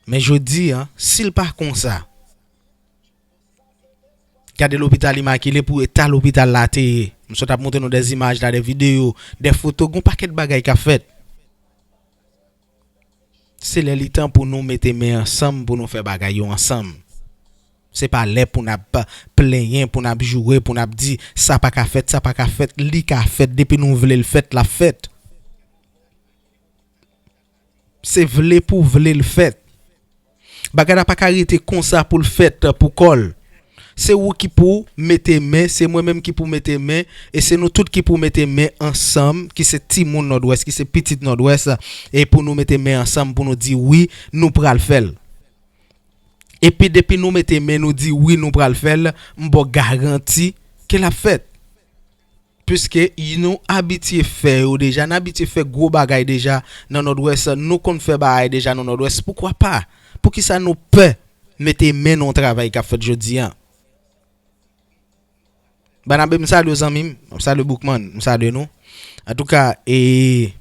Men jodi a, si l pa konsa, gade lopital Imakile pou eta lopital la te ye. M sot ap montre nou de zimaj la, de videyo, de foto, gon pakèt bagay k ap fèt. Se lè li tan pou nou mete men ansanm pou nou fè bagay yo ansanm. Se pa lè pou n ap plenyen, pou n ap joure, pou n ap di sa pa ka fèt, sa pa ka fèt, li ka fèt, depi nou vle l fèt, l ap fèt. Se vle pou vle l fèt. Bagay la pa ka rete konsa pou l fèt pou kò l. Se ou ki pou mete men, se mwen menm ki pou mete men, e se nou tout ki pou mete men ansanm, ki se timoun Nòdwès, ki se pitit Nòdwès, e pou nou mete men ansanm pou nou di wi, nou pral fè l. Epi depi nou mete men, nou di wi, nou pral fè l, m ba w garanti ke l ap fèt. Piske nou abitye fè yo deja, n abitye fè gwo bagay deja nan Nòdwès, nou konn fè bagay deja nan Nòdwès, poukwa pa? Poukisa nou pè mete men nan yon travay k ap fèt jodi a? Banabe, m salye w zanmi m, m salye Boukman, m salye nou. Antouka, e,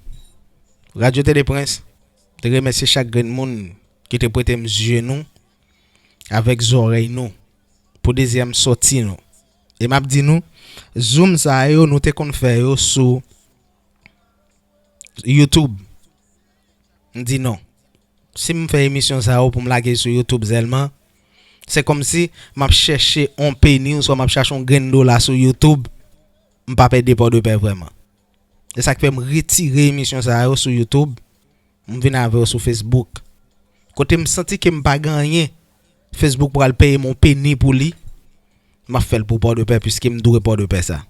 Radyo Tele Prens, te remèsye chak grenn moun ki te prete m zye nou avèk zòrèy nou pou dezyèm sòti nou. E m ap di nou, zoom sa yo, nou te konn fè yo sou YouTube. M di non. Si m fè emisyon sa yo pou m lage sou YouTube sèlman, se kòmsi m ap chèche on peni oswa m ap chache on grenn dola sou YouTube, m p ap ede Pòdepè vrèman. E sa k fè m retire emisyon sa yo sou YouTube, m vin avè yo sou Facebook. Kote m santi ke m pa gen anyen, Facebook pral peye m on peni pou li, m ap fè l pou Pòdepè, piske m dwe Pòdepè sa.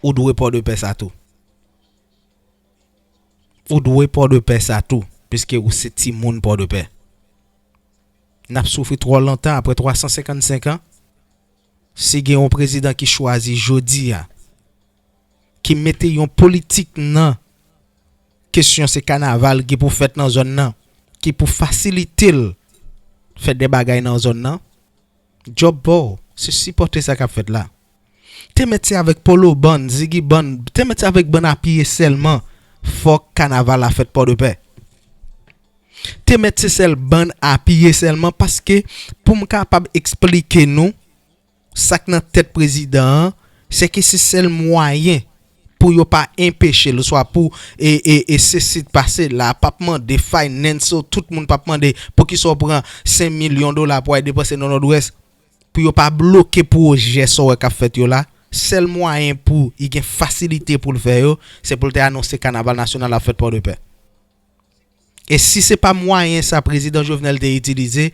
Ou dwe Pòdepè sa tou. Ou dwe Pòdepè sa tou, piske ou se timoun Pòdepè. N ap soufri twò lontan, apre twa san senkannsenk an, si gen yon prezidan ki chwazi jodi a, ki mete yon politik nan kesyon se kanaval ki pou fèt nan zòn nan, ki pou fasilite l fè de bagay nan zòn nan, djòb pa w, se sipòte sa k ap fèt la. Te mèt se avèk Polo Bann, Ziggy Bann, te mèt se avèk bann a pye sèlman, fòk kanaval la fèt Pòdepè. Te mèt se sèl bann a pye sèlman, paske pou m kapab eksplike nou, sa k nan tèt prezidan an, se ke se sèl mwayen pou yo pa enpeche l, oswa pou e, e, e sesi pase la, p ap mande finance, tout moun p ap mande poukisa w pran senk milyon dola pou al depanse nan Nòdwès, pou yo pa bloke pwojè sa w wè k ap fèt yo la. Sèl mwayen pou y gen fasilite pou l fè yo, se pou l te anonse kanaval nasyonal ap fèt Pòdepè. E si se pa mwayen sa prezidan Jovenel te itilize,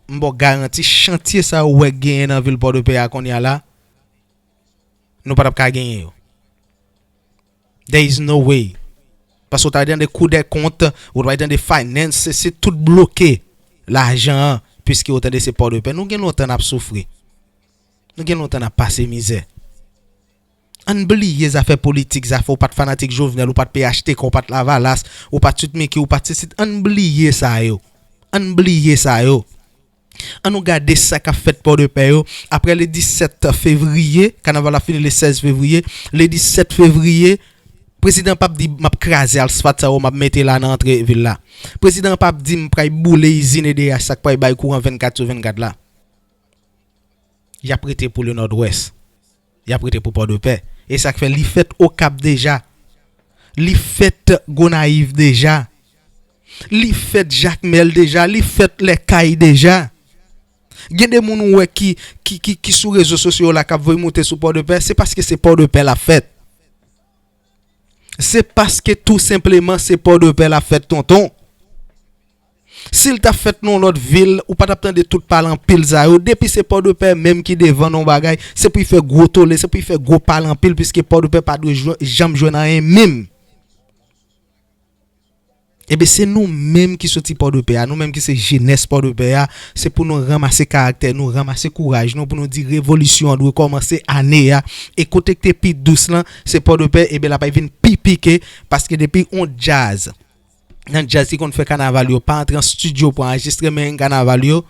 m ba w garanti chantye sa yo w wè k genyen nan vil Pòdepè a kounye a la, nou pa t ap ka genyen yo. There is no way. Paske w ta tande Kou dè Kont, ou ta tande Finance, se, se tout bloke lajan an, piske w tande se Pòdepè. Nou gen lontan n ap soufri. Nou gen lontan n ap pase mizè. Ann bliye zafè politik, zafè ou pa t fanatik Jovenel, ou pa t P H T K, ou pa t Lavalas, ou pa t Sweet Micky, ou pa t sesi. Ann bliye sa yo. Ann bliye sa yo. Ann nou gade sa k ap fèt Pòdepè yo. Apre le disèt fevriye, kanaval la fini le sèz fevriye. Le disèt fevriye, prezidan p ap di, "M ap kraze asfalt sa yo, m ap mete la nan antre vil la." Prezidan p ap di, "M pral boule izin E D H sa k pral bay kouran vennkat sou vennkat la." Y ap rete pou le Nòdwès. Y ap rete pou Pòdepè. E sa k fè li fèt Okap deja. Li fèt Gonayiv deja. Li fèt Jakmèl deja. Li fèt Lèkay deja. Gen de moun ou wè ki, ki, ki, ki sou rezo sosyo yo la k ap voye moute sou Pòdepè. Se paske se Pòdepè l ap fèt. Se paske tou senpleman se Pòdepè l ap fèt, tonton. Si l t ap fèt nan yon lòt vil, ou pa t ap tande tout pale anpil sa yo. Depi se Pòdepè menm ki devan nan yon bagay, se pou y fè gwo tole, se pou y fè gwo pale anpil, piske Pòdepè pa dwe jwe, janm jwenn anyen menm. Ebyen, se nou menm ki soti Pòdepè a, nou menm ki se jenès Pòdepè a, se pou nou ranmase karaktè nou, ranmase kouraj nou, pou nou di revolisyon an dwe kòmanse ane a. E kote k te pi dous lan, se Pòdepè, ebyen, l ap vin pi pike, paske depi yon djaz, nan djaz ki konn fè kanaval yo, pa antre an estidyo pou anrejistre, men kanaval yo,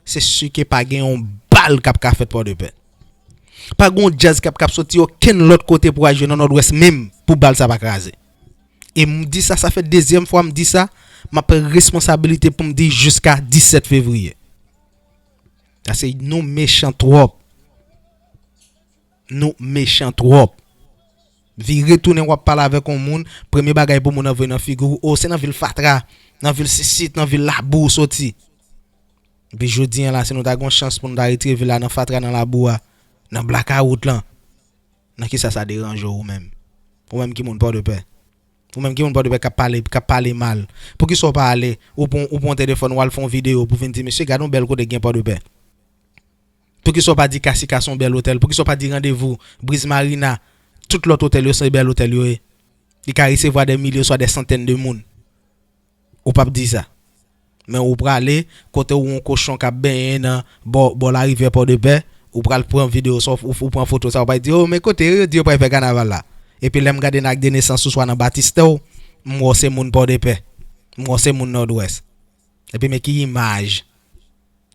se si ke pa gen yon bal k ap ka fèt Pòdepè. Pa gen yon djaz k ap ka soti okenn lòt kote pou al jwe nan Nòdwès menm pou bal sa pa kraze. E m di sa, sa fè dezyèm fwa m di sa, m ap pran responsabilite pou m di jiska disèt fevriye. Paske nou mechan twòp. Nou mechan twòp. Vire tounen w ap pale avèk yon moun, premye bagay pou moun nan voye nan figi w, o, se nan vil fatra, nan vil sisit, nan vil labou w soti. Epi jodi a la, si nou ta gen yon chans pou nou ta retire vil la nan fatra, nan labou a, nan blakawout lan, nan kisa sa deranje w ou menm? Ou menm ki moun Pòdepè. Ou menm ki moun Pòdepè k ap pale, k ap pale mal. Poukisa w pa ale, ou pran, ou pran telefòn, w al fè yon videyo pou vin di, "Mesye, gade yon bèl kote k gen Pòdepè." Poukisa w pa di Kasika se yon bèl otèl? Poukisa w pa di Randevou, Briz Marina, tout lòt otèl yo se bèl otèl yo ye? Li ka resevwa dè milye oswa dè santèn de moun. Ou p ap di sa. Men ou prale, kote ou yon kochon k ap benyen nan bò, bò larivyè Pòdepè, ou pral pran videyo sa, ou, ou pran foto sa, ou pral di, "O, men kote yo, yo di yo pral fè kanaval la." Epi lè m gade nan ak de nesans ou swa nan batistè w, m wè w se moun Pòdepè. M wè w se moun Nòdwès. Epi men ki imaj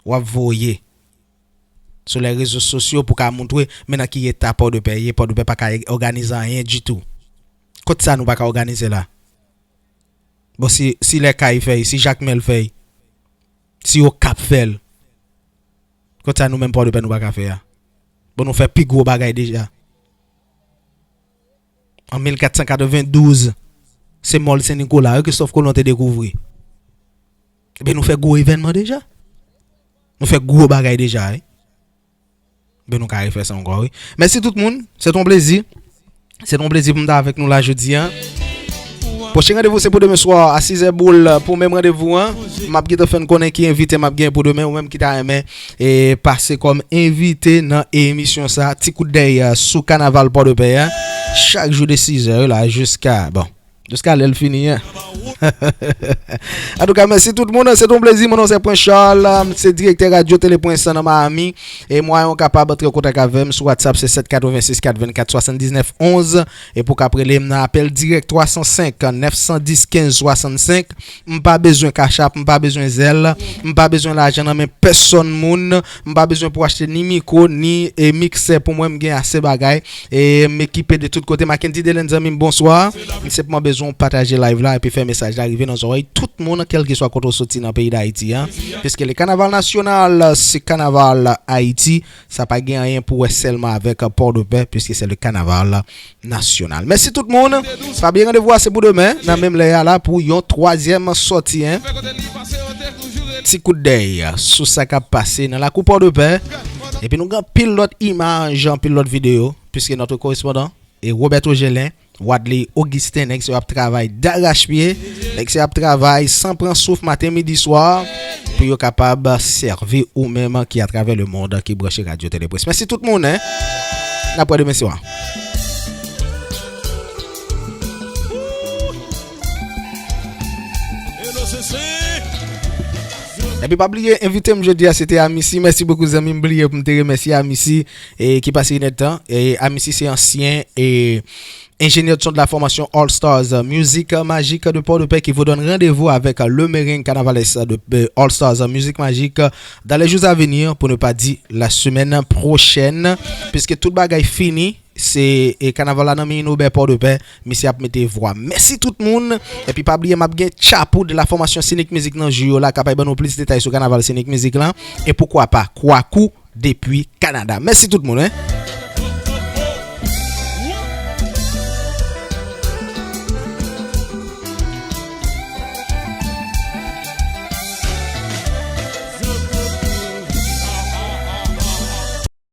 w ap voye sou lè rezo sosyo pou ka montre men nan ki eta Pòdepè ye, Pòdepè pa ka òganize anyen ditou. Kot sa nou pa ka òganize la? Bon, si, si Lèkay fè y, si Jakmèl fè y, si Okap fè l, kot sa nou menm Pòdepè nou pa ka fè a? Bon, nou fè pi gwo bagay deja. An mil kat san katrevendouz, se mòl Sen Nikola wi Kristòf Kolon te dekouvri. Ebyen, nou fè gwo evènman deja. Nou fè gwo bagay deja, wi. Ebyen, nou ka refè sa ankò, wi. Mèsi tout moun. Se t on plezi. Se t on plezi pou m ta avèk nou la jodi a. Pwochen randevou se pou demen swa a sizè boul pou menm randevou an. M ap gentan fè n konnen ki envite m ap gen pou demen. Ou menm ki ta renmen e pase kòm envite nan emisyon sa, Ti Kout Dèy sou Kanaval Pòdepè a. Chak jou de sizè la jiska, bon, jiska lè l fini an. Antouka, mèsi tout moun. Se t on plezi. Mon non se Prince Charles. M se direktè radyo Tele Prince nan Miami. E mwayen w kapab antre an kontak avè m sou WhatsApp se sèt katrevensis kat vennkat swasanndiznèf onz. E pou w kab rele m nan apèl dirèk twa san senk, nèf san dis, kenz swasannsenk. M pa bezwen Cash App, m pa bezwen Zelle, m pa bezwen lajan nan men pèsonn moun, m pa bezwen pou achte ni mikwo, ni, e, miksè pou mwen, m gen ase bagay, e m ekipe de tout kote. Mackendy Delaine, zanmi m, bonswa. M senpman bezwen w pataje live la epi fè mesaj mesaj la rive nan zòrèy tout moun, kèlkeswa kote w soti nan peyi Dayiti an. Piske le kanaval nasyonal, se kanaval Ayiti, sa pa gen anyen pou wè sèlman avèk Pòdepè, piske se le kanaval nasyonal. Mèsi tout moun. Pa bliye randevou a se pou demen, nan menm lè a la pou yon twazyèm sòti, en. Ti kout dèy sou sa k ap pase nan lakou Pòdepè. Epi nou gen anpil lòt imaj, anpil lòt videyo, piske nòt korespondan e Roberto Gelin, Wadley Augustin, nèg sa yo ap travay darachpye, nèg sa yo ap travay san pran souf maten, midi, swa, pou yo kapab sèvi ou menm ki atravè lemond ki branche Radyo Teleprès. Mèsi tout moun, en. N ap wè demen swa. Epi pa bliye, envite m jodi a, se te Amisi. Mèsi bokou, zanmi m. Bliye pou m te remèsye Amisi, e, ki pase inèdtan. E, Amisi se ansyen, e, ingénieur de son de la formation All Stars Music Magique de Port-de-Paix qui vous donne rendez-vous avec le merengue carnavalesque de, de All Stars Music Magique dans les jours à venir, pour ne pas dire la semaine prochaine, puisque tout bagay fini. Se, e, kanaval la nan men Inobè Pòdepè, misye ap mete vwa. Mèsi tout moun. Epi pa bliye, m ap gen Tchapou de la formation Scénic Music nan jou yo la, k ap bay ban nou plis detay sou kanaval Scénic Music lan. E poukwa pa Kwakou depi Kanada. Mèsi tout moun, en.